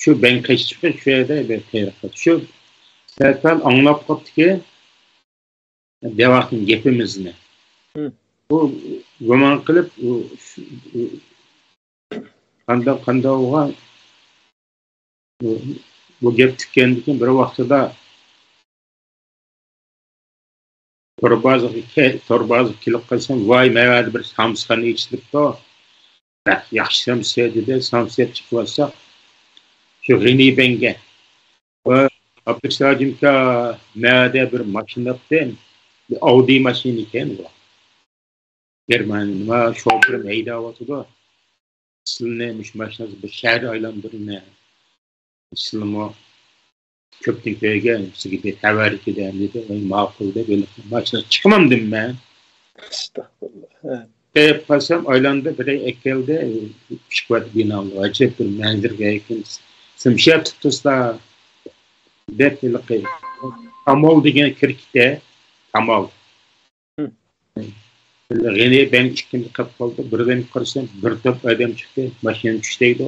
شۇ بەڭ قېشى چىقىپ، شۇ يەردە بىر تېرىققا چۈشۈپ، سەل-پەل ئاڭلاپ قاپتىكەن، دەۋاتقان گېپىمىزنى. ھە. ئۇ گۇمان قىلىپ، ئۇ، ئۇ، قانداق، قانداق بولغان، بۇ، بۇ گەپ پۈتكەندىن كېيىن بىر ۋاقتىدا تور بازىغا كە-، تور بازىغا كېلىپ قالسام، ۋاي، مەۋەدە بىر سامسىخانا ئېچىلىپتۇ. بەك ياخشى سامسا دېدى، سامسا يەپ چىقىۋالساق، شۇ غېنى بەڭگە. ۋە ئابدۇساجىمكا، مەۋەدە بىر ماشىنا ئاپتىم، بىر ئاۋدى ماشىنا ئىكەن بۇ. گېرمانىيە، نېمە، شوپۇرۇم ھەيدەۋاتىدۇ. سىلىنى مۇشۇ ماشىنىسى بىر شەھەر ئايلاندۇرىمەن. سىلىمۇ كۆپتىن كۆرگەن، سىزگە بىر خەۋەر كېلىدۇ دېدى. ۋاي، ماقۇل دەپ، ماشىنىسى چىقمامدىم مەن. ئەستەغپۇرۇللا. ھە. قېرىپ قالسام، ئايلاندى، بىرى ئەكەلدى، ئىككى قەۋەت بىنالىق، ئەجەب بىر مەنزىرىگە يېقىن. سىمشىيا تۇتۇستا دەپ، ھېلىقى تامول دېگەن كىركىتە، تامول. ھە. غېنى بەڭ ئىككىنچى قات قالدى. بىردىن قارىسام، بىر توپ ئادەم چىقتى، ماشىنىدىن چۈش دەيدۇ.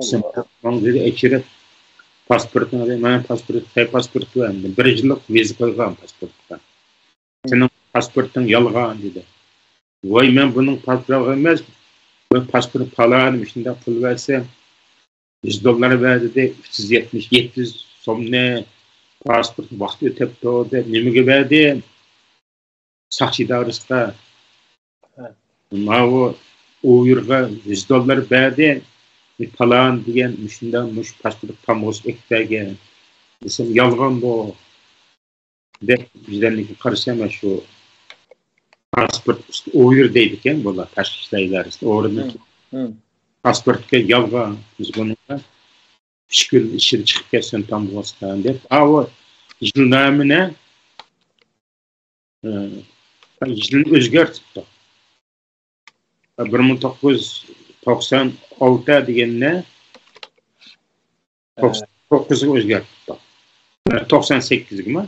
سىم-، ماڭا دېدى، ئەكىرىپ، پاسپورتىڭ دېدى. مانا پاسپورت، خەي پاسپورت بار ئەمدى. بىر يىللىق ۋىزا قويغان پاسپورتقا. سېنىڭ پاسپورتىڭ يالغان دېدى. ۋاي، مەن بۇنىڭ پاسپورتى ئەمەس، بۇ پاسپورت پالان، شۇنداق پۇل بەرسە، يۈز دوللار بەر دېدى، ئۈچ يۈز يەتمىش، يەتتە يۈز سومنى، پاسپورت ۋاقتى ئۆتەپتۇ دەپ نېمىگە بەردى؟ ساقچى ئىدارىسىغا. ھە. ماۋۇ ئۇيغۇرغا يۈز دوللار بەردى، پالان دېگەن مۇشۇنداق، مۇشۇ پاسپورت تامغىسى ئېلىپ بەرگەن دېسەم، يالغان بۇ. دەپ بىردەمدىن كېيىن قارىسام، مانا شۇ پاسپورت ئۇيغۇر دەيدىكەن، بۇلار تاشقى ئىشلار ئىدارىسى ئورنىدىن. ھە، ھە. پاسپورتقا يالغان، بىز بۇنىڭغا ئۈچ كۈن ئىچىدە چىقىپ كەتسۇن تامغىسىدىن دەپ، ئاۋۇ يىلنامىنى، ئە، يىلنى ئۆزگەرتىپتۇ. بىر مىڭ توققۇز يۈز توقسان ئالتە دېگەننى توقسان توققۇزغا ئۆزگەرتىپتۇ. توقسان سەككىزگىمۇ؟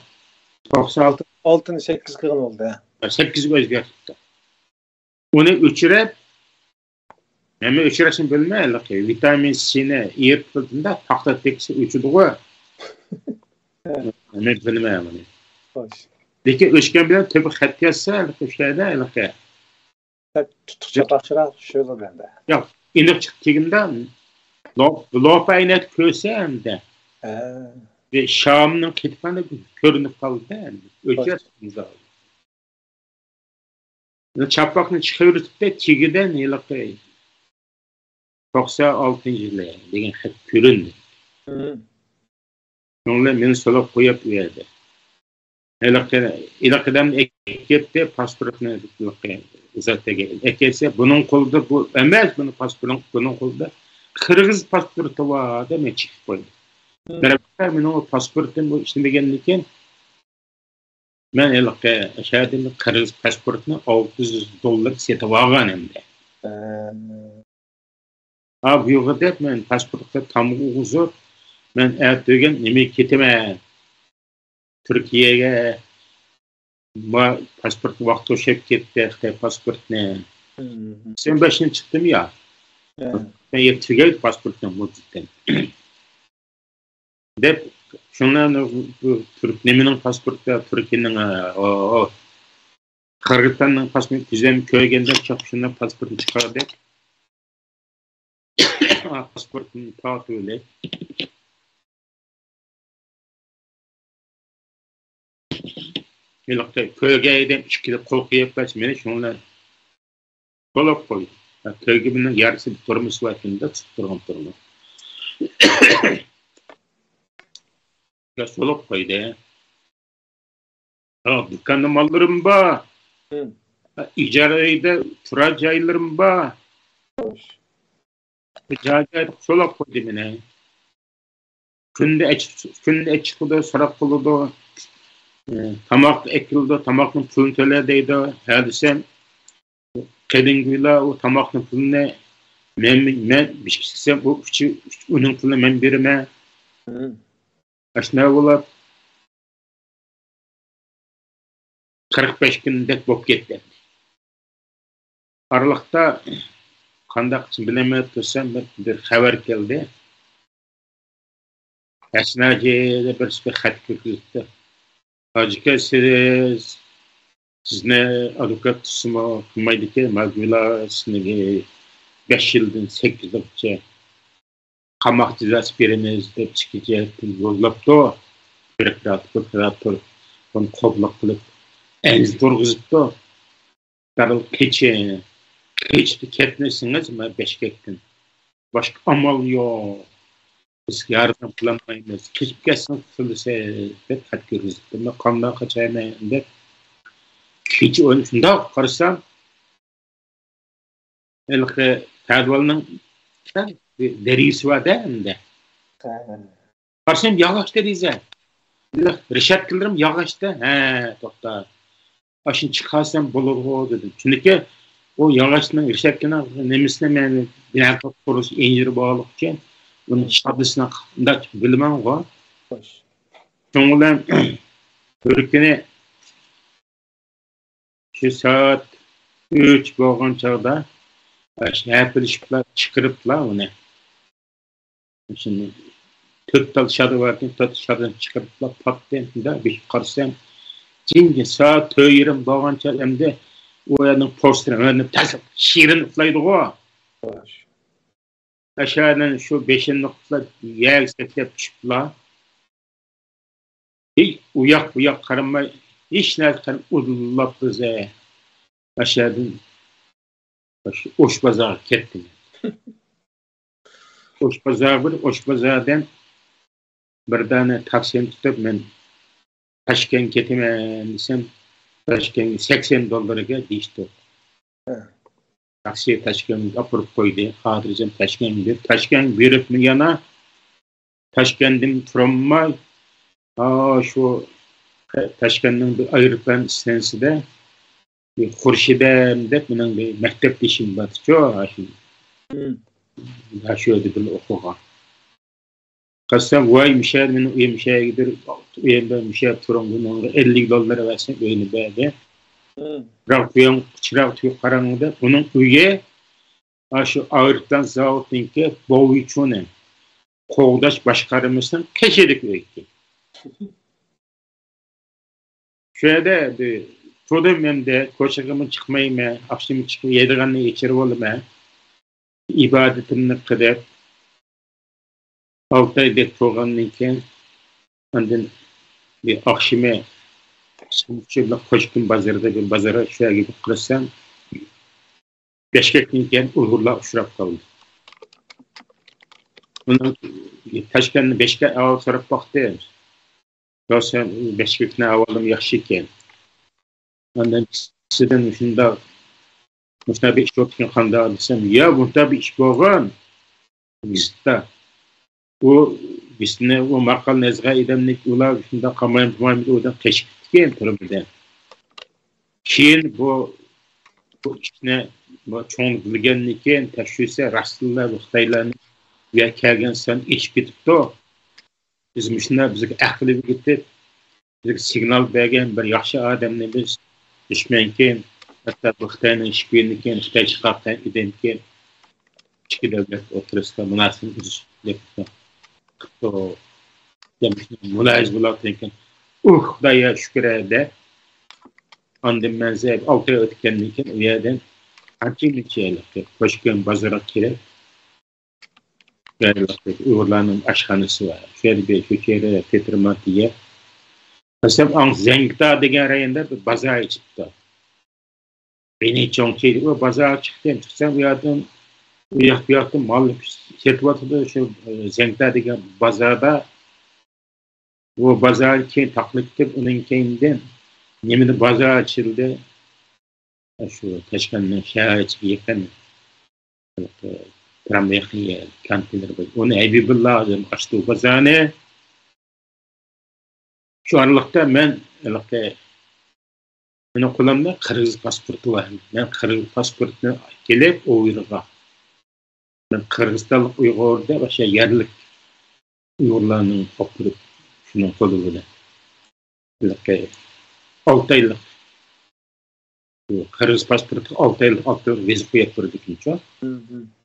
توقسان ئالتە. ئالتىنى سەككىز قىلغان بولدى. سەككىزگە ئۆزگەرتىپتۇ. ئۇنى ئۆچۈرۈپ، نېمە ئۆچۈرۈشنى بىلمەي، ھېلىقى ۋىتامىن سىنى ئېرىتىپ قىلدىمدا، پاختا تېكىسى ئۆچىدىغۇ. مەن بىلمەي بۇنى. خوش. لېكىن ئۆچكەن بىلەن تۆپە خەت يازسا، ھېلىقى ئۆچكەندە، ھېلىقى. خەت تۇتۇق چاتاقچىراق چۈشۈرىدۇ ئەمدى. ياق، ئېنىق چىقتى تېگىمدە، لو-، لوپا ئەينەك كۆرسە ئەمدى. ھە. بىر شامنىڭ قېتىپ كۆرۈنۈپ قالدى ئەمدى. ئۆچۈرۈپ. چاپاقنى چىقىرىۋېتىپتۇ، تېگىدىن ھېلىقى توقسان ئالتىنچى يىلى دېگەن خەت كۆرۈندى. ھە. شۇنىڭ بىلەن مېنى سولاپ قويۇپ ئۇ يەردە. ھېلىقى، ھېلىقى ئادەمنى ئەكەتتى، پاسپورتنى ئۇزاتتى. ئەكەتسە، بۇنىڭ قولىدا بۇ ئەمەس، بۇنىڭ پاسپورتى، بۇنىڭ قولىدا قىرغىز پاسپورتى بار دەپ مېنى چېكىپ قويدى. ھە. دەرۋەقە، مېنىڭ ئۇ پاسپورتۇم بۇ ئىشلىمىگەندىن كېيىن، مەن ھېلىقى شەھەردىن قىرغىز پاسپورتىنى ئالتە يۈز دوللار سېتىپ ئالغان ئەمدى. ھە. ھا، بۇيرۇغا دەپ مەن پاسپورتقا تامغا ئۇرغۇزۇپ، مەن ئەتىگەن نېمىگە كېتىمەن؟ تۈركىيەگە. ما پاسپورتنى ۋاقتى توشۇپ كەتتى، خىتاي پاسپورتنى. ھە. سەن بەشىنچى چىقتىم يا؟ ھە. سەن يەتتە تۈگەيدى پاسپورتنىڭ مۇددىتى. دەپ، شۇڭلارنى بۇ تۈرك نېمىنىڭ پاسپورتى، تۈركىيەنىڭ، ئا، ئا، ئا، قىرغىزىستاننىڭ پاسپورتى تۈزۈم كۆرگەندە چاقچىنىڭ پاسپورتىنى چىقاردى. پاسپورتىنى تارتىۋېلىپ. ھېلىقى كۆرگەيدىن ئىككىلى قول قويۇپ بەرسە مېنى شۇڭلار سولاپ قويدى. كۆرگىمىنىڭ يارىسى بىر تۇرمىسى بار ئىكەن-دە، تۇتۇپ تۇرغان تۇرمۇ. سولاپ قويدى. ھا، دۇكاندا ماللىرىم بار. ھە. ھا، ئىجارە ئۆيدە تۇرار جايلىرىم بار. خوش. جاي-جاي سولاپ قويدى مېنى. كۈندە ئەچ-، كۈندە ئەچىقىدۇ، سوراق قىلىدۇ. ئى، تاماق ئەكېلىدۇ، تاماقنىڭ پۇلىنى تۆلە دەيدۇ. ھە دېسەم، قېدىمكىلەر ئۇ تاماقنىڭ پۇلىنى مەن، مەن بىر ئىككى دېسەم، ئۇ ئۈچى، ئۈچ، ئۇنىڭ پۇلىنى مەن بېرىمەن. مم. ئاشۇنداق بولۇپ، قىرىق بەش كۈندەك بولۇپ كەتتى. ئارىلىقتا قانداق قىلسام بىلەلمەي تۇرسام، بىر، بىر خەۋەر كەلدى. ھەسەن ھاجى دەپ بىرسى بىر خەت كىرگۈزۈپتۇ. ھاجىكە، سىز، سىزنى ئادۋوكات تۇتسىمۇ قىلمايدىكەن، ماگۇلا سىزنى بەش يىلدىن سەككىز يىلغىچە قاماق جازاسى بېرىمىز دەپ ئىچكى جەھەتتىن يوللاپتۇ. بىر قىرات، بىر قىرات تۇرۇپ، بۇنى قوبۇل قىلىپ، ئەنزە تۇرغۇزۇپتۇ. دەرھال قېچىڭ، قېچىپ كەتمىسىڭىز، مانا بىشكەكتىن باشقا ئامال يوق. بىز ياردەم قىلالمايمىز. قېچىپ كەتسىڭىز قۇتۇلىسىز دەپ خەت كىرگۈزۈپتۇ. مەن قانداق قاچايمەن دەپ كېچە ئويلاپ شۇنداق قارىسام، ھېلىقى پەدىۋالنىڭ دېرىزىسى بار-دە ئەمدى. ھە. قارىسام ياغاچ دېرىزە. رېشاتكىلىرىم ياغاچتا. ھە، توختا. ئاشۇنى چىقارسام بولۇرغۇ دېدىم. چۈنكى ئۇ ياغاچنىڭ، رېشاتكىنىڭ نېمىسىنى مەن بىنە قۇرۇش ئىنژېر بولغانلىقى ئۈچۈن ئۇنىڭ شادىسىنى قانداق بىلىمەنغۇ. خوش. شۇنىڭ بىلەن بىر كۈنى شۇ سائەت ئۈچ بولغان چاغدا، ئاشۇ ھەپىلىشىپلا چىقىرىپلا ئۇنى. شۇنى تۆت تال شادا باركەن، تۆت شادىنى چىقىرىپلا پاتتى. شۇنداق بېكىپ قارىسام، جىڭگە سائەت تۆت يېرىم بولغان چاغ ئەمدى ئۇ يەرنىڭ پوستىنى ھۆرنى تەسلەپ شېرىن ئۇخلايدىغۇ. ئاشۇ يەردىن شۇ بېشىمنى قۇتلاپ يەرگە سەكرەپ چۈشۈپلا، ھېچ ئۇياق بۇياق قارىماي، ھېچ نەرسە قارىماي ئۇدۇللاپ بىزە ئاشۇ يەردىن ئوش بازارغا كەتتىم. ئوش بازار بىر، ئوش بازاردىن بىر دانە تاكسىنى تۇتۇپ، مەن تاشكەنتكە كېتىمەن دېسەم، تاشكەنتكە سەكسەن دوللارغا دېيىشتى. ھە. تاكسى تاشكەنتكە ئاپىرىپ قويدى. خاتىرجەم تاشكەنتكە بېرىپ، تاشكەنتكە بېرىپمۇ يەنە تاشكەنتتىن تۇرالماي، ھا، شۇ تاشكەنتنىڭ بىر ئايروپىلان ئىستانسىسىدا بىر خۇرشىدەم دەپ مېنىڭ بىر مەكتەپدىشىم بارتىچۇ، ھاشىم. مم. ھە، شۇ يەردە بىللە ئوقۇغان. قارىسام، ۋاي، مۇشۇ يەردە مېنىڭ ئۆيۈم، مۇشۇ يەرگە بېرىپ، ئۆيۈمدە مۇشۇ يەردە تۇرۇڭ، بۇنىڭغا ئەللىك دوللار بەرسەم، ئۆينى بەردى. مم. چىراغ قويۇڭ، چىراغ تۈگۈپ قاراڭ دەپ، ئۇنىڭ ئۆيى ئاشۇ ئايروپىلان زاۋۇتىنىڭكى بوۋىچۇنى قوغداش باشقارمىسىنىڭ قېشىدىكى ئۆي ئىكەن. شۇ يەردە بىر تۇردۇم ئەمدى، كوچىغىمۇ چىقمايمەن، ئاخشىمى چىقىپ يەيدىغاننى ئېچىرىۋالىمەن. ئىبادىتىمنى قىلىپ، ئالتە ئايدەك تۇرغاندىن كېيىن، ئاندىن بىر ئاخشىمى چىقىپ بىلەن قوشكىن بازىرىدا بىر بازار، شۇ يەرگە بېرىپ قارىسام، بىشكەكتىن كېيىن ئۇيغۇرلار ئۇچراپ قالدى. ئۇنىڭ تاشكەنتنى بىشكەك ئەھۋال سوراپ باقتى. يا سەن بىشكەكنى ئەھۋالىمۇ ياخشى ئىكەن. ئاندىن ئىككىسىدىن شۇنداق، مۇشۇنداق بىر ئىش بوپتىكەن قانداق دېسەم، يا بۇنداق بىر ئىش بولغان گېزىتتا. ئۇ گېزىتنى، ئۇ ماقالىنى يازغان ئادەمنى ئۇلار شۇنداق قامايمىز، قامايمىز ئۇدىن قېچىپ كېتىپتىكەن تۈرمىدىن. كېيىن بۇ، بۇ ئىشنى، بۇ چوڭ بىلگەندىن كېيىن تەكشۈرسە، راستتىنلا بۇ خىتايلارنى بۇ يەرگە كەلگەن سان ئېشىپ كېتىپتۇ. بىز مۇشۇنداق بىزگە ئەقىل ئۆگىتىپ، بىزگە سىگنال بەرگەن بىر ياخشى ئادەمنى بىز دۈشمەنكەن، ھەتتا بۇ خىتاينىڭ شپىيونىكەن، خىتاي چىقارغان ئادەمكەن، ئىككى دۆلەت ئوتتۇرىسىدا مۇناسىۋەتنى ئۈزۈش دەپ قىپتۇ. مۇلاھىزە بولۇۋاتىدىكەن. ئۇھ، خۇدايا شۈكۈر دەپ. ئاندىن مەن زەپ ئالتە ئاي ئۆتكەندىن كېيىن ئۇ يەردىن قانچە مۇنچە يەرلىككە، كوچكىن بازىرىغا كىرىپ، ئۇيغۇرلارنىڭ ئاشخانىسى بار. شۇ يەردە بىر كۆچىدە پېتىرمات دېگەن. مەسىلەن، ئاڭ زەڭگىتا دېگەن رايوندا بىر بازار ئېچىپتۇ. بېنى چوڭچى دەپ بازار چىقتىم. چىقسام، ئۇ يەردىن، ئۇ ياق، بۇ ياقتىن مال سېتىۋاتىدۇ. شۇ، ئە، زەڭگىتا دېگەن بازاردا، ئۇ بازار كېيىن تاقىلىپ كېتىپ، ئۇنىڭ كەينىدىن نېمىدە بازار ئېچىلدى. شۇ تاشكەنتنىڭ شەھەر ئىچىگە يېقىن، ترامۋاي كانتىنلىرى بار. ئۇنى ھەبىبۇللا ئادەم ئاچتى ئۇ بازارنى. شۇ ئارىلىقتا مەن ھېلىقى مېنىڭ قولۇمدا قىرغىز پاسپورتى بار. مەن قىرغىز پاسپورتىنى ئەكېلىپ ئۇيغۇرغا، مەن قىرغىزىستانلىق ئۇيغۇر دەپ ئاشۇ يەرلىك ئۇيغۇرلارنىڭ ئاپىرىپ شۇنىڭ قولى بىلەن ھېلىقى ئالتە ئايلىق، بۇ قىرغىز پاسپورتىغا ئالتە ئايلىق، ئالتە ئايلىق ۋىزا قويۇپ بېرىدىكەنچۇ.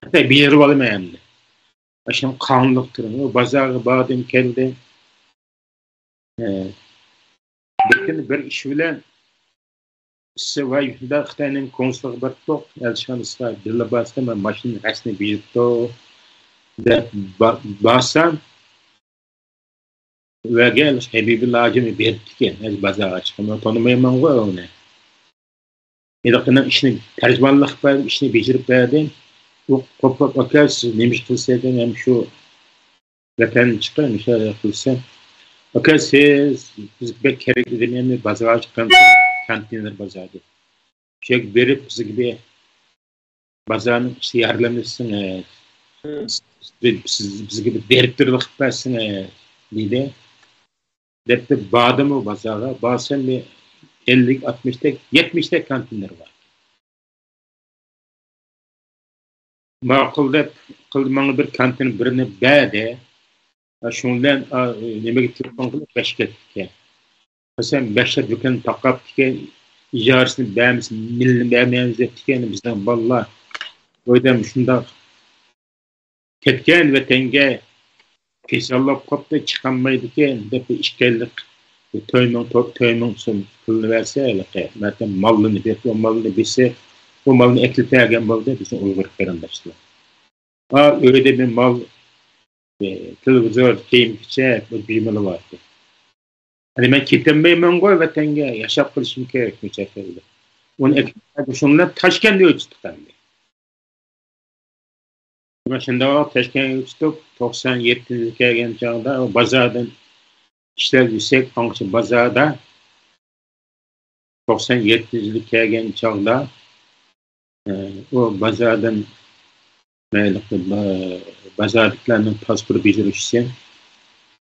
ھەتتا بېرىپ ئالىمەن ئەمدى. ئاشۇنى قانۇنلۇق تۇرۇڭ. بازارغا باردىم، كەلدىم. ئە، بىر كۈنى بىر ئىش بىلەن سىزگە ۋاي شۇنداق خىتاينىڭ كونسۇلىغا بارتۇق، ئەلچىخانىسىغا بىللە بارسا، مەن ماشىنا ھەسىنى بېرىپتۇ دەپ با-، بارسام، ۋەگە ھەبىبۇللا ھاجىمۇ بېرىپتىكەن، ھەز بازارغا چىقىپ، مەن تونۇمايمەنغۇ ئۇنى. ھېلىقىنىڭ ئىشىنى تەرجىمانلىق بەردىم، ئىشنى بېجىرىپ بەردىم. ئۇ قوپۇپ، ئاكا، سىز نېمە ئىش قىلىسىز دېدىم، ھەم شۇ ۋەتەن چىقىپ مۇشۇ قىلسام، ئاكا، سىز بىزگە بەك كېرەك ئىدى، مەن بازارغا چىققان كونتېينېر بازاردا. شۇ يەرگە بېرىپ بىزگە بىر بازارنىڭ ئىچىدە ياردەملىشسىڭىز، سىز، بىزگە بىر دىرېكتورلۇق قىلىپ بەرسىڭىز دېدى. دەپتۇ، باردىمۇ بازارغا، بارسام بىر ئەللىك، ئاتمىشتەك، يەتمىشتەك كونتېينېر بار. ماقۇل دەپ قىلدى، ماڭا بىر كونتېينېر بىرنى بەردى. شۇنىڭ بىلەن، ئا، نېمىگە تېلېفون قىلىپ، بەشكەككە. مەسىلەن، بەشلەر دۇكان تاقاپتىكەن، ئىجارىسىنى بەرمىسە، مېلىنى بەرمەيمىز دەپتىكەن، بىزنىڭ بالىلار. ئۆيدە مۇشۇنداق كەتكەن ۋەتەنگە كېسەللەپ قاپتۇ، چىقالمايدىكەن دەپ، ئىككىلىك تۆت مىڭ، تۆت مىڭ سوم پۇلنى بەرسە، ھېلىقى مەتەن ماللىنى بېرىپ، ئۇ مالنى بېسىپ، ئۇ مالنى ئەكېلىپ بەرگەن بولدى بىزنىڭ ئۇيغۇر قېرىنداشلار. ئا، ئۆيدە بىر مال، ئە، تېلېۋىزور، كىيىم-كېچەك، بىر بۇيۇملار بار ئىدى. ئەنە مەن كېتەلمەيمەنغۇ ۋەتەنگە، ياشاپ قېلىشىم كېرەك بۇ چەت ئەلدە. ئۇنى ئەكېلىپ، شۇنىڭ بىلەن تاشكەنتتە ئۆي تۇتتۇق ئەمدى. مەن شۇنداق تاشكەنتكە ئۆي تۇتۇپ، توقسان يەتتىنچى يىلى كەلگەن چاغدا بازاردىن ئىشلەپ يۈرسەك، ئاڭچە بازاردا توقسان يەتتىنچى يىلى كەلگەن چاغدا، ئە، ئۇ بازاردىن، مەيلى، با-، بازاردىكىلەرنىڭ پاسپورت بېجىرىشى،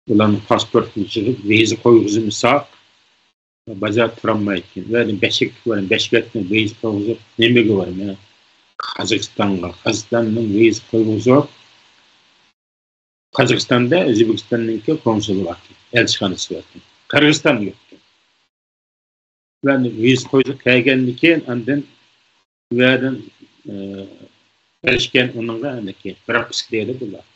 ئۇلارنىڭ پاسپورتىنى يىغىپ، ۋىزا قويغۇزمىساق، بازار تۇرالمايدىكەن. ئۇ يەردىن بەشكەككە بارىمەن، بەشكەكتىن ۋىزا قويغۇزۇپ، نېمىگە بارىمەن؟ قازاقىستانغا، قازاقىستاندىن ۋىزا قويغۇزۇپ، قازاقىستاندا ئۆزبېكىستاننىڭكى كونسۇلى باركەن، ئەلچىخانىسى باركەن. قىرغىزىستاندا يوقكەن. ئۇلارنى ۋىزا قويۇپ كەلگەندىن كېيىن، ئاندىن ئۇ يەردىن، ئە، بەرىشكەن ئۇنىڭغا، ئاندىن كېيىن پراپىسكا دەيدۇ بۇلار.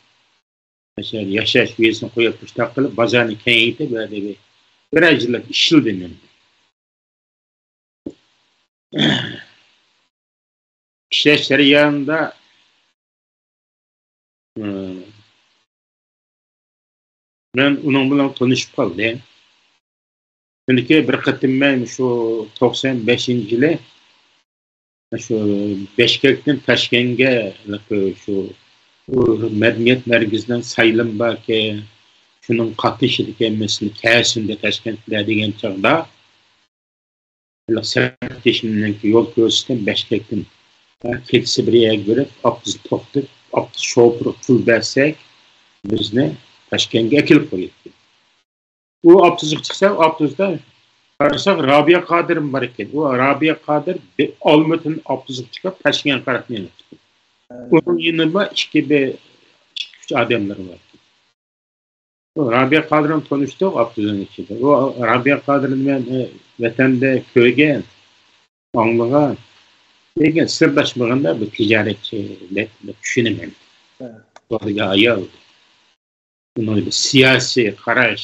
مەسىلەن، ياشاش ۋىزىسىنى قويۇپ، مۇشۇنداق قىلىپ، بازارنى كېڭەيتىپ، بۇ يەردە بىر، بىرەر يىللىق ئىشلىدىم ئەمدى. ئىشلەش جەريانىدا، ئىم، مەن ئۇنىڭ بىلەن تونۇشۇپ قالدىم. چۈنكى بىر قېتىم مەن شۇ توقسان بەشىنچى يىلى شۇ بەشكەكتىن تاشكەنتكە، شۇ مەدەنىيەت مەركىزىنىڭ سايلىمى باركەن، شۇنىڭ قاتنىشىدىكەن، مەسىلەن، كەلسۇندە تاشكەنتلىكلەر دېگەن چاغدا، سەپدىشىمنىڭكى يول كۆرسىتىپ، بەشكەكتىن كېچىسى بىر يەرگە بېرىپ، ئاپتوبۇس توختىتىپ، ئاپتوبۇس شوپۇرىغا پۇل بەرسەك، بىزنى تاشكەنتكە ئەكېلىپ قوياتتى. ئۇ ئاپتوبۇسقا چىقساق، ئاپتوبۇستا قارىساق، رابىيە قادىرمۇ بار ئىكەن. ئۇ رابىيە قادىر بى-، ئالمۇتىدىن ئاپتوبۇسقا چىقىپ، تاشكەنتكە قاراپ مېڭىپتىكەن. ئۇنىڭ يېنىدا ئىككى، بىر، ئىككى، ئۈچ ئادەملىرى بار ئىكەن. ئۇ رابىيە قادىرنى تونۇشتۇق ئاپتوبۇسنىڭ ئىچىدە. ئۇ رابىيە قادىرنى مەن، ئە، ۋەتەندە كۆرگەن، ئاڭلىغان. لېكىن سىرداشمىغاندا بىر تىجارەتچى دەپ چۈشىنىمەن. ھە. سودىگەر ئايال. ئۇنىڭ بىر سىياسىي قاراش،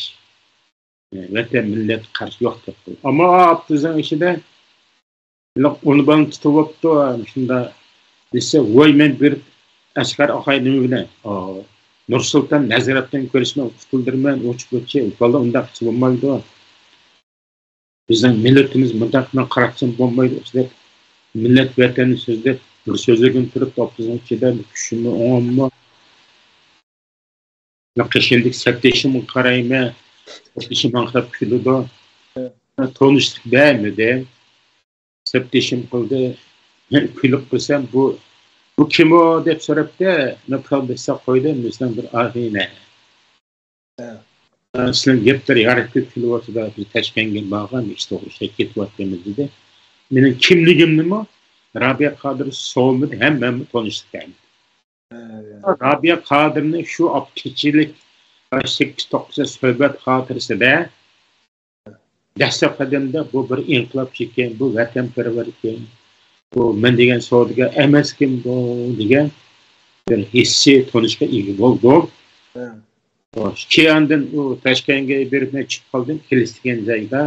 ۋەتەن، مىللەت قارىشى يوق دەپ قويدى. ئەمما ئاپتوبۇسنىڭ ئىچىدە ئۇنى بالىنى تۇتۇۋاپتۇ، شۇنداق دېسە، ۋاي، مەن بېرىپ ئەسقەر ئاخاي نېمە بىلەن؟ ئا، نۇرسۇلتان نەزىرەتتىن كۆرۈشمەن، قۇتۇلدۇرىمەن، ئۇچ بۇچى، بالىلار ئۇنداق قىلسا بولمايدۇ. بىزنىڭ مىللىتىمىز مۇنداق بىلەن قاراتسىمۇ بولمايدۇ، دەپ، مىللەت ۋەتەننى سۆزلەپ، بىر سۆزلىگىنى تۇرۇپ، ئاپتوبۇسنىڭ ئىچىدە كۈچىمۇ ئوڭۇممۇ. قېشىمدىكى سەپدىشىمگە قارايمەن، سەپدىشىم ماڭا قاراپ كۈلىدۇ. تونۇشلۇق بەرمىدى. سەپدىشىم قىلدى. كۈلۈپ قويسام، بۇ، بۇ كىم ئۇ دەپ سوراپتۇ. مەن پۇل بېسىپ قويدۇم، بىزنىڭ بىر ئاغىنە. سىلەرنىڭ گەپلىرى ھەرىكەتكە كېلىۋاتىدۇ، بىز تاشكەنتكە بارغان، ئىش توغرا ئىشلەپ كېتىۋاتىمىز دېدى. مېنىڭ كىملىكىمنىمۇ رابىيە قادىر سورىمىدى، ھەم مەنمۇ تونۇشلۇق بەرمىدىم. رابىيە قادىرنى شۇ ئاپ كېچىلىك سەككىز توققۇز سۆھبەت خاتىرىسىدە دەسلەپ قەدەمدە بۇ بىر ئىنقىلابچى ئىكەن، بۇ ۋەتەنپەرۋەر ئىكەن، بۇ مەن دېگەن سودىگەر ئەمەسكەن بۇ دېگەن بىر ھېسسىي تونۇشقا ئىگە بولدۇم. خوش، كېيىن ئاندىن ئۇ تاشكەنتكە بېرىپ مەن چىقىپ قالدىم، كېلىس دېگەن جايدا.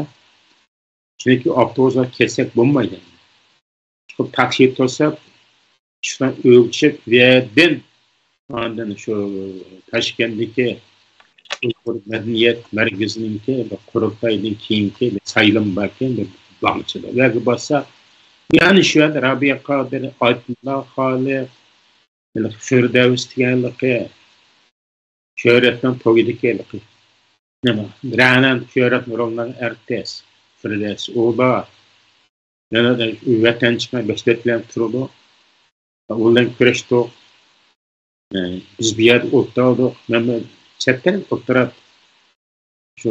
چۈنكى ئاپتوبۇسقا كەتسەك بولمايدۇ. چىقىپ تاكسى توساپ، شۇنى ئۆيگە چۈشۈپ، بۇ يەردىن ئاندىن شۇ تاشكەنتتىكى ئۇيغۇر مەدەنىيەت مەركىزىنىڭكى بىر قۇرۇلتايدىن كېيىنكى بىر سايلىمى باركەن، بىر باغچىدا. ئۇ يەرگە بارساق، يەنە شۇ يەردە رابىيە قادىر، ئايتۇللا خالىق، ھېلىقى فىردەۋس دېگەنلىكى، شۆھرەتنىڭ تويىدىكى ھېلىقى نېمە، رەنا شۆھرەتنى رولىنى ئارتىس فىردەۋس ئۇ بار. يەنە ۋەتەن چىقماي بەش دۆت بىلەن تۇرىدۇ. ئۇ بىلەن كۆرۈشتۇق. ئە، بىز بۇ يەردە ئولتۇردۇق. مەن چەت تەرەپتە ئولتۇرۇپ، شۇ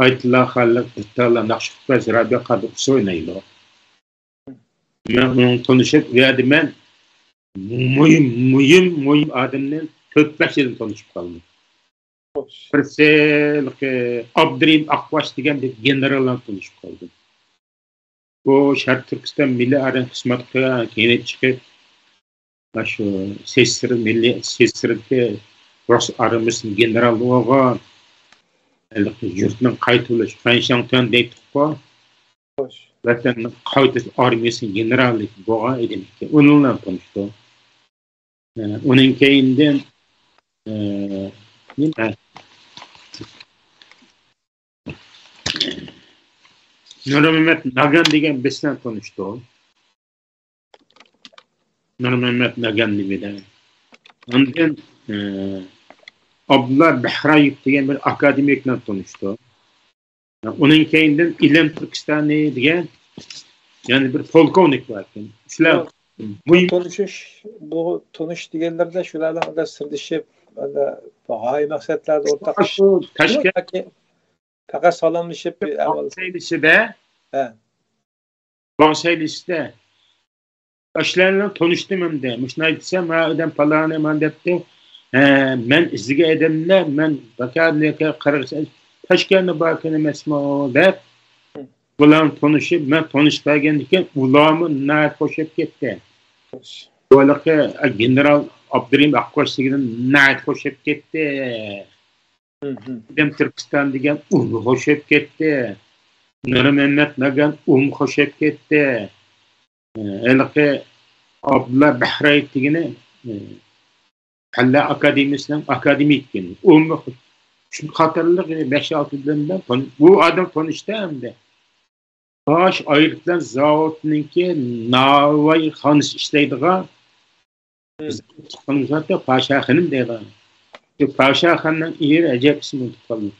ئايتۇللا خالىق، ئىپتاللا ناخشا ئۇقۇپ بەرسە، رابىيە قادىر ئۇسسۇل ئوينايدۇ. مەن ئۇنىڭ تونۇشۇپ، ئۇ يەردە مەن مۇھىم، مۇھىم، مۇھىم ئادەمنى تۆت بەش يىلدىن تونۇشۇپ قالدىم. بىرسى، ئابدۇرېھىم ئاقباش دېگەن بىر گېنېرال بىلەن تونۇشۇپ قالدىم. بۇ شەرقىي تۈركىستان مىللىي ئارمىيە خىزمەت قىلغان كېيىن چىقىپ، مانا شۇ سېسسىر مىللىي، سېسسىردىكى رۇس ئارمىيىسىنىڭ گېنېرالى بولغان، ھېلىقى يۇرتنىڭ قايتۇرۇلۇش، فەنشاڭتۈەن دەيتتۇققۇ، ۋەتەننىڭ قايتۇرۇش ئارمىيىسىنىڭ گېنېرالى بولغان ئىدىم. ئۇنىڭ بىلەن تونۇشتۇم. ئۇنىڭ كەينىدىن، ئە، نېمە؟ نۇرمەمەت ناگان دېگەن بىرسى بىلەن تونۇشتۇم. نۇرمەمەت ناگان دېگەن. ئاندىن، ئە، ئابدۇللا بەھرايېف دېگەن بىر ئاكادېمىك بىلەن تونۇشتۇم. ئۇنىڭ كەينىدىن ئىلىم تۈركىستانى دېگەن يەنە بىر پولكوۋنىك بار ئىكەن. شۇلار بۇ مۇھىم. تونۇشۇش، بۇ تونۇش دېگەنلەردە شۇلارنىڭ بىلەن سىردىشىپ، ھەمدە غايە مەقسەتلەردە ئورتاق ئىش. شۇ تاشكەنت ياكى پەقەت سالاملىشىپ بىر ئەھۋال. سەيلىسىدە. ھە. باغ سەيلىسىدە. ئاشۇلار بىلەن تونۇشتۇم ئەمدى. مۇشۇنى ئېيتسام، ھە، ئادەم پالانى مانا دەپتۇ. ھە، مەن ئىزدىگەن ئادەملەر، مەن باكارنى قارىسا، تاشكەنتنى باركەن ئەمەسمۇ دەپ، بۇلار بىلەن تونۇشۇپ، مەن تونۇشۇپ بەرگەندىن كېيىن، ئۇلارمۇ ناھايىتى خوش بولۇپ كەتتى. بۇ ھېلىقى گېنېرال ئابدۇرېھىم ئاقباش دېگىنىم ناھايىتى خوش بولۇپ كەتتى. ئىلىم تۈركىستان دېگەن ئۇمۇ خوش بولۇپ كەتتى. نۇرمەمەت ناگان ئۇمۇ خوش بولۇپ كەتتى. ھېلىقى ئابدۇللا بەھرايېف دېگىنى، پەنلەر ئاكادېمىيىسىنىڭ ئاكادېمىكى ئىكەن. ئۇمۇ شۇ قاتارلىق بەش-ئالتە بىلەن بۇ ئادەم تونۇشتى ئەمدى. باش ئايروپىلان زاۋۇتىنىڭكى ناۋاي خانىسى ئىشلەيدىغان، بىز تۇغقىنىمىز بارتى، پاشا خېنىم دەيدىغان. شۇ پاشا خاننىڭ ئېرى، ئەجەب ئىسمىنى ئۇنتۇپ قالدىم.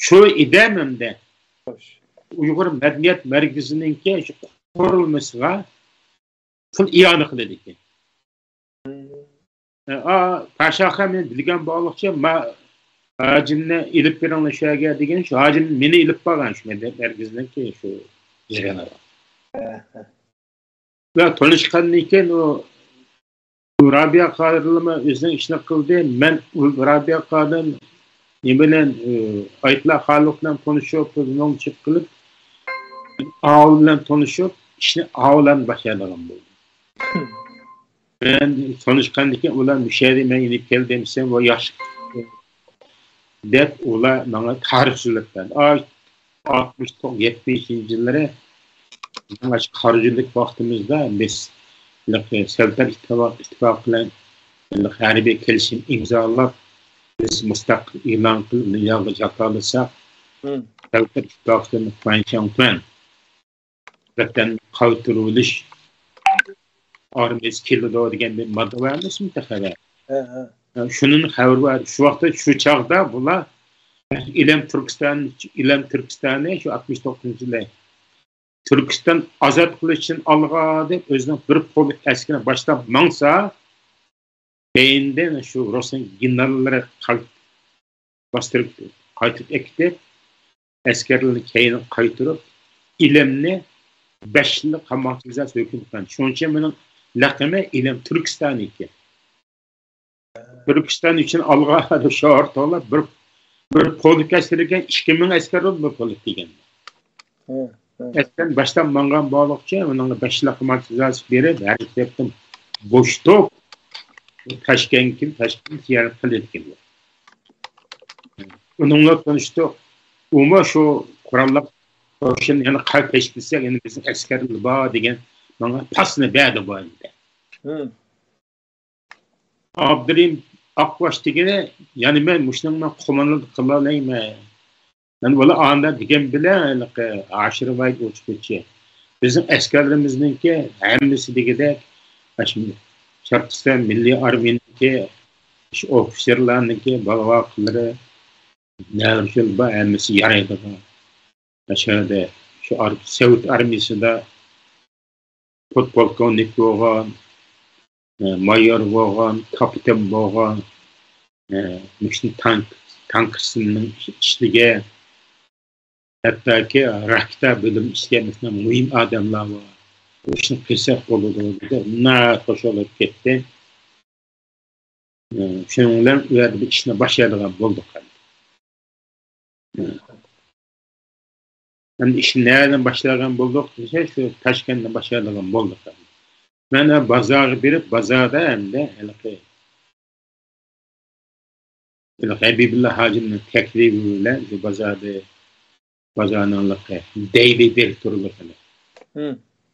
شۇ ئىدەم ئەمدى ئۇيغۇر مەدەنىيەت مەركىزىنىڭكى شۇ قۇرۇلمىسىغا پۇل ئىئانە قىلىدىكەن. ئا، پاشا خان مېنى بىلگەن بولغۇچە، ما، ھاجىمنى ئېلىپ بېرىڭلار شۇ يەرگە دېگەن، شۇ ھاجىم مېنى ئېلىپ بارغان شۇ مەدەنىيەت مەركىزىنىڭكى شۇ يىغىنىغا. ۋە تونۇشقاندىن كېيىن ئۇ، ئۇ رابىيە قادىرلىما ئۆزىنىڭ ئىشىنى قىلدى. مەن ئۇ رابىيە قادىر نېمە بىلەن، ئايتلا خالىق بىلەن تونۇشۇپ، بىز نومچىلىق قىلىپ، ئاۋۇ بىلەن تونۇشۇپ، ئىشنى ئاۋۇ بىلەن باشلايدىغان بولدۇم. مەن تونۇشقاندىن كېيىن ئۇلار مۇشۇ يەردە مەن ئېلىپ كەلدىم دېسەم، ۋاي ياخشى دەپ ئۇلار ماڭا تارىخ سۆزلەپ بەردى. ئا، ئاتمىش توققۇز، يەتمىشىنچى يىللىرى بىزنىڭ ئاشۇ قارا جۈنلۈك ۋاقتىمىزدا بىز سەۋدار ئىتتىپاق، ئىتتىپاقى بىلەن ھەربىي كېلىشىم ئىمزالاپ، بىز مۇستەقىل ئېلان قىلىپ دۇنياغا جاكارلىساق، سەۋدار ئىتتىپاقىدىن خۇەن شياڭتۈەن ۋەتەننى قايتۇرۇۋېلىش ئارمىيەسى كېلىدۇ دېگەن بىر ماددا بار ئەمەسمۇ تېخى؟ ھە، ھە. شۇنىڭ خەۋىرى بار. شۇ ۋاقىتتا، شۇ چاغدا بۇلار ئىلىم تۈركىستان، ئىلىم تۈركىستانى شۇ ئاتمىش توققۇزىنچى يىلى تۈركىستان ئازاد قىلىش ئۈچۈن ئالغا دەپ ئۆزىنىڭ بىر پولك ئەسكىرىنى باشلاپ ماڭسا، كەينىدىن شۇ رۇسنىڭ گېنېراللىرى قال-، باستۇرۇپ قايتىپ ئەكېتىپ، ئەسكەرلەرنى كەينىگە قايتۇرۇپ، ئىلىمنى بەش يىللىق قاماق جازاسى ھۆكۈم قىلغان. شۇنىڭ ئۈچۈن مېنىڭ لەقىمى ئىلىم تۈركىستانى ئىكەن. تۈركىستان ئۈچۈن ئالغا شوئار توۋلاپ، بىر، بىر پولك ئەسكىرىگە ئىككى مىڭ ئەسكەر بولىدۇ بىر پولك دېگەندە. ئەسكەر باشلاپ ماڭغان بولغۇچە، ئۇنىڭغا بەش يىللىق قاماق جازاسى بېرىپ، ھەر تەرەپتىن بوشىتىپ، تاشكەنتكە، تاشكەنت زىيارەت قىلىدىكەن. ئۇنىڭ بىلەن تونۇشتۇق. ئۇمۇ شۇ قوراللىق قوشۇن، يەنە قايتا تەشكىللىسەك، يەنە بىزنىڭ ئەسكەرلەر بار دېگەن ماڭا پاسنى بەردى بۇ ئەمدى. ئابدۇرېھىم ئاقباش دېگىنى، يەنە مەن مۇشۇنىڭ بىلەن قوماندانلىق قىلالايمەن. مەن بۇلار ئاندا دېگەن بىلەن ھېلىقى ھاشىرباي ئوچۇقچى. بىزنىڭ ئەسكەرلىرىمىزنىڭكى ھەممىسى دېگۈدەك، ئاشۇ شەرقىستان مىللىي ئارمىيىنىڭكى، شۇ ئوفىتسېرلارنىڭكى بالىۋاقلىرى، نەۋرىسى بار، ھەممىسى يارايدىغان. ئاشۇ يەردە شۇ ئار-، سوۋېت ئارمىيىسىدا پودپولكوۋنىك بولغان، ئە، مايور بولغان، كاپىتان بولغان، ئە، مۇشۇ تانك، تانكىسىنىڭ ئىچىدىكى، ھەتتاكى راكېتا بۆلۈم ئىچىدىكى مۇشۇنداق مۇھىم ئادەملەر بار. بۇ ئىشنى قىلساق بولىدۇ دېدى. ناھايىتى خۇش بولۇپ كەتتى. ئە، شۇنىڭ بىلەن ئۇ يەردە بىر ئىشنى باشلايدىغان بولدۇق ئەمدى. ئەمدى ئىشنى نەدىن باشلىغان بولدۇق دېسە، شۇ تاشكەنتتىن باشلايدىغان بولدۇق. مەن بازارغا بېرىپ، بازاردا ئەمدى ھېلىقى، ھېلىقى ھەبىبۇللا ھاجىمنىڭ تەكلىپى بىلەن شۇ بازاردا، بازارنىڭ ھېلىقى دەيلى دىرېكتورلۇقىنى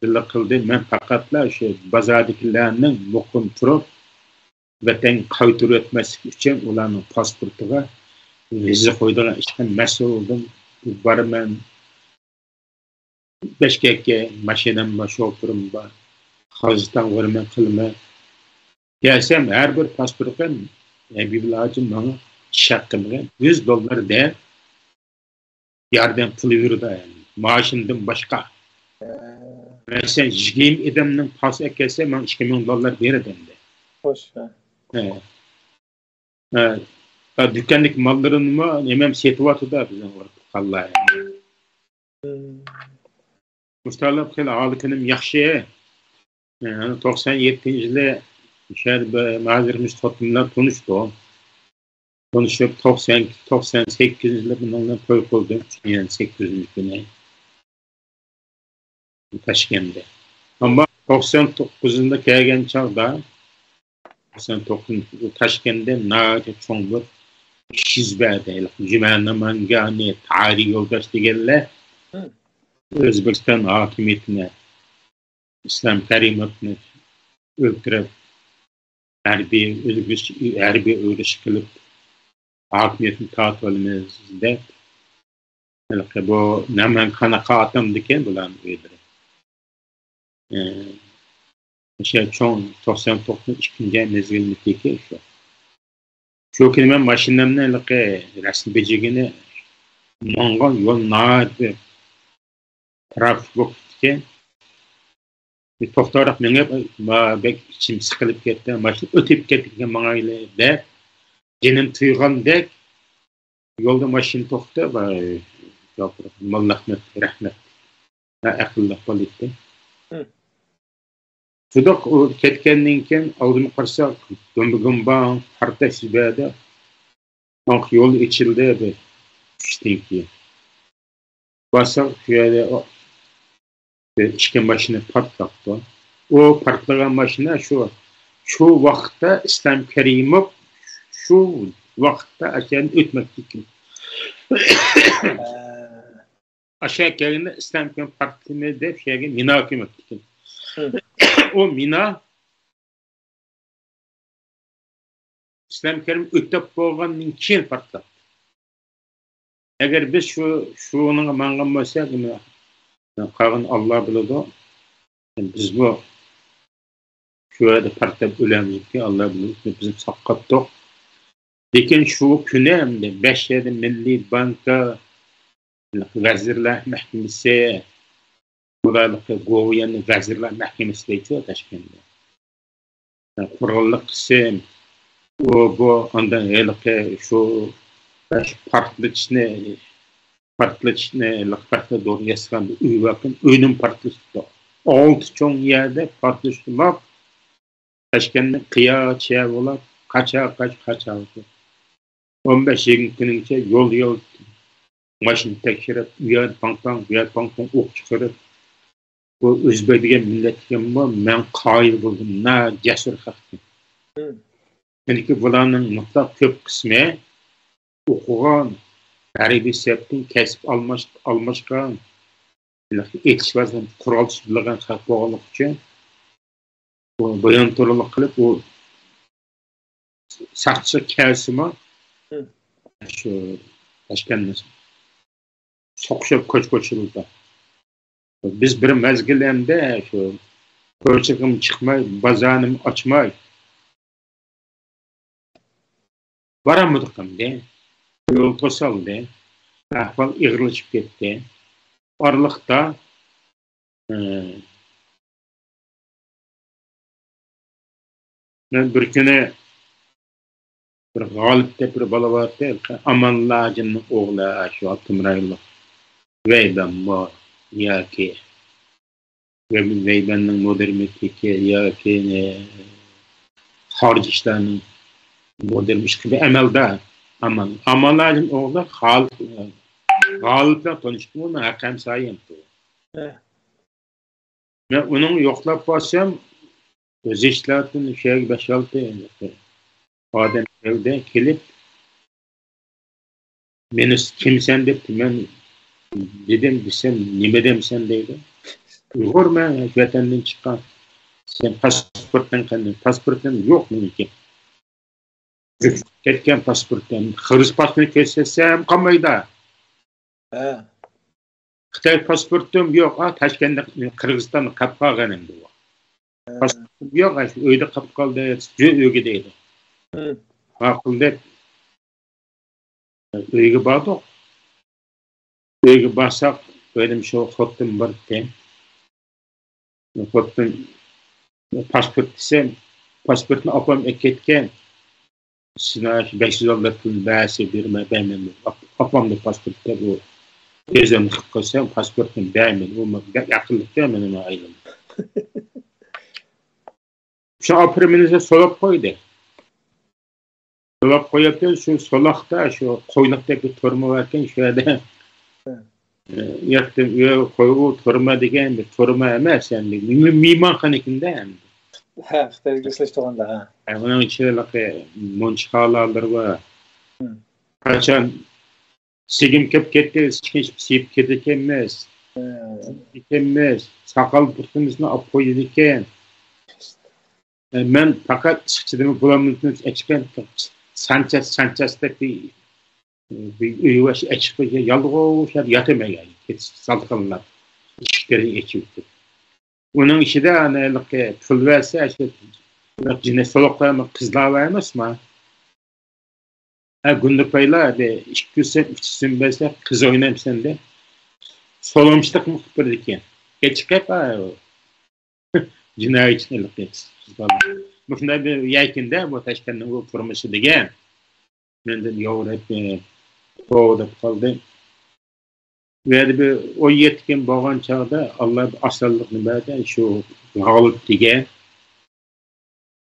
بىللە قىلدى. مەن پەقەتلا شۇ بازاردىكىلەرنىڭ مۇقىم تۇرۇپ، ۋەتەنگە قايتۇرۇۋەتمەسلىك ئۈچۈن ئۇلارنىڭ پاسپورتىغا ۋىزا قويىدىغان ئىشقا مەسئۇل بولدۇم. بارىمەن، بەشكەككە ماشىنام بار، شوپۇرۇم بار. خازىتاڭ بارىمەن، قىلىمەن. كەلسەم، ھەر بىر پاسپورتقا ھەبىبۇللا ھاجىم ماڭا ئىش ھەققىمگە يۈز دوللار دەپ ياردەم قىلىۋېرىدۇ، يەنى مائاشىمدىن باشقا. مەسىلەن، يىگىرمە ئادەمنىڭ پاس ئەكەلسە، ماڭا ئىككى مىڭ دوللار بېرىدۇ ئەمدى. خوش. ھە. ھە. ھە، دۇكاندىكى ماللىرىنىمۇ نېمەم سېتىۋاتىدۇ بىزنىڭ ئۇرۇق تۇغقانلار. مۇشتارلار خېلى ھالى كۈنۈم ياخشى. ھە، توقسان يەتتىنچى يىلى شۇ يەردە بىر، ھازىر مۇشۇ خوتۇن بىلەن تونۇشتۇق. تونۇشۇپ، توقسان، توقسان سەككىزىنچى يىلى بۇنىڭ بىلەن توي قىلدۇم، يەنە سەككىزىنچى كۈنى تاشكەنتتە. ئەمما توقسان توققۇزىنچى يىلى كەلگەن چاغدا، توقسان توققۇزىنچى يىلى تاشكەنتتە ناھايىتى چوڭ بىر ئىش يۈز بەردى. جۈمە نامانگانى، تارىي يولداش دېگەنلەر ئۆزبېكىستان ھاكىمىيىتىنى، ئىسلام كەرىموۋنى ئۆلتۈرۈپ، ھەربىي ئۆلۈش، ھەربىي ئۇرۇش قىلىپ، ھاكىمىيەتنى تارتىۋالىمىز دەپ، ھېلىقى بۇ نەمەنكانى قاتامدىكەن بۇلارنىڭ ئۆيلىرى. ئە، ئۆشە چوڭ توقسان توققۇزىنچى يىل مەزگىلىدىكى شۇ. شۇ كۈنى مەن ماشىنامنى ھېلىقى رەسىم بېجىگىنى ماڭغان يول ناھايىتى تىراپىك بولۇپ كېتىپتىكەن. بىر توختاراق مېڭىپ، ما-، بەك ئىچىم سىقىلىپ كەتتى. ماشىنا ئۆتۈپ كېتىدىكەن ماڭايلى دەپ، جېنىم تۇيغاندەك يولدا ماشىنا توختاپ، ۋاي، موللا ئەخمەت، رەھمەت. ھە، ئەقىللىق بالا ئىدى. شۇنداق ئۇ كەتكەندىن كېيىن ئالدىمغا قارىساق، گۇمبا-گۇمباڭ پارتلاش يۈز بەردى. ئاڭ يول ئېچىلدى بىر چۈشتىن كېيىن. بارساق، شۇ يەردە ئىككى ماشىنا پارتلاپتۇ. ئۇ پارتلىغان ماشىنا شۇ، شۇ ۋاقىتتا ئىسلام كەرىموف شۇ ۋاقىتتا ئاشۇ يەردىن ئۆتمەكتە ئىكەن. ئاشۇ يەرگە كەلگەندە ئىسلام كەرىموف پارتلىدى دەپ شۇ يەرگە مىنا كۆمۈپتىكەن. ئۇ مىنا ئىسلام كەرىموف ئۆتۈپ بولغاندىن كېيىن پارتلاپتۇ. ئەگەر بىز شۇ، شۇنىڭغا ماڭغان بولساق، قالغىنىنى ئاللا بىلىدۇ. بىزمۇ شۇ يەردە پارتلاپ ئۆلەمىزكى، ئاللا بىلىدۇ، بىز ساقلاپتۇق. لېكىن شۇ كۈنى ئەمدى بەش يەردە مىللىي بانكا، ۋەزىرلەر مەھكىمىسى، بۇلارنىڭ گوۋۇيۈەننى ۋەزىرلەر مەھكىمىسى دەيدۇ تاشكەنتتە. قوراللىق قىسىم، ئۇ، بۇ، ئاندىن ھېلىقى شۇ پارتلىتىشنى، پارتلىتىشنى، پارتلىتىش دورىنى ياسىغان ئۆي باركەن، ئۆينىمۇ پارتلىتىپتۇ. ئالتە چوڭ يەردە پارتلىتىش قىلىپ، تاشكەنتنى قىيا چىيا بولاپ، قاچا قاچ قاچا. ئون بەش يىگىرمە كۈنگىچە يول يول ماشىنا تەكشۈرۈپ، ئۇ يەردە پاڭ پاڭ، بۇ يەردە پاڭ پاڭ ئوق چىقىرىپ، بۇ ئۆزبەك دېگەن مىللەت ئىكەنمۇ، مەن قايىل بولدۇم، ناھايىتى جەسۇر خەلق ئىكەن. چۈنكى بۇلارنىڭ مۇتلەق كۆپ قىسمى ئوقۇغان، ھەربىي سەپتىن كەسىپ ئالماش-، ئالماشقان، ئېتىش بازىرىدا قورال بىلىدىغان خەق بولغانلىقى ئۈچۈن، بۇ بايان تورلۇق قىلىپ، ئۇ ساقچى كەلسىمۇ، شۇ تاشكەنتنى سوقۇشۇپ كوچا-كوچىلىدا. بىز بىر مەزگىل ئەمدى شۇ كوچىغىمۇ چىقماي، بازارنىمۇ ئاچماي، بارالمىدۇق ئەمدى. يول توسالدى. ئەھۋال ئېغىرلىشىپ كەتتى. ئارىلىقتا، ئى، مەن بىر كۈنى بىر غالىپ دەپ بىر بالا بارتى. ئامانلىق ھاجىمنىڭ ئوغلى، شۇ ئاپتونوم رايونلۇق ۋەيبەنمۇ ياكى ۋەيبەننىڭ مۇدىر مۇتىكى ياكى، ئى، خارىجى ئىشلارنىڭ مۇدىر مۇشۇ ئەمەلدار ئامان. ئامانلىق ھاجىم ئوغلى غالىپ، غالىپ بىلەن تونۇشتۇم، مەن ھەققەم سايىم. مەن ئۇنىڭ يوقلاپ بارسام، ئۆزىچىلاردىن شۇ يەرگە بەش-ئالتە ئادەم كەلدى، كېلىپ، مېنى كىمسەن دەپتۇ. مەن دېدىم، دېسەم، نېمە دەمسەن دەيدۇ. ئۇيغۇرمەن، ۋەتەندىن چىققان. سەن پاسپورتىڭ قانداق؟ پاسپورتىم يوق مېنىڭكى. كەتكەن پاسپورتىم. قىرغىز پاسپورتىنى كۆرسەتسەم قالمايدۇ. ھە. خىتاي پاسپورتۇم يوق، ئا، تاشكەنتتە، قىرغىزىستاندا قاپقالغان ئەمدى ئۇ. ھە. پاسپورتۇم يوق، ئا، شۇ ئۆيدە قاپقالدى، جۆ ئۆيگە دەيدۇ. ھە. ماقۇل دەپ، ئۆيگە باردۇق. ئۆيگە بارساق، ئۆيدىن شۇ خوتۇن بار ئىكەن. خوتۇن پاسپورت دېسەم، پاسپورتنى ئاپام ئەكەتكەن. سېنىڭ بەش يۈز دوللار پۇل بەرسە بېرىمەن، بەرمەيمەن. ئاپ-، ئاپامدا پاسپورت بار، ئۇ ئۆزۈم قىلىپ قويسام، پاسپورتنى بەرمىدى. ئۇ بەك ئەقىللىق مېنىڭ ئايالىم. شۇ ئاپىرىم مېنى سولاپ قويدى. سولاپ قويۇپتۇ، شۇ سولاقتا، شۇ قويلۇقتەك بىر تۈرمە باركەن، شۇ يەردە. ھە. ئە، ياتتىم، ئۆي قويۇۋ، تۈرمە دېگەن بىر تۈرمە ئەمەس، ئەمدى مېھمانخانىكىندە ئەمدى. ھە، خىتايدا سېلىشتۇرغاندا، ھە. ھە، ئۇنىڭ ئىچىدە ھېلىقى مۇنچىخانىلار بار. ھە. قاچان سىگىم كېلىپ كەتتى، سىگىم سىيىپ كېتىدىكەنمىز. ھە. ئىكەنمىز، ساقال پۇتىمىزنى ئاپ قويىدىكەن. ئە، مەن پەقەت ئىشىك چېتىدىمۇ بۇلارنى ئەچىقىپ، سانچاس، سانچاس دەپ بىر، بىر ئۆي بار، ئىشىك ئەچىقىپ، يالغۇز يەردە ياتىمەن، يەنى كېچە سالقىنلاپ، ئىشىكلىرىنى ئېچىۋېتىپ. ئۇنىڭ ئىچىدە ئانا ھېلىقى پۇل بەرسە، ئاشۇ جىنە سولاقلارمۇ قىزلار بار ئەمەسمۇ؟ ھە، گۇندىپايلار، بىر ئىككى يۈز سوم، ئۈچ يۈز سوم بەرسە، قىز ئوينامسەن دەپ، سولامچىلىقمۇ قىلىپ بېرىدىكەن. كەچىقىپ، ھە، جىنايەتچىنى ئېلىپ كېتىش. مۇشۇنداق بىر يەكۈندە بۇ تاشكەنتنىڭ بۇ تۇرمۇشى دېگەن. مەندىن ياۋرىپ، توۋا دەپ قالدى. بۇ يەردە بىر ئون يەتتە كۈن بولغان چاغدا ئاللا بىر ئاسانلىقنى بەردى. شۇ غالىپ دېگەن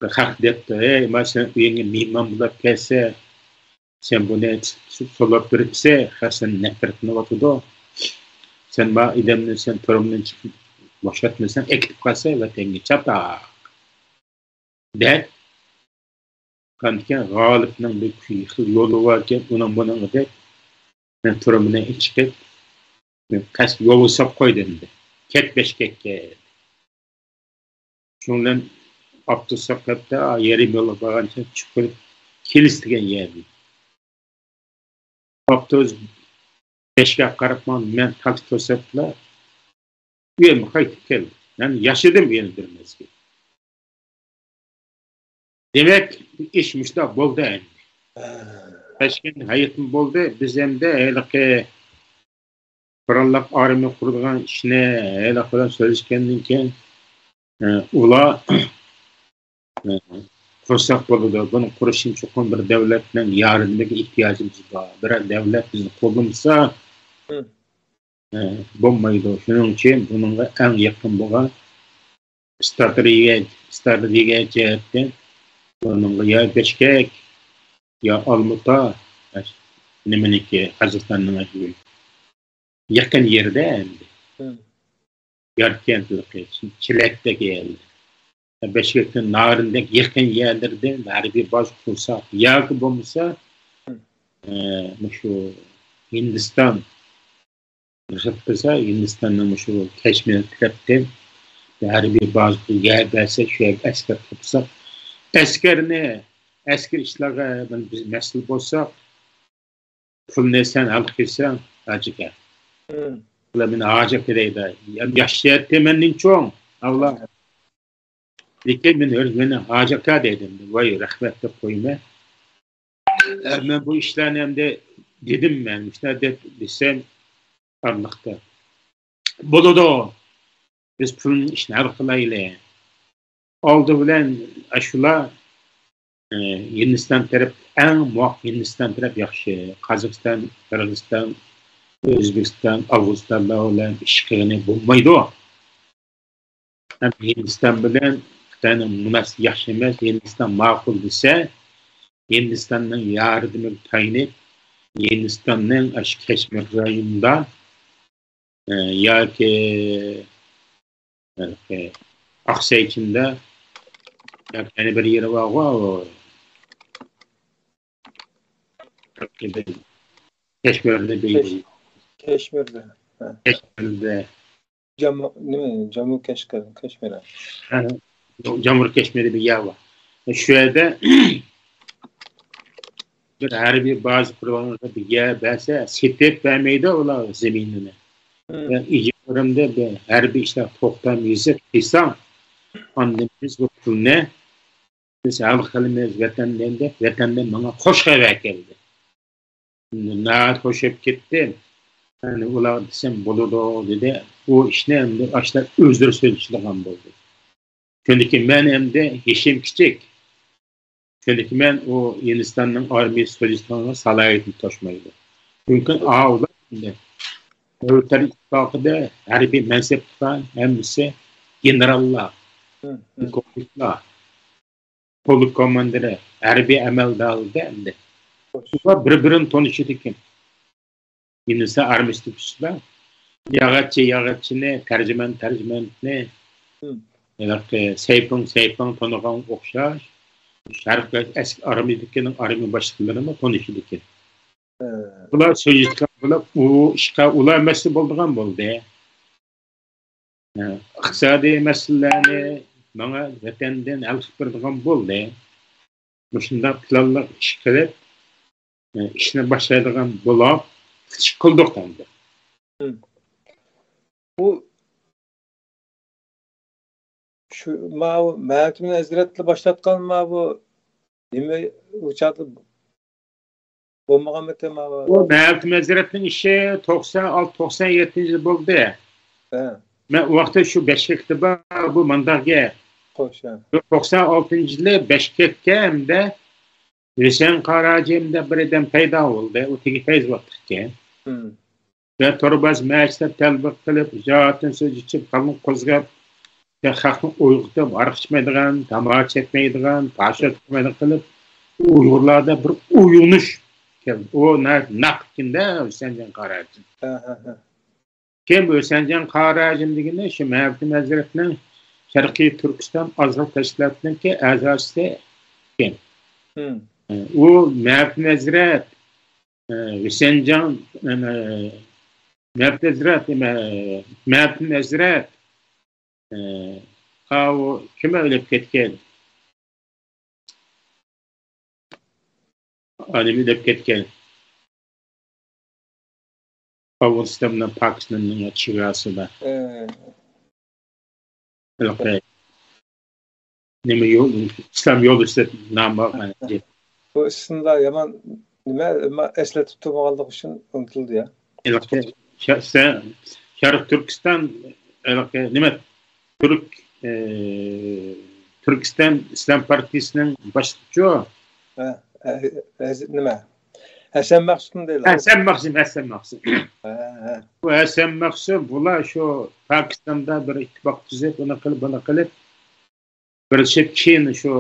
بىر خەق دەپتۇ، ھەي، مانا سەن ئۆيۈڭگە مېھمان بولاپ كەلسە، سەن بۇنى سولاپ بېرىپسەن، خەق سەندىن نەپرەتلىنىۋاتىدۇ. سەن ما ئادەمنى سەن تۈرمىدىن چىقىپ بوشاتمىساڭ، ئەكېتىپ قالسا ۋەتەنگە چاتاق. دەپ، قانتىكەن غالىپنىڭ بىر خىل يولى باركەن، ئۇنىڭ بۇنىڭغا دەپ، مەن تۈرمىدىن چىقىپ، مەن قەست يولغا ساپ قويدى ئەمدى. كەت بەشكەككە. شۇنىڭ بىلەن ئاپتوبۇس ساقلاپتا، يېرىم يولغا بارغانچە چۈشۈپ كېلىپ، كېلىس دېگەن يەردىن. ئاپتوبۇس بەشكەككە قاراپ ماڭدى، مەن تاكسى توساتلا ئۆيۈمگە قايتىپ كەلدىم. مەن ياشىدىم يەنە بىر مەزگىل. دېمەك، ئىش مۇشۇنداق بولدى ئەمدى. تاشكەنتتە ھاياتمۇ بولدى. بىز ئەمدى ھېلىقى قوراللىق ئارمىيە قۇرىدىغان ئىشنى ھېلىقى بىلەن سۆزلەشكەندىن كېيىن، ئە، ئۇلار، ئە، قۇرساق بولىدۇ. بۇنى قۇرۇش ئۈچۈن چوقۇم بىر دەۋلەتنىڭ ياردىمىگە ئېھتىياجىمىز بار. بىرەر دەۋلەت بىزنى قوللىمىسا، مم. ئە، بولمايدۇ. شۇنىڭ ئۈچۈن بۇنىڭغا ئەڭ يېقىن بولغان ئىستراتېگىيە، ئىستراتېگىيە جەھەتتىن بۇنىڭغا يا بىشكەك، يا ئالمۇتا، نېمىنىكى، قازاقىستاننىڭ يېقىن يېرىدە ئەمدى. مم. ياركەنتلىقى، چېلەكتەك يەرلەر. بىشكەكتىن نارىندەك يېقىن يەرلەردە ھەربىي بازا قۇرساق ياكى بولمىسا، مم. ئە، مۇشۇ ھىندىستان رۇخسەت قىلسا، ھىندىستاننىڭ مۇشۇ كەشمىر تەرەپتىن ھەربىي بازىغا يەر بەرسە، شۇ يەرگە ئەسكەر تۇرساق، ئەسكەرنى، ئەسكەر ئىشلارغا بىز مەسئۇل بولساق، پۇلنى سەن ھەل قىلساڭ، ھاجىكە. مم. بۇلار مېنى ھاجىكە دەيدۇ. يا-، ياخشى دەيتتى مەندىن چوڭ، ئاللا. لېكىن مەن ئۆز مېنى ھاجىكە دەيدۇ. ۋاي، رەھمەت دەپ قويىمەن. ئە، مەن بۇ ئىشلارنى ئەمدى دېدىم مەن. مۇشۇنداق دەپ دېسەم، ئارىلىقتا. بولىدۇ. بىز پۇلنىڭ ئىشىنى ھەل قىلايلى. ئالدى بىلەن ئاشۇلار، ئە، ھىندىستان تەرەپ ئەڭ مۇۋاپىق، ھىندىستان تەرەپ ياخشى. قازاقىستان، قىرغىزىستان، ئۆزبېكىستان، ئافغانىستانلار بىلەن ئىش قىلغىنى بولمايدۇ. ھەم ھىندىستان بىلەن خىتاينىڭ مۇناسىۋىتى ياخشى ئەمەس. ھىندىستان ماقۇل دېسە، ھىندىستاننىڭ ياردىمىگە تايىنىپ، ھىندىستاننىڭ ئاشۇ كەشمىر رايونىدا، ئە، ياكى، ياكى ئاقساي ئىچىدە، ياكى يەنە بىر يېرى بارغۇ، ئۇ كەشمىردە بىر، كەش-، كەشمىردە. ھە. كەشمىردە. جامۇ، نېمە، جامۇ كەشمىر، كەشمىر. ھە، جامۇ كەشمىردە بىر يەر بار. شۇ يەردە بىر ھەربىي بازا قۇرۇۋالغانغا بىر يەر بەرسە، سېتىپ بەرمەيدۇ ئۇلار زېمىنىنى. مم. ۋە ئىجارىمدە بىر ھەربىي ئىشلار توختام يېزىپ قىلساڭ، ئاندىن بىز بۇ پۇلنى بىز ھەل قىلىمىز ۋەتەندىن دەپ، ۋەتەندىن ماڭا خوش خەۋەر كەلدى. ناھايىتى خوش بولۇپ كەتتىم. يەنى ئۇلارغا دېسەم بولىدۇ دېدى. بۇ ئىشنى ئەمدى ئاشۇلار ئۆزلىرى سۆزلىشىدىغان بولدى. چۈنكى مەن ئەمدى يېشىم كىچىك. چۈنكى مەن ئۇ ھىندىستاننىڭ ئارمىيىسى سۆزلىشىدىغان سالاھىيىتىم توشمايدۇ. چۈنكى ئاۋۇلار ئەمدى سوۋېتلار ئىتتىپاقىدا ھەربىي مەنسەپلىكلەر ھەممىسى گېنېراللار، مم، مم. پولكوۋنىكلار، پولك كوماندىرى، ھەربىي ئەمەلدارلىرى ئەمدى. ئۇلار بىر-بىرىنى تونۇشىدىكەن. ھىندىستان ئارمىيىسىدىكى كىشىلەر ياغاچچى ياغاچچىنى، تەرجىمەن تەرجىمەننى، مم. ھېلىقى سەيپىڭ سەيپىڭ تونۇغانغا ئوخشاش، شەرقىي ئەسكى ئارمىيىدىكىنىڭ ئارمىيە باشلىقلىرىمۇ تونۇشىدىكەن. ھە. بۇلار سۆزلىشىدىغان بولۇپ، ئۇ ئىشقا ئۇلار مەسئۇل بولىدىغان بولدى. ئىقتىسادىي مەسىلىلەرنى ماڭا ۋەتەندىن ھەل قىلىپ بېرىدىغان بولدى. مۇشۇنداق پىلانلىق ئىش قىلىپ، ئىشنى باشلايدىغان بولۇپ، ئىش قىلدۇق ئەمدى. مم. بۇ شۇ، ماۋۇ مەمتىمىن ھەزرەتلەر باشلاتقان ماۋۇ نېمە، ئۇ چاغدا بولمىغانمىكىن ماۋۇ؟ بۇ مەمتىمىن ھەزرەتنىڭ ئىشى توقسان ئالتە، توقسان يەتتىنچى يىل بولدى. ھە. مەن ئۇ ۋاقىتتا شۇ بەشكەكتە بار، بۇ مانداق گەپ. خوش، ھە. شۇ توقسان ئالتىنچى يىلى بەشكەككە ئەمدى ھۈسەن قاراجى دەپ بىر ئادەم پەيدا بولدى. ئۇ تېگى پەيزى ۋاقىتكەن. مم. ۋە تورباز مەجلىسىدە تەلبە قىلىپ، ئىجادىيەتتىن سۆز ئېچىپ، خەلقنى قوزغاپ، خەلقنى ئويغىتىپ، ھاراق ئىچمەيدىغان، تاماكا چەكمەيدىغان، پاھىشە قىلمايدىغان قىلىپ، ئۇيغۇرلاردا بىر ئويغىنىش كەلدى. ئۇ نە-، نەق ئىكەندە ھۈسەنجان قاراجى. ھە، ھە، ھە. كىم ھۈسەنجان قاراجى دېگىنى شۇ مەمتىمىن ھەزرەتنىڭ شەرقىي تۈركىستان ئازغىنە تەشكىلاتىنىڭكى ئەزاسى ئىكەن. مم. ئۇ مەمتىمىن ھەزرەت، ئە، ھۈسەنجان، ئە، مەمتىمىن ھەزرەت، ئە، مەمتىمىن ھەزرەت، ئە، ئاۋۇ كىم ئۆلۈپ كەتكەن؟ ئادىمى ئۆلۈپ كەتكەن. ئافغانىستان بىلەن پاكىستاننىڭ چېگراسىدا. ئە. ھېلىقى نېمە يول، ئىسلام يولدىشى دەپ نام بار. بۇ ئىسىملار يامان نېمە، ئەمما ئەسلىتىپ تۇرمىغانلىقى ئۈچۈن ئۇنتۇلدى يا. ھېلىقى شە-، سە-، شەرقىي تۈركىستان، ھېلىقى نېمە، تۈرك، ئە، تۈركىستان ئىسلام پارتىيىسىنىڭ باشلىقىچۇ. ھە، ھە، ھە، نېمە؟ ھەسەن مەخسۇتمۇ دەيدۇ؟ ھەسەن مەخسۇت، ھەسەن مەخسۇت. ھە، ھە. بۇ ھەسەن مەخسۇت، بۇلار شۇ پاكىستاندا بىر ئىتتىپاق تۈزۈپ، ئۇنى قىلىپ، بۇنى قىلىپ، بىرلىشىپ، كېيىن شۇ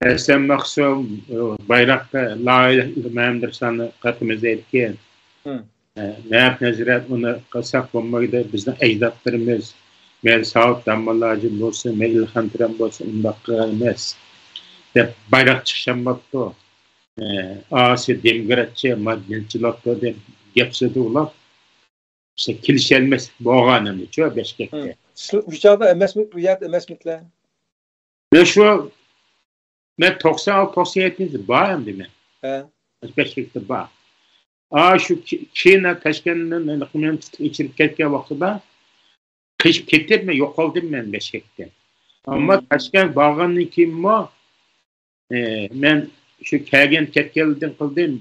ھەسەن مەخسۇت، ئۇ، بايراققا لا ئىلاھە ئىللاللاھ مۇھەممەدۇر رەسۇلۇللاھ قېتىمىز ئېيتكەن. ھە. ئە، مەھەب نەزرىيەت ئۇنى قىلساق بولمايدۇ. بىزنىڭ ئەجدادلىرىمىز، مەيلى ساۋۇت داموللاجى بولسۇن، مەيلى ئىلھام تۆرەم بولسۇن، ئۇنداق قىلغان ئەمەس، دەپ بايراق چىقىشالماپتۇ. ئە، ئاسىيا دېموكراتچە، ماددىيەتچىلەپتۇ دەپ گەپ سۆزلىدى ئۇلار. ئىشتە كېلىشەلمەسلىك بولغان ئەمدى شۇ بەشكەكتە. ھە. سىز ئۇ چاغدا ئەمەسمۇ، ئۇ يەردە ئەمەسمىدىلەر؟ ۋە شۇ، مەن توقسان ئالتە، توقسان يەتتىنچى يىل بار ئەمدى مەن. ھە. بەشكەكتە بار. ئا، شۇ كى-، كېيىن تاشكەنتتىن مېنى تۇتۇپ ئېچىرىپ كەتكەن ۋاقتىدا قېچىپ كېتىپ، مەن يوقالدىم مەن بەشكەكتىن. ئەمما مم. تاشكەنت بارغاندىن كېيىنمۇ، ئى، مەن شۇ كەلگەن كەتكەنلىدىن قىلدىم.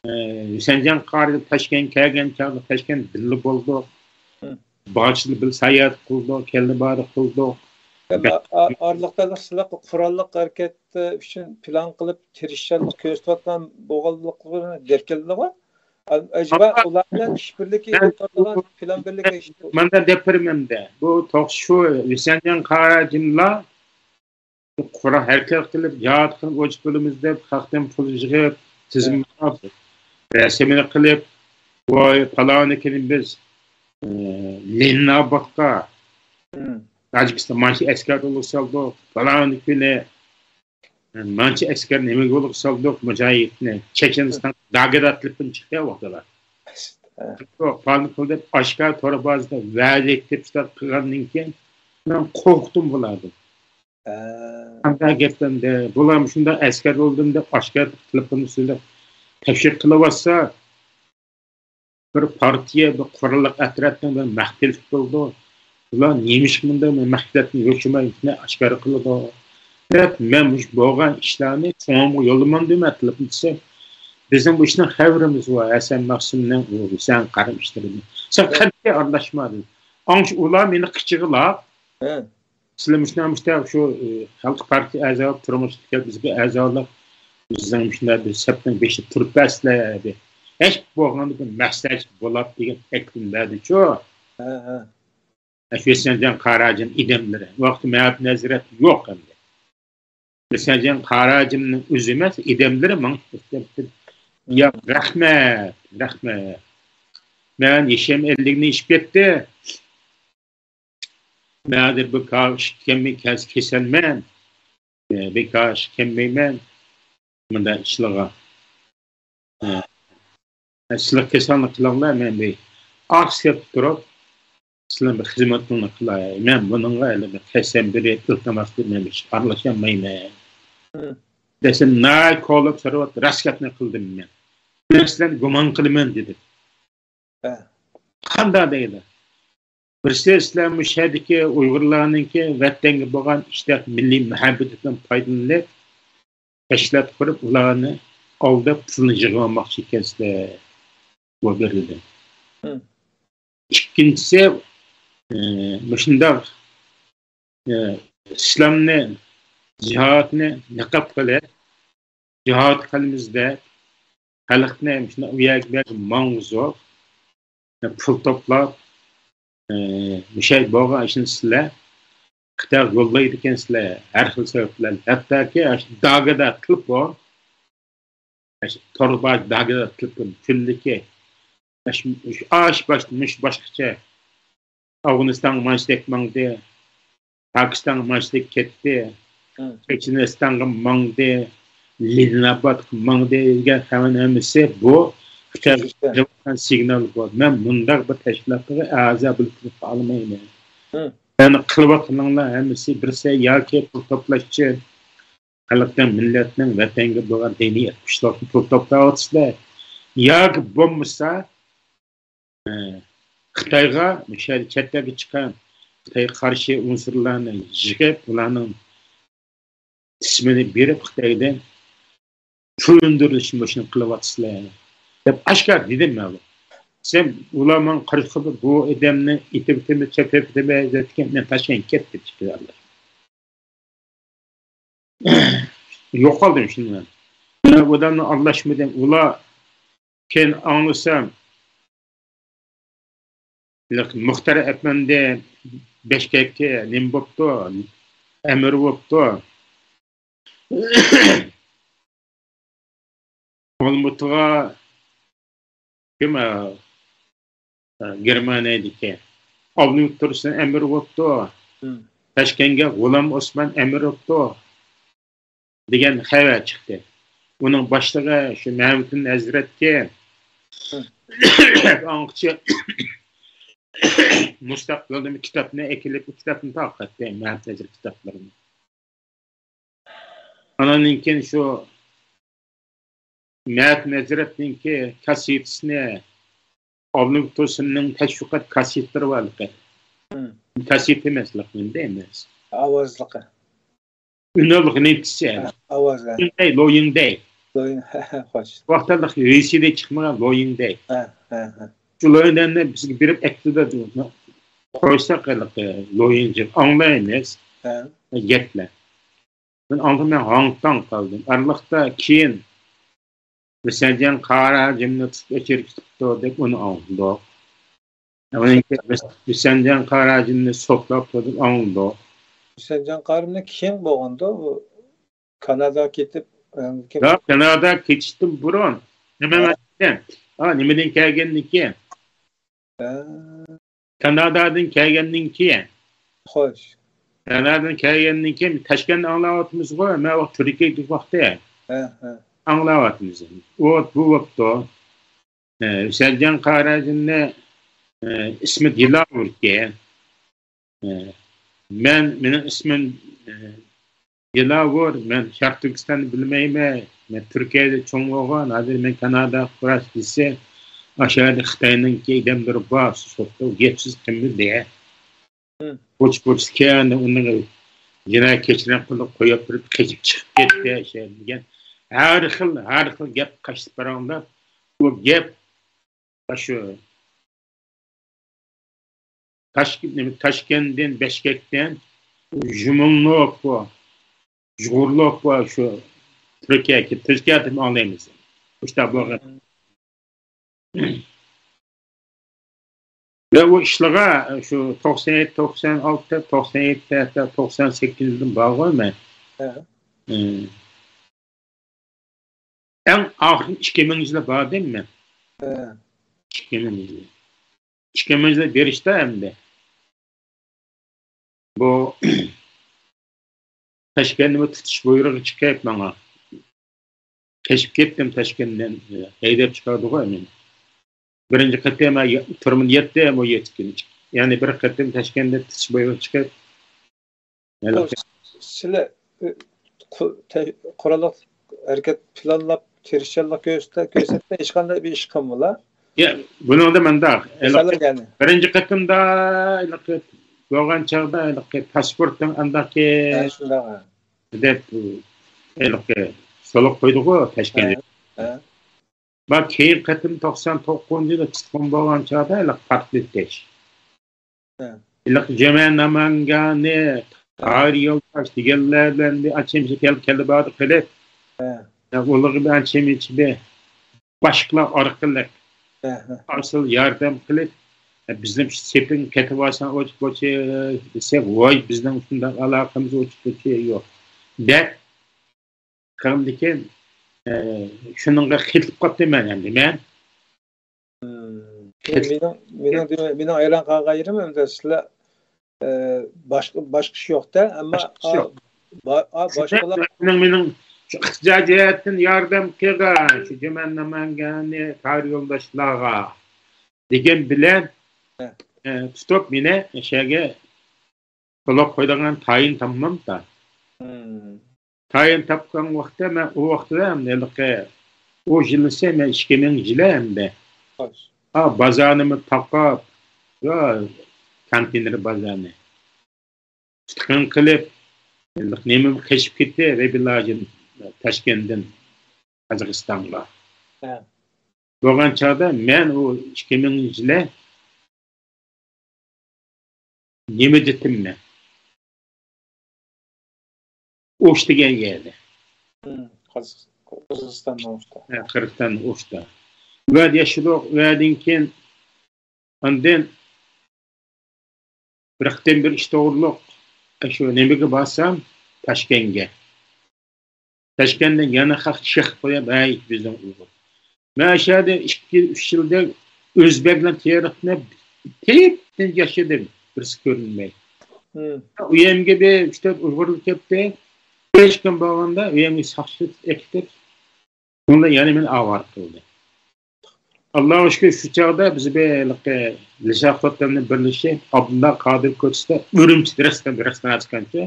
ئى، ھۈسەنجان قارى تاشكەنت كەلگەن چاغدا تاشكەنت بىللە بولدۇق. مم. باغچىدا بىللە ساياھەت قىلدۇق، كەلدى باردى قىلدۇق. ئەمما بە- ئا-، ئارىلىقتا سىلەر قوراللىق ھەرىكەت ئۈچۈن پىلان قىلىپ، تىرىشچانلىق كۆرسىتىۋاتقان بولغانلىقلىرىنى دەپ كەلدىغۇ. ئەجەبا ئۇلار بىلەن ئىش بىرلىكى ئېلىپ بارىدىغان پىلان بىرلىكى ئىش. مانا دەپ بېرىمەن-دە. بۇ توقسان، شۇ ھۈسەنجان قاراجىملار قورال ھەرىكەت قىلىپ، جىھاد قىلىپ، ئوچۇق بولىمىز دەپ، خەقتىن پۇل يىغىپ، تىزىملاپ، رەسىمىنى قىلىپ، ۋاي، پالانى كۈنى بىز، ئى، لېنىنابادقا، مم. تاجىكىستان مانچە ئەسكەر قولغا سالدۇق، پالانى كۈنى مانچە ئەسكەر نېمە قولغا سالدۇق، مۇجاھىدنى، چېچېنىستان داگدا تېلېفون چىقتى ۋاقتىدا. ھە. يوق، پالنى قىل دەپ ئاشكارا تور بازىدا ۋەدە ئېيتىپ شۇنداق قىلغاندىن كېيىن، مەن قورقتۇم بۇلاردىن. ھە. قانداق گەپلەردە، بۇلار شۇنداق ئەسكەر بولدۇم دەپ ئاشكارا تېلېفون ئۈستىدە تەشۋىق قىلىۋاتسا، بىر پارتىيە، بىر قوراللىق ئەترەتنىڭ بىر مەخپىيلىكى بولىدۇ. بۇلار نېمىشقا مۇنداق مەخپىيلىكنى يوشۇرماي ئاشكارا قىلىدۇ؟ دەپ، مەن مۇشۇ بولغان ئىشلارنى شۇڭا يوللىمامدۇ مەن تېلېفون دېسە، بىزنىڭ بۇ ئىشنىڭ خەۋىرىمىز بار، ھەسەن مەخسۇمنىڭ ئۇ ھۈسەن قارىم ئىشلىرىنى. سەن قەتئىي ئارىلاشما دېدى. ئاڭشى ئۇلار مېنى قىچىغىلاپ، ھە. سىلەر مۇشۇنداق، مۇشۇنداق شۇ، ئى، خەلق پارتىيە ئەزا بولۇپ تۇرمۇشقا كەپ بىزگە ئەزالىق، بىزنىڭ مۇشۇنداق بىر سەپنىڭ بېشىدا تۇرۇپ بەرسىلەر دېدى. ھېچ بولغاندا بىر مەسلىھەتچى بولاپ دېگەن تەكلىپنى بەردىچۇ. ھە، ھە. ئەشۇ ھۈسەنجان قاراجىم ئىدەملىرى. ۋاقتى مەھەب نەزىرەت يوق ئەمدى. ھۈسەنجان قاراجىمنىڭ ئۆزى ئەمەس، ئىدەملىرى ماڭا. يا، رەھمەت، رەھمەت. مەن يېشىم ئەللىكنى ئېشىپ كەتتى. مەن ھازىر بىكار ئىشقا كەلمەي، كەلسە كېسەلمەن. بىكار ئىشقا كەلمەيمەن. مۇنداق ئىشلارغا. سىلەر كېسەلنى قىلىڭلار، مەن بىر ئارقا سەپتە تۇرۇپ، سىلەرنىڭ بىر خىزمىتىڭلارنى قىلاي. مەن بۇنىڭغا ھېلى بىر قەسەم بېرىپ، ئىلتىماس قىلىپ، مەن بىر ئىشقا ئارىلىشالمايمەن. ھە. دېسە، ناھايىتى كولىيىپ سورىۋاتتى، راست گەپنى قىلدىم مەن. مەن سىلەرنى گۇمان قىلىمەن، دېدىم. ھە. قانداق دەيدۇ؟ بىرسى سىلەر مۇشۇ يەردىكى ئۇيغۇرلارنىڭكى ۋەتەنگە بولغان ئىشتىياق، مىللىي مۇھەببىتىدىن پايدىلىنىپ، تەشكىلات قۇرۇپ، ئۇلارنى ئالداپ، پۇلنى يىغىۋالماقچى ئىكەنسىلەر. بۇ بىرىدىن. ھە. ئىككىنچىسى، ئى، مۇشۇنداق، ئى، ئىسلامنى، جىھادنى نىقاب قىلىپ، جىھاد قىلىمىز دەپ، خەلقنى مۇشۇنداق ئۇ يەرگە بۇ يەرگە ماڭغۇزۇپ، پۇل توپلاپ، ئى، مۇشۇ بولغان ئىشنى سىلەر خىتايغا يوللايدىكەنسىلەر، ھەر خىل سەۋەبلەر. ھەتتاكى ئاشۇ داگدا تېلېفون، ئاشۇ تور بار داگدا تېلېفون، كۈندىكى ئاشۇ، ئاشۇ، ئاشۇ باش-، مۇشۇ باشقىچە. ئافغانىستانغا مانچىدەك ماڭدى، پاكىستانغا مانچىدەك كەتتى، ھە. چېچېنىستانغا ماڭدى، لېنىنابادقا ماڭدى دېگەن خەۋەرنىڭ ھەممىسى بۇ خىتايغا سىگنال بۇ. مەن مۇنداق بىر تەشكىلاتقا ئەزا بولۇپ كېتىپ قالمايمەن. ھە. يەنى قىلىۋاتقىنىڭلار ھەممىسى بىرسى ياكى پۇل توپلاش ئۈچۈن، خەلقنىڭ، مىللەتنىڭ ۋەتەنگە بولغان دىنىي ئېتىقىشلىقنى پۇل توپلاۋاتىسىلەر. ياكى بولمىسا، ئە، خىتايغا، مۇشۇ يەردە چەت ئەلگە چىققان خىتايغا قارشى ئۇنسۇرلارنى يىغىپ، ئۇلارنىڭ ئىسمىنى بېرىپ، خىتايدىن پۇل ئۈندۈرۈش مۇشۇنى قىلىۋاتىسىلەر، دەپ ئاشكارا دېدىم مەن. سەن ئۇلار ماڭا قارشى قىلىپ، بۇ ئادەمنى ئېتىۋېتىمىز، چېپىۋېتىمىز دەيدىكەن، مەن تاشكەنتكە كەتتىم، چىقىۋالدىم. يوقالدىم شۇنىڭ بىلەن. ئۇلار ئۇلارنى ئارىلاشمىدىم. ئۇلار كېيىن ئاڭلىسام، مۇختەر ئەپەندى بەشكەككە نېمە بوپتۇ؟ ئەمىر بوپتۇ. ئالمۇتىغا كىم، ئە، ئە، گېرمانىيەدىكى ئابلىمىت تۇرسۇن ئەمىر بوپتۇ. تاشكەنتكە غۇلام ئوسمان ئەمىر بوپتۇ دېگەن خەۋەر چىقتى. ئۇنىڭ باشلىقى شۇ مەمتىن ھەزرەتكە ئاڭقىچە مۇستەقىل كىتابنى ئەكېلىپ، ئۇ كىتابنى تارقاتتى، مەمتىن ھەزرەت كىتابلىرىنى. ئاناندىن كېيىن شۇ مەمتىن ھەزرەتنىڭكى كاسسېتىسىنى، ئابلىمىت تۇرسۇننىڭ تەشۋىقات كاسسېتلىرى بارلىقى. كاسسېت ئەمەسلىق، ئەمدى ئەمەس. ئاۋازلىقى. ئۈنلۈك نېمىسى. ھە، ئاۋاز، ھە. لويىڭدەي، لويىڭدەي. لويىڭ، ھە، ھە، خوش. ۋاقتىدا ۋىسىدە چىقمىغان لويىڭدەي. ھە، ھە، ھە. شۇ لويىڭدەينى بىزگە بېرىپ ئەكتىدە قويساق ھېلىقى لويىڭجىغا ئاڭلايمىز. ھە. گەپلەر. مەن ئاڭلىماي ھاڭ-تاڭ قالدىم. ئارىلىقتا كېيىن ۋېسەنجان قاراجىمنى تۇتۇپ ئۆچۈرۈپ كېتىپتۇ دەپ ئۇنى ئاڭلىدۇق. ئۇنىڭ كېيىن ۋېس-، ۋېسەنجان قاراجىمنى سوتلاپتۇ دەپ ئاڭلىدۇق. ۋېسەنجان قارىمنى كېيىن بولغاندا، ئۇ كاناداغا كېتىپ، ئاندىن كېيىن ياق، كاناداغا كېتىشتىن بۇرۇن. نېمە ھە. مەسىلە؟ ھا، نېمىدىن كەلگەندىن كېيىن؟ ھە. كانادادىن كەلگەندىن كېيىن. خوش. كانادادىن كەلگەندىن كېيىن تاشكەنتنى ئاڭلاۋاتىمىزغۇ، مەن ۋاقىت تۈركىيەدىكى ۋاقتى. ھە، ھە. ئاڭلاۋاتىمىز. ئۇ، بۇ بوپتۇ. ئە، ھۈسەنجان قاراجىننى، ئە، ئىسمى دىلاۋۇركەن. ئە، مەن، مېنىڭ ئىسمىم، ئە، دىلاۋۇر، مەن شەرقىي تۈركىستاننى بىلمەيمەن، مەن تۈركىيەدە چوڭ بولغان، ھازىر مەن كاناداغا قاراش دېسە، ئاشۇ يەردە خىتاينىڭكى ئادەملىرى بار، سوتتا گەپسىز قىلمىدى. ھە. بوچ-بوچ كەندى، ئۇنىڭ جىنايى كەچۈرۈم قىلىپ قويۇپ بېرىپ قېچىپ چىقىپ كەتتى، شۇ دېگەن. ھەر خىل، ھەر خىل گەپ قاچتى پاراڭلاپ، بۇ گەپ شۇ تاش-، نېمە، تاشكەنتتىن، بەشكەكتىن يۇمۇلۇنۇپ، يۇغۇرۇلۇپ، شۇ تۈركىيەگە، تۈركىيەدىن ئاڭلايمىز. مۇشۇنداق بولغان. ۋە ئۇ ئىشلىغا شۇ توقسان يەتتە، توقسان ئالتە، توقسان يەتتە، ھەتتا توقسان سەككىزدىن بارغۇ مەن. ھە. ئەڭ ئاخىرى ئىككى مىڭىنچى يىلى باردىم مەن. ھە. ئىككى مىڭىنچى يىلى. ئىككى مىڭىنچى يىلى بېرىشتە ئەمدى. بۇ تاشكەنتنى تۇتۇش بۇيرۇقى چىقىپ ماڭا. قېچىپ كەتتىم تاشكەنتتىن. ھەيدەپ چىقاردىغۇ مېنى. بىرىنچى قېتىم تۈرمىدە ياتتىم ئون يەتتە كۈن. يەنە بىر قېتىم تاشكەنتتە تۇتۇش بۇيرۇقى چىقىپ، بۇ سىلەر، ئى، قۇ-، تە-، قوراللىق ھەرىكەت پىلانلاپ، تىرىشچانلىق كۆرسەتتى، كۆرسەتتى، ھېچقانداق بىر ئىش قىلمىلا. يا، بۇنىڭدا مۇنداق، مىساللار يەنى. بىرىنچى قېتىمدا ھېلىقى بولغان چاغدا ھېلىقى پاسپورتنىڭ ئانداقى ھە، شۇنداق. دەپ ھېلىقى سولۇق قويدىغۇ تاشكەنتكە. ھە، ھە. بار، كېيىن قېتىم توقسان توققۇزىنچى يىلى تۇتقۇن بولغان چاغدا ھېلىقى پارتلىتىش. ھە. ھېلىقى جۈمە نامانگانى، تاھىر يولداش دېگەنلەر بىلەن بىر ئانچە مۇنچە كەل-، كەلدى باردى قىلىپ. ھە. ھە، ئۇلارغا بىر ئانچە مۇنچە بىر باشقىلار ئارقىلىق ھە، ھە. ئاسىل ياردەم قىلىپ، ھە، بىزنىڭ سېپىڭ كېتىۋالساڭ ئوچۇق-ئوچۇق دېسەك، ۋاي، بىزنىڭ شۇنداق ئالاقىمىز ئوچۇق-ئوچۇق يوق، دەپ قىلغاندىكىن، ئە، شۇنىڭغا قېتىلىپ قاپتىمەن ئەمدى مەن. مم. قېتىل- مېنىڭ، مېنىڭ، مېنىڭ ھەيران قالغان يېرىم ئەمدى سىلەر، ئە، باشقا، باشقا ئىش يوق-دە، ئەمما، باشقا ئىش يوق. با-، ئا، باشقىلار مېنىڭ، مېنىڭ شۇ ئىقتىسادىي جەھەتتىن ياردەم قىلغان، شۇ جۈمە نامانگانى، تاھىر يولداشلارغا دېگەن بىلەن، ھە. ئە، تۇتۇپ مېنى شەگە سولاپ قويىدىغان تايىن تاپمامدا. مم. تايىن تاپقان ۋاقىتتا مەن ئۇ ۋاقىتتا ھېلىقى ئۇ يىلىسى مەن ئىككى مىڭ يىلى ئەمدى. خوش. ھا، بازارنىمۇ تاقاپ، يا، كونتېينېر بازارنى تۇتقۇن قىلىپ، ھېلىقى نېمىمۇ قېچىپ كەتتى، رەبىئۇللاجىن تاشكەنتتىن قازاقىستانغا. ھە. بولغان چاغدا مەن ئۇ ئىككى مىڭىنچى يىلى نېمە دېتىم مەن؟ ئوش دېگەن يەردە. قازاقىستاننىڭ ئوشتا. ھە، قىرغىزىستاننىڭ ئوشتا. ئۇ يەردە ياشىدۇق. ئۇ يەردىن كېيىن ئاندىن بىر قېتىم بىر ئىش توغرۇلۇق شۇ نېمىگە بارسام، تاشكەنتكە. تاشكەنتتە يەنە خەق چېقىپ قويۇپ، ھەي، بىزنىڭ ئۇيغۇر. مەن شۇ يەردە ئىككى، ئۈچ يىلدەك ئۆزبەكلەر تېرىقنى تېپتىن ياشىدىم، بىرسى كۆرۈنمەي. ئۇ يەرگە بىر ئۈچ تۆت ئۇيغۇرلار كەپتۇ. بەش كۈن بولغاندا ئۇ يەرگە ساقچى ئەكېتىپ، شۇندا يەنە مېنى ئاۋارە قىلدى. ئاللاغا شۈكۈر، شۇ چاغدا بىز بىر ھېلىقى لىشا خوتەن بىلەن بىرلىشىپ، ئابدۇللا قادىر كوچىسىدا ئۈرۈمچىدە رېستوران، رېستوران ئاچقانچە،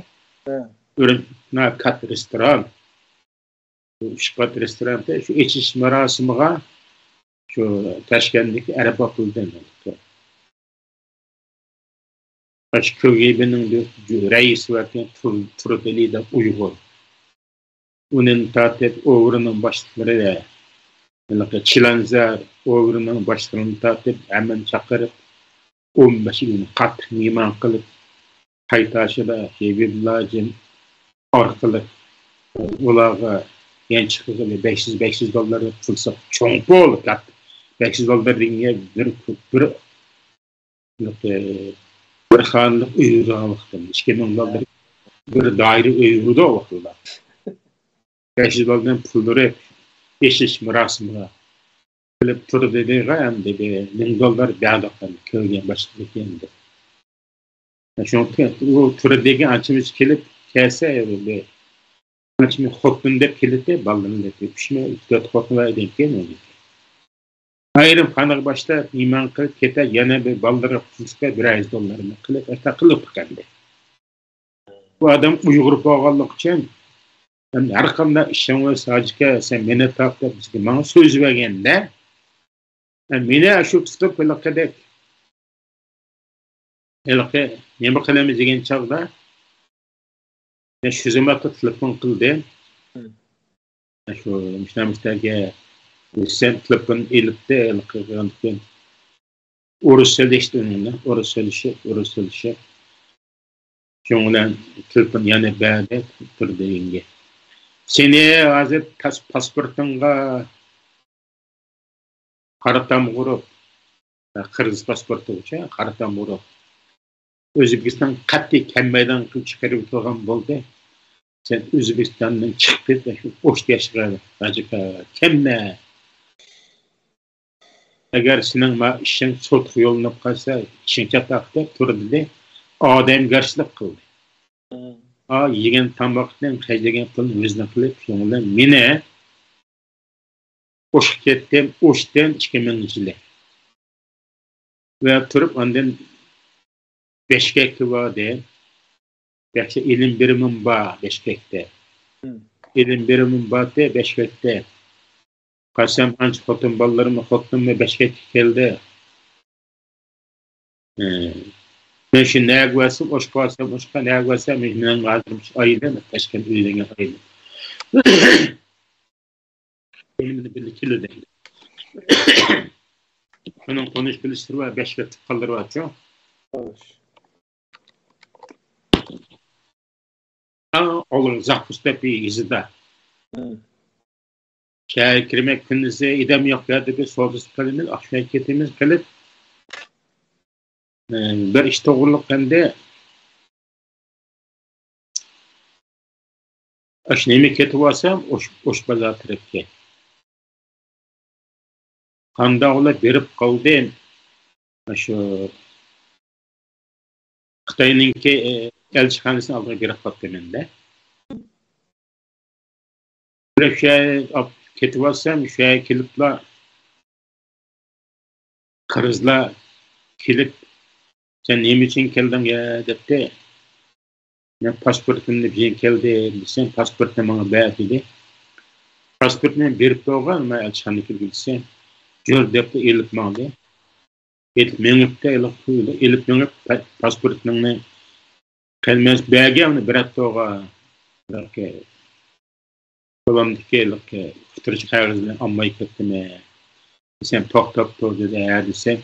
ئۈرۈمچىدە كاتتا رېستوران، شۇ ئۈچ قات رېستوراندا شۇ ئېچىش مۇراسىمىغا شۇ تاشكەنتتىكى ئەرەب ئابدۇلدىن، ئاشۇ كېجېبېنىڭ رەئىسى باركەن، تۇر-، تۇردى دەپ ئۇيغۇر. ئۇنىڭ تارتىپ ئوۋرىنىڭ باشلىقلىرى ۋە ھېلىقى چىلانزار ئوۋرىنىڭ باشلىقلىرىنى تارتىپ ھەممىنى چاقىرىپ، ئون بەش كۈن قاتتىق مېھمان قىلىپ، قايتىشىدا ھېبىبۇللا ھاجىم ئارقىلىق ئۇلارغا يانچۇقىغا بەش يۈز، بەش يۈز دوللار قىلساق چوڭ پۇل، كاتتا. بەش يۈز دوللار دېگەن بىر، بىر، بىر خانىلىق ئۆي بۇزغان ۋاقتىدا، ئىككى مىڭ دوللار بىر دائىرە ئۆي بۇزدى ئۇ ۋاقىتتا. بەش يۈز دوللاردىن پۇل بېرىپ، ئېچىش مۇراسىمىغا قىلىپ تۇردى دېدىغا، ئەمدى بىر مىڭ دوللار بەردۇق، ئەمدى كۆرگەن باشلىق ئىكەن دەپ. شۇڭا ئۇ تۇردى دېگەن ئانچە-مۇنچە كېلىپ كەلسە، بىر ئانچە-مۇنچە خوتۇن دەپ كېلەتتى، بالىلىرىنى دەپ، ئۈچ مۇ-، تۆت خوتۇنى بار ئىدىكەن. ئايرىم خانىغا باشلاپ مېھمان قىلىپ كېتە، يەنە بىر بالىلىرىغا قىلسا بىر يۈز دوللارنى قىلىپ، ئاشۇنداق قىلىپ بەردى. بۇ ئادەم ئۇيغۇر بولغانلىقى ئۈچۈن، ھەر قانداق ئىشىڭ بولسا، ھاجىكە، سەن مېنى تاپ دەپ بىزگە، ماڭا سۆز بەرگەندە، مېنى شۇ قىلىپ ھېلىقىدەك، ھېلىقى نېمە قىلىمىز دېگەن چاغدا، مەن شۇ زاماندا تېلېفون قىلدىم. شۇ مۇشۇنداق مۇشۇنداق دېسەم، تېلېفون ئېلىپتۇ، ھېلىقى قىلغاندىكىن ئورۇسچە سۆزلەشتى ئۇنىڭ بىلەن، ئورۇسچە سۆزلىشىپ، ئورۇسچە سۆزلىشىپ. شۇنىڭ بىلەن تېلېفون يەنە بەردى، تۇردى دېگەنگە. سېنى ھازىر پاس-، پاسپورتۇڭغا قارا تامغا ئۇرۇپ، قىرغىز پاسپورتىغىچە قارا تامغا ئۇرۇپ، ئۆزبېكىستان قەتئىي كەلمەيدىغان قىلىپ چىقىرىۋېتىلغان بولدى. سەن ئۆزبېكىستاندىن چىقىپ كەت، شۇ ئوشتا ياشىغىن، ھاجىكا، كەلمە. ئەگەر سېنىڭ ما ئىشىڭ سوتقا يوللىنىپ قالسا، ئىشىڭ چاتاق دەپ تۇردى. ئادەمگەرچىلىك قىلدى. ئا، يېگەن تاماقنىڭ، خەجلىگەن پۇلنىڭ ئۆزىنى قىلىپ، شۇنىڭ بىلەن مېنى ئوشقا كەتتىم، ئوشتىن ئىككى مىڭىنچى يىلى. ۋە تۇرۇپ ئاندىن بەشكەككە باردى. بەشكە ئېلىم بېرىمىم بار بەشكەكتە. ئېلىم بېرىمىم باردى بەشكەكتە. قارىسام ئانچە خوتۇن بالىلىرىممۇ، خوتۇنۇممۇ بەشكەككە كەلدى. ئى، مەن شۇ نەگە بارسام ئوشقا، بارسام ئوشقا، نەگە بارسام مېنىڭ ھازىر ئايلىنىپ تاشكەنت ئۆيلەنگەن ئايلىنىپ. مېنى بىللە كېلىدۇ. ئۇنىڭ تونۇش بىلىشلىرى بار، بەشكەك تۇغقانلىرى بارچۇ. ئاڭ ئالغا زاپۇس دەپ يېزىدا. شەھەرگە كىرمەك كۈندۈزى ئىدام يوق يەردە بىر سودىسى قىلىمىز، ئاخشام كېتىمىز قىلىپ. ئى، بىر ئىش توغرۇلۇق ئەمدى ئاشۇ نېمە كېتىۋالسام، ئوش، ئوش بازار تەرەپكە. قانداقلا بېرىپ قالدىم. شۇ خىتاينىڭكى، ئە، ئەلچىخانىسىنىڭ ئالدىغا بېرىپ قاپتىمەن-دە. بىر شۇ يەرگە ئاپ-، كېتىۋالسام، شۇ يەرگە كېلىپلا قىرغىزلار كېلىپ، «سەن نېمە ئۈچۈن كەلدىڭ يا؟» دەپتۇ. مەن پاسپورتۇمنى بىلەن كەلدىم دېسەم، پاسپورتنى ماڭا بەر دېدى. پاسپورتنى بېرىپ بولغان، مەن ئەلچىخانىغا كىرگىن دېسەم، جور دەپتۇ، ئېلىپ ماڭدى. ئېلىپ مېڭىپتۇ، ئېلىپ، ئېلىپ مېڭىپ، پا-، پاسپورتنى قەلمەس بەرگەن، ئۇنى بىر ھەپتە بولغان. قولۇمدىكى ئۇتتۇرىچە قەغىزىنى ئالماي كەتتىمەن دېسەم، توختاپ تۇر دېدى، ھە دېسەم.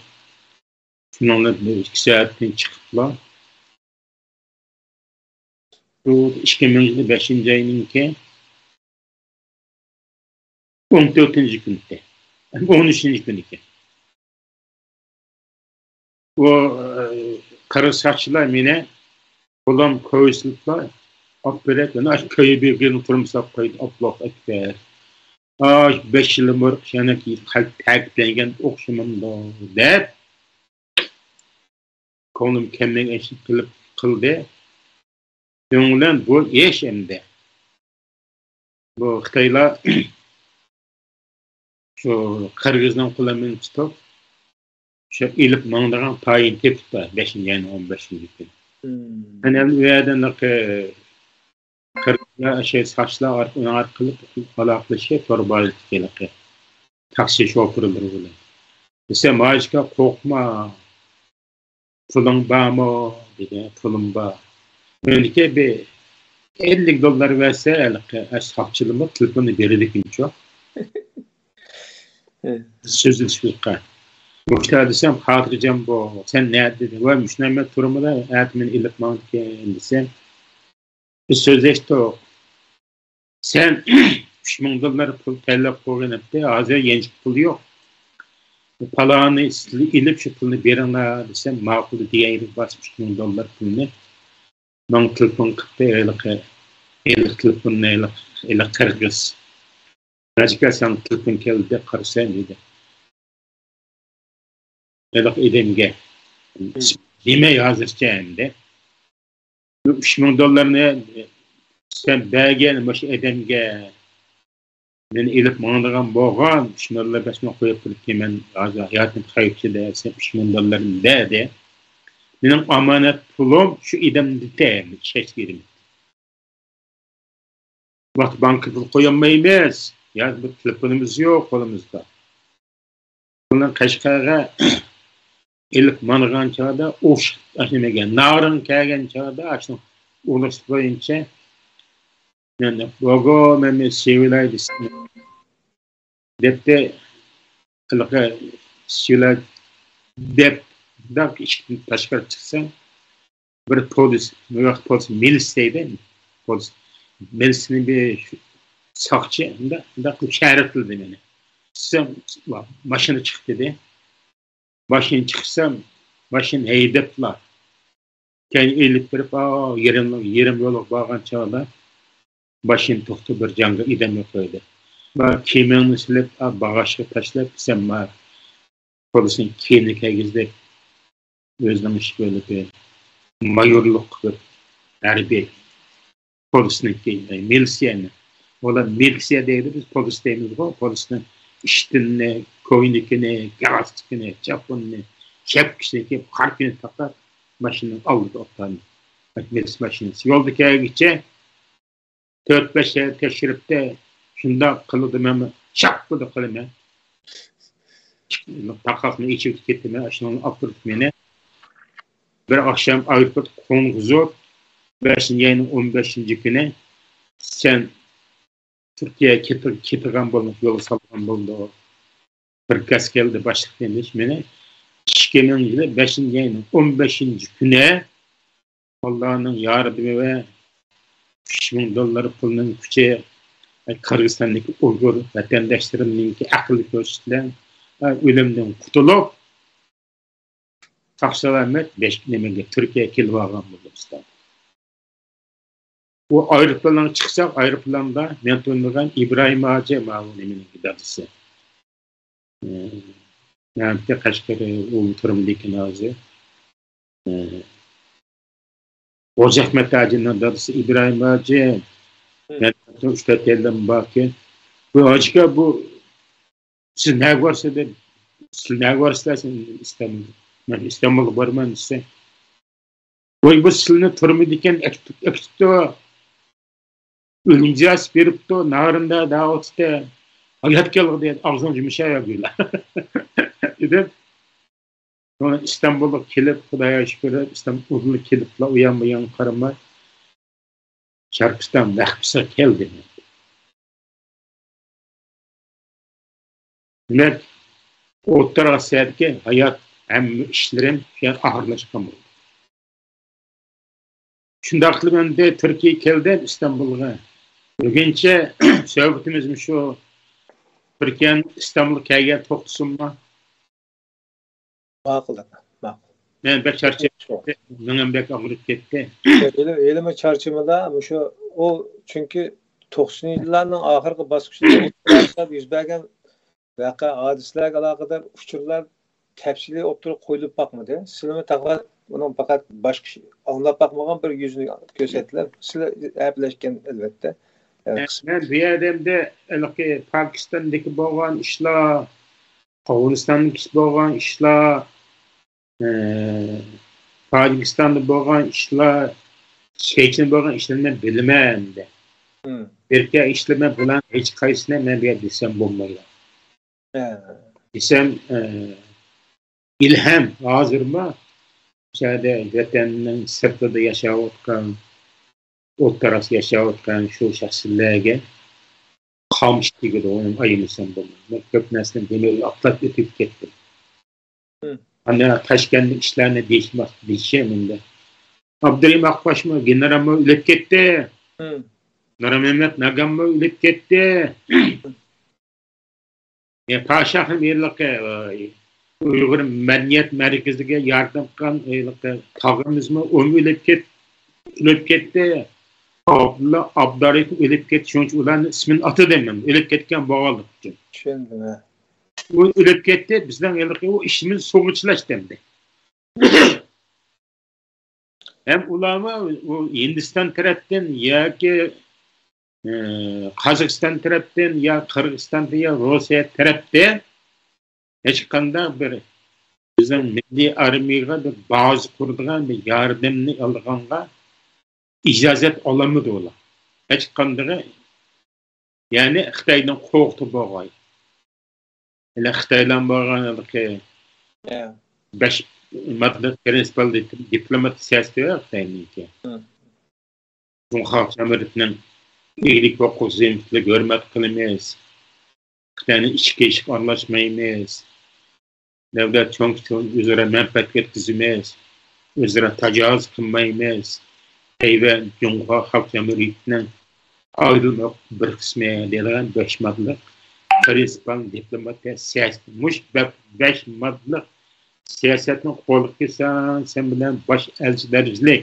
شۇنىڭ بىلەن بىر ئىككى سائەتتىن چىقىپلا، شۇ ئىككى مىڭىنچى يىلى بەشىنچى ئاينىڭكى ئون تۆتىنچى كۈنى، ئون ئۈچىنچى كۈنى ئىكەن. ئۇ، ئە، قىرغىز ساقچىلار مېنى قولۇم كويسىلىپلا ئاپىرىپ، يەنە ئاشۇ كۆيە بېگىنى تۇرمىساپ قويدى، ئاللاھۇ ئەكبەر. ئاي، بەش يىل بۇرۇن يەنە تەكىتلەنگەن ئوخشىمامدۇ دەپ، كۆڭلۈم كەممىگەن ئىشنى قىلىپ قىلدى. شۇنىڭ بىلەن بۇ ئىش ئەمدى. بۇ خىتايلار شۇ قىرغىزنىڭ قولىنى تۇتۇپ، شۇ ئېلىپ ماڭىدىغان پايىنى تېپىپتۇ، بەشىنچى ئاينىڭ ئون بەشىنچى كۈنى. مم. مەن ئەمدى ئۇ يەردىن قىرغىزلار، شۇ ساقچىلار ئارقىلىق ئالاقىلىشىپ، تور بازىدىكى ھېلىقى تاكسى شوپۇرلىرى بىلەن. دېسەم، ھاجىكا، قورقما، پۇلۇڭ بارمۇ؟ دېدى. پۇلۇم بار. مېنىڭكى بىر ئەللىك دوللار بەرسە، ھېلىقى ساقچىلىرىمۇ تېلېفوننى بېرىدىكىنچۇ. سۆزلىشىشقا. مۇشتا دېسەم، خاتىرجەم بول. سەن نەدە؟ دېدى. ۋاي، مۇشۇ نەمە تۇرمىدا، ئەتە مېنى ئېلىپ ماڭىدىكەن دېسەم، بىز سۆزلەشتۇق. سەن ئۈچ مىڭ دوللار پۇل تەلەپ قىلغان ئىدى، ھازىر يەنچۈك پۇل يوق. پالانى سىلەر ئېلىپ شۇ پۇلنى بېرىڭلار دېسەم، ماقۇل دېگەن ئىدى، بارسا ئۈچ مىڭ دوللار پۇلنى. ماڭا تېلېفون قىپتۇ، ھېلىقى، ھېلىقى تېلېفوننى، ھېلىقى، ھېلىقى قىرغىز. راجىكا، ساڭا تېلېفون كەلدى دەپ قارىسام دېدى. ھېلىقى ئادەمگە. دېمەي ھازىرچە ئەمدى. ئۈچ مىڭ دوللارنى سەن بەرگەن مۇشۇ ئادەمگە، مېنى ئېلىپ ماڭىدىغان بولغان، ئۈچ مىڭ دوللار بەرسىمۇ قويۇپ قويۇپ كېمەن، ھازىر ھاياتىم خەۋپتە دېسەم، ئۈچ مىڭ دوللارنى بەردى. مېنىڭ ئامانەت پۇلۇم شۇ ئادەمدە، ئىشەنچ بېرىمەن. ۋاقىت بانكا پۇل قويالمايمىز. يا بىر تېلېفونىمىز يوق قولىمىزدا. بۇنى قەشقەرگە ئېلىپ ماڭغان چاغدا ئوش-، ئاشۇ نېمىگە، نارىن كەلگەن چاغدا ئاشۇ ئۇرۇش بويىچە مەن بوگو مەن سىۋىلاي دېسەم دەپتۇ. ھېلىقى سىۋىلاي دەپ، مۇنداق ئىشىكتىن تاشقىرى چىقسام، بىر پولىس، مۇنداق پولىس، مىلىس دەيدۇ. پولىس، مىلىسنى بىر ساقچى، مۇنداق، مۇنداق قىلىپ شەرىتلىدى مېنى. چىقسام، ماشىنا چىق دېدى. ماشىنا چىقسام، ماشىنا ھەيدەپلا. كەينى ئېلىپ بېرىپ، ئا، يېرىم، يېرىم يولغا بارغان چاغدا ماشىنا توختىتىپ، بىر جانغا ئادەم يوق ئىدى. كىيىمىڭنى سېلىپ، ئا، باغاشقا تاشلاپ، سەن ما پولىسنىڭ كىيىمىنى كىيگۈزدى. ئۆزىنىڭ ئىش بۆلۈكى، مايورلۇق بىر ھەربىي پولىسنىڭكى، مىلىتسىيەنى. ئۇلار مىلىتسىيە دەيدۇ، بىز پولىس دەيمىزغۇ. پولىسنىڭ ئىشتىنىنى، كوينىكىنى، گالستۇكىنى، چاپىنىنى، شەپكىسىنى كىيىپ، قارا كۆينەك تاقاپ، ماشىنىنىڭ ئالدىدا ئولتۇرغان. مىلىتسىيە ماشىنىسى. يولدا كەلگۈچە تۆت-بەش يەر تەكشۈرۈپتۇ. شۇنداق قىلىدۇ، مەنمۇ شاپپىدە قىلىمەن. تاقاقنى ئېچىۋېتىپ كەتتىم، ئاشۇنىڭ ئاپىرىپ مېنى. بىر ئاخشام ئايروپورت قوڭغۇزۇپ، بەشىنچى ئاينىڭ ئون بەشىنچى كۈنى، سەن تۈركىيەگە كېتىدىغان بولدۇڭ، يول سالغان بولدۇڭ. پىركاز كەلدى، باشلىق دېدى مېنى. ئىككى مىڭىنچى يىلى بەشىنچى ئاينىڭ ئون بەشىنچى كۈنى ئاللانىڭ ياردىمى ۋە ئۈچ مىڭ دوللار پۇلنىڭ كۈچى، قىرغىزىستاندىكى ئۇيغۇر ۋەتەنداشلىرىمنىڭكى ئەقىل كۈچى بىلەن ئۆلۈمدىن قۇتۇلۇپ، ساق-سالامەت بەش نېمىگە، تۈركىيەگە كېلىۋالغان بولدۇم ئىستانبۇل. ئۇ ئايروپىلانغا چىقساق، ئايروپىلاندا مەن تونۇيدىغان ئىبراھىم ھاجى، ماۋۇ نېمىنىڭكى دادىسى. ئى، نەمتى قەشقىرى، ئۇ تۈرمىدىكى ھازىر. ئى، غوجا ئەخمەت ھاجىنىڭ دادىسى ئىبراھىم ھاجى. مم. مەن ئۈچ تۆت يىلدىن باركەن. بۇ ھاجىكا، بۇ سىز نەگە بارسىز دېدى. سىز نەگە بارسىز دېسە، ئىستانبۇل. مەن ئىستانبۇلغا بارىمەن دېسە، ۋاي، بۇ سىلىنى تۈرمىدىكەن، ئەكىتىپ، ئەكىتىپتۇ. ئۆلۈم جازاسى بېرىپتۇ، نارىندا دەۋاتتى. ھايات كەلغۇدى، ئاغزىڭ يۇمشاۋەرگىلى. دېدىم. سوڭرا ئىستانبۇلغا كېلىپ، خۇدايغا شۈكۈر، ئىستانبۇلغا كېلىپلا ئۇيان-بۇيان قارىماي، شەرقىستان مەھبىسىگە كەلدىم. دېمەك، ئوتتۇرا ئاسىيادىكى ھايات، ھەممە ئىشلىرىم شۇ يەردە ئاخىرلاشقان بولدى. شۇنداق قىلىپ ئەمدى تۈركىيەگە كەلدىم، ئىستانبۇلغا. بۈگۈنچە سۆھبىتىمىز مۇشۇ تۈركىيەنىڭ ئىستانبۇلغا كەلگەن توختىسۇنما. ماقۇل، ئاكا، ماقۇل. مەن بەك چارچاپ كەتتىم، مېڭەم بەك ئاغرىپ كەتتى. ھېلى، ھېلىمۇ چارچىمىدا مۇشۇ، ئۇ چۈنكى توقسىنىنچى يىللارنىڭ ئاخىرقى باسقۇچىدا يۈز بەرگەن ۋەقە، ھادىسىلەرگە ئالاقىدار ئۇچۇرلار تەپسىلىي ئوتتۇرىغا قويۇلۇپ باقمىدى. سىلىمۇ پەقەت ئۇنىڭ پەقەت باشقا ئىش ئاڭلاپ باقمىغان بىر يۈزنى كۆرسەتتىلەر. سىلەر ھەپىلەشكەن، ئەلۋەتتە. مەن بۇ يەردە ئەمدى ھېلىقى پاكىستاندىكى بولغان ئىشلار، ئافغانىستاندىكى بولغان ئىشلار، ئە، تاجىكىستاندا بولغان ئىشلار، چېچەندە بولغان ئىشلارنى مەن بىلىمەن ئەمدى. بىركە ئىشلار مەن بۇلارنىڭ ھېچقايسىسىنى مەن بۇ يەردە دېسەم بولمايدۇ. دېسەم، ئە، ئىلھام ھازىرمۇ ئىچەردە ۋەتەننىڭ سىرتىدا ياشاۋاتقان، ئوتتۇراسى ياشاۋاتقان شۇ شەخسلەرگە قامچا تېگىدۇ، ئۇنى ئايىمىسام بولمايدۇ. مەن كۆپ نەرسىنى بۇنى ئاتلاپ ئۆتۈپ كەتتىم. ئانا تاشكەنتلىك ئىشلارنى دېيىشمەك، دېيىشى مۇنداق. ئابدۇرېھىم ئاقباشمۇ، گېنېرالمۇ ئۆلۈپ كەتتى. نۇرمەمەت ناگانمۇ ئۆلۈپ كەتتى. يا پاشاخان ھېلىقى، ئۇيغۇر مەدەنىيەت مەركىزىگە ياردەم قىلغان ھېلىقى تاغىمىزمۇ ئۇمۇ ئۆلۈپ كەت-، ئۆلۈپ كەتتى. ئابدۇللا ئابدۇرېھىم ئۆلۈپ كەتتى. شۇنىڭ ئۈچۈن ئۇلارنىڭ ئىسمىنى ئاتىدىم مەن. ئۆلۈپ كەتكەن بولغانلىقى ئۈچۈن. چۈشەندىم، ھە. ئۇ ئۆلۈپ كەتتى. بىزنىڭ ھېلىقى ئۇ ئىشىمىز سۇغا چىلاشتى ئەمدى. ھەم ئۇلارمۇ ئۇ ھىندىستان تەرەپتىن ياكى، ئى، قازاقىستان تەرەپتىن يا قىرغىزىستاندىن يا روسىيە تەرەپتىن ھېچقانداق بىر بىزنىڭ مىللىي ئارمىيىغا بىر بازا قۇرىدىغان، بىر ياردەمنى ئالىدىغانغا ئىجازەت ئالالمىدى ئۇلار. ھېچقاندىقى، يەنى خىتايدىن قورقۇپ بولغاي. ھېلى خىتايلار بولغان ھېلىقى بەش ماددىلىق پرىنسىپال دىپلوماتىك سىياسىتى بار خىتاينىڭكى. جۇڭخۇا خەلق جۇمھۇرىيىتىنىڭ ئىگىلىك ھوقۇق زىننىتىگە ھۆرمەت قىلىمىز. خىتاينىڭ ئىچكى ئىشىغا ئارىلاشمايمىز. دەۋلەت چوڭ كىچىكنى ئۆزئارا مەنپەئەتكە يەتكۈزىمىز. ئۆزئارا تاجاۋۇز قىلمايمىز. خىتاي ۋە جۇڭخۇا خەلق جۇمھۇرىيىتىنىڭ ئايرىلماق بىر قىسمى دەيدىغان بەش ماددىلىق پرىنسىپال دىپلوماتىيە سىياسىتى. مۇشۇ بە-، بەش ماددىلىق سىياسەتنى قولغا كەلسەڭ، سەن بىلەن باش ئەلچى دەرىجىلىك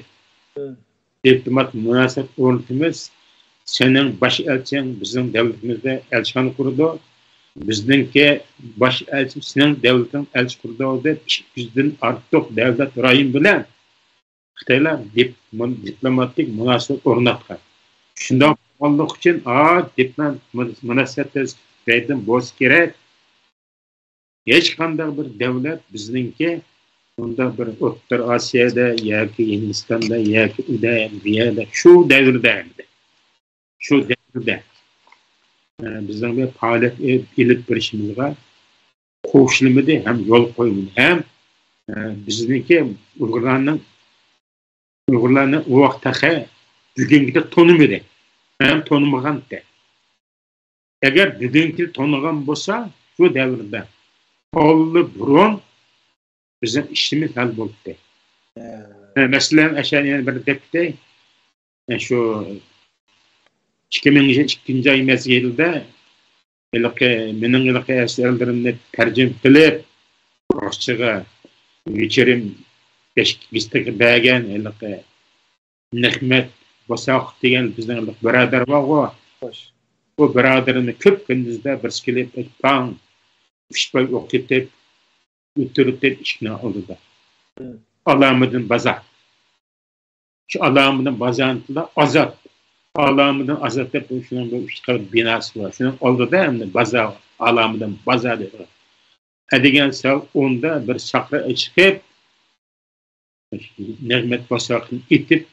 دىپلومات مۇناسىۋەت ئورنىتىمىز. سېنىڭ باش ئەلچىڭ بىزنىڭ دەۋلىتىمىزدە ئەلچىخانا قۇرىدۇ. بىزنىڭكى باش ئەلچىمىز سېنىڭ دەۋلىتىڭ ئەلچى قۇرىدۇ دەپ، ئىككى يۈزدىن ئارتۇق دەۋلەت رايون بىلەن خىتايلار دىپ-، مۇن-، دىپلوماتىك مۇناسىۋەت ئورناتقان. شۇنداق بولغانلىقى ئۈچۈن، ئا، دىپلومات مۇناسىۋەتلىرىمىز خىتايدىن بولسا كېرەك. ھېچقانداق بىر دەۋلەت بىزنىڭكى بۇنداق بىر ئوتتۇرا ئاسىيادا ياكى ھىندىستاندا ياكى ئۇدا، بۇ يەردە، شۇ دەۋردە ئەمدى، شۇ دەۋردە، ئە، بىزنىڭ بىر پائالىيەت ئېلىپ، ئېلىپ بېرىشىمىزغا قوشۇلمىدى ھەم يول قويمىدى. ھەم، ئە، بىزنىڭكى ئۇيغۇرلارنىڭ، ئۇيغۇرلارنى ئۇ ۋاقىت تېخى بۈگۈنكىدەك تونۇمىدى. ھەم تونۇمىغانتى. ئەگەر بۈگۈنكى تونۇغان بولسا، شۇ دەۋردە ئاللىبۇرۇن بىزنىڭ ئىشىمىز ھەل بولدى. ھە، مەسىلەن، ئەشەنى يەنە بىر دەپ كېتەي. شۇ ئىككى مىڭ ئىككىنچى ئاي مەزگىلىدە ھېلىقى مېنىڭ ھېلىقى ئەسەرلىرىمنى تەرجىمە قىلىپ، رۇسچىغا ۋېچېرىم گېزىتىگە بەرگەن ھېلىقى نېمەت باساق دېگەن بىزنىڭ بىر بۇرادەر بارغۇ. خوش. بۇ بۇرادىرىمنى كۆپ كۈندۈزدە بىرسى كېلىپ، پاڭ، ئۈچ باي ئوق ئېتىپ، ئۆتۈرۈپ ئىشىكنىڭ ئالدىدا. ئالامىدىن بازار. شۇ ئالامىدىن بازارنى ئازاد. ئالامىدىن ئازاد دەپ، شۇنىڭ بىر ئۈچ قەۋەت بىناسى بار. شۇنىڭ ئالدىدا ئەمدى بازار، ئالامىدىن بازار دەيدىغان. ئەدىگەن سائەت ئوندا بىر چاقىرىق چىقىپ، نېمەت باساقنى ئېتىپ،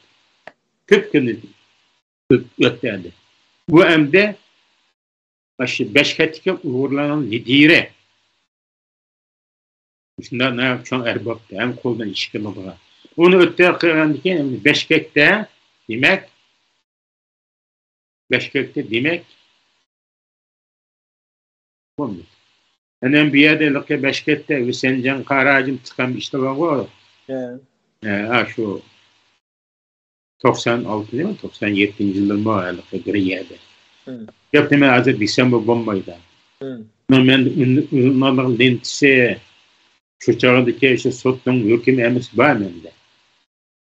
كۆپ كۈن ئۆتتى ئەمدى. بۇ ئەمدى ئاشۇ بەشكەكتىكى ئۇيغۇرلارنىڭ لىدىرى. شۇنداق ناھايىتى چوڭ ئەربابتى، ھەم قولىدىن ئىش كېلىدىغان. ئۇنى ئۆتتۈرۈپ قىلغاندىن كېيىن، ئەمدى بەشكەكتە، دېمەك، بەشكەكتە، دېمەك، بولدى. ئەنە بۇ يەردە ھېلىقى بەشكەكتە ھۈسەنجان قاراجىم چىققان ئىشلار بارغۇ. ھە. ھە، شۇ. توقسان ئالتىنچى، توقسان يەتتىنچى يىللىرىمۇ ھېلىقى بىر يەردە. مم. گەپنى مەن ھازىر دېسەممۇ بولمايدۇ. مم. مەن ئۇنىڭ لېنتىسى، شۇ چاغدىكى شۇ سوتنىڭ ھۆكمى ھەممىسى بار مەندە.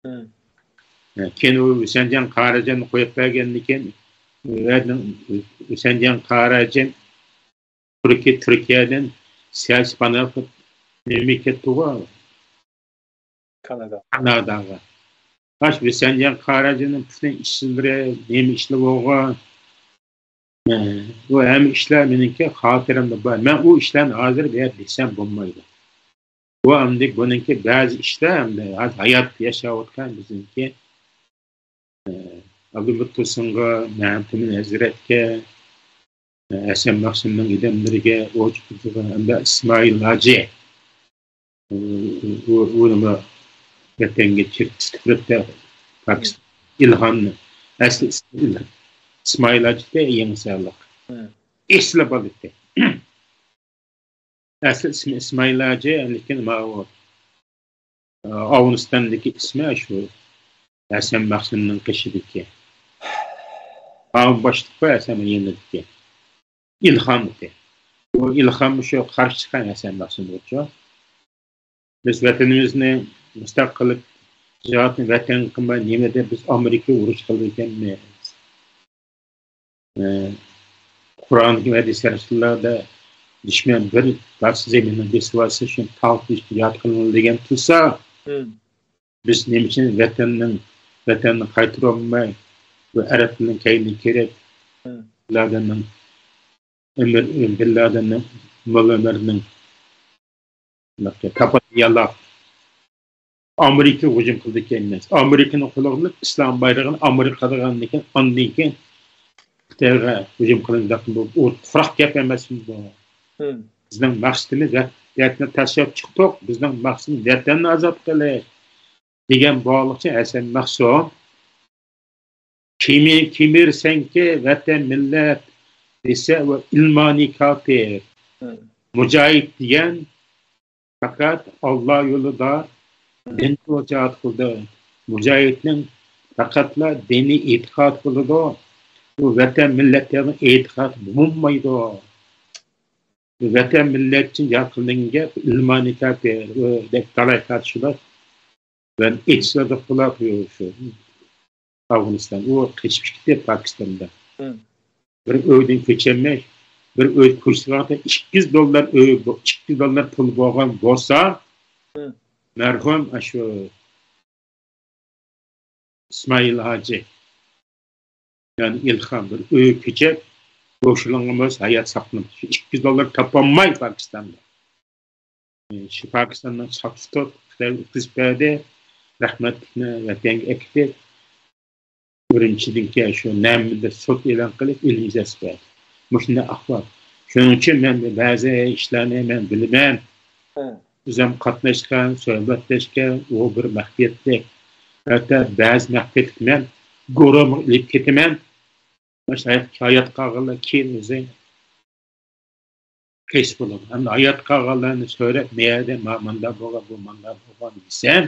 مم. كېيىن ئۇ ھۈسەنجان قاراجاننى قويۇپ بەرگەندىن كېيىن، ئۇ يەردىن ھۈسەنجان قاراجان تۈركىي، تۈركىيەدىن سىياسىي پاناھ ئېلىپ نېمىگە كەتتىغۇ؟ كانادا. كاناداغا. باش ھۈسەنجان قاراجاننىڭ پۈتۈن ئىشلىرى، نېمە ئىشلار بولغان؟ ئە، بۇ ھەممە ئىشلار مېنىڭكى خاتىرەمدە بار. مەن ئۇ ئىشلارنى ھازىر بۇ يەردە دېسەم بولمايدۇ. بۇ ئەمدى بۇنىڭكى بەزى ئىشلار ئەمدى ھايات ياشاۋاتقان بىزنىڭكى، ئە، ئابدۇمۇت تۇرسۇنغا، مەمتىمىن ھەزرەتكە، ئە، ھەسەن مەخسۇمنىڭ ئادەملىرىگە، ئوچۇقىغا، ئەمدى ئىسمائىل ھاجى. ئۇ، ئۇ، ئۇ نېمە، ۋەتەنگە چىرىپ تۇتۇپ، پاكىستان ئىلھامنى، ئەسلى ئىسمى ئىلھام. ئىسمائىل ھاجى يېڭىسارلىق. مم. ئېسىل بالا ئىدى. ئەسلى ئىسمى ئىسمائىل ھاجى، لېكىن ماۋۇ، ئە، ئافغانىستاندىكى ئىسمى شۇ ھەسەن مەخسۇمنىڭ قېشىدىكى. ماۋۇ باشلىق بار ھەسەن يېنىدىكى. ئىلھام ئىدى. بۇ ئىلھام شۇ قارشى چىققان ھەسەن مەخسۇمغىچۇ. بىز ۋەتىنىمىزنى مۇستەقىللىق جىھادىنى ۋەتەن قىلماي نېمە دەپ بىز ئامېرىكا ئۇرۇش قىلىدىكەنمىز؟ ئە، قۇرئاندىكى ھەدىس رەسۇللاردا دۈشمەن بىر پارچە زېمىننى بېسىۋالسا، شۇنى تاقىتىش جىھاد قىلىنىدۇ دېگەن تۇرسا، مم. بىز نېمە ئۈچۈن ۋەتەننىڭ، ۋەتەننى قايتۇرالماي، بۇ ئەرەبلەرنىڭ كەينىگە كىرىپ، مم. بىن لادىننىڭ ئۆمەر، بىن لادىننىڭ، موللا ئۆمەرنىڭ تاپىنى يالاپ، ئامېرىكا ھۇجۇم قىلىدىكەن ئەمەس. ئامېرىكىنىڭ قولىغا ئىسلام بايرىغىنى ئامېرىكا قىلىدىغاندىن كېيىن، ئاندىن كېيىن خىتايغا ھۇجۇم قىلىندى. بۇ، بۇ قۇراق گەپ ئەمەسمۇ بۇ؟ مم. بىزنىڭ مەقسىتىمىز ۋەت-، ۋەتەننى تاشلاپ چىقتۇق. بىزنىڭ مەقسىتىمىز ۋەتەننى ئازاد قىلىش دېگەن بولغۇچە ھەسەن مەخسۇم كېمى-، كېمىرسەڭكى ۋەتەن مىللەت دېسە، ئۇ ئىلمانىي كاپىر. مم. مۇجاھىد دېگەن پەقەت ئاللا يولىدا دىن جىھاد قىلىدۇ. مۇجاھىدنىڭ پەقەتلا دىنىي ئېتىقاد قىلىدۇ. ئۇ ۋەتەن مىللەتلەرنىڭ ئېتىقادى بولمايدۇ. ۋەتەن مىللەت ئۈچۈن جىھاد قىلىنغان گەپ ئىلمانىي كاپىر، ئۇ دەپ تالاي تارتىشىدۇ. بىلەن ئېتىشىۋاتىدۇ بۇلار، شۇ ئافغانىستان. ئۇ قېچىپ كېتىپ پاكىستاندا. مم. بىر ئۆيدىن كۆچەلمەي، بىر ئۆي كوچىسىغا ئىككى يۈز دوللار ئۆي، ئىككى يۈز دوللار پۇل بولغان بولسا، مم. مەرھۇم ئاشۇ ئىسمائىل ھاجى، يەنى ئىلھام بىر ئۆي كۆچەپ، بوشلۇقىمىز ھايات ساقلىنىپ، شۇ ئىككى يۈز دوللار تاپالماي پاكىستاندا. شۇ پاكىستاننىڭ ساقچىسى تۇتۇپ، خىتايغا ئۆتكۈزۈپ بەردى. رەھمەتلىكنى ۋەتەنگە ئەكېتىپ، ئۈرۈمچىدىكى شۇ نەمىدە سوت ئېلان قىلىپ، ئۆلۈم جازاسى بەردى. مۇشۇنداق ئەھۋال. شۇنىڭ ئۈچۈن مەن بەزى ئىشلارنى مەن بىلىمەن. ھە. ئۆزۈم قاتناشقان، سۆھبەتلەشكەن، ئۇ بىر مەخپىيەتلىك. ھەتتا بەزى مەخپىيەتلىك مەن گۇرۇھىمغا ئېلىپ كېتىمەن. مۇشۇ ھايات، ھايات قالغانلار كېيىن ئۆزى قېيسى بولىدۇ. ئەمدى ھايات قالغانلارنى سۆرەپ، مەيەردە ما-، ماندا بولغان، بۇ ماندا بولغان دېسەم،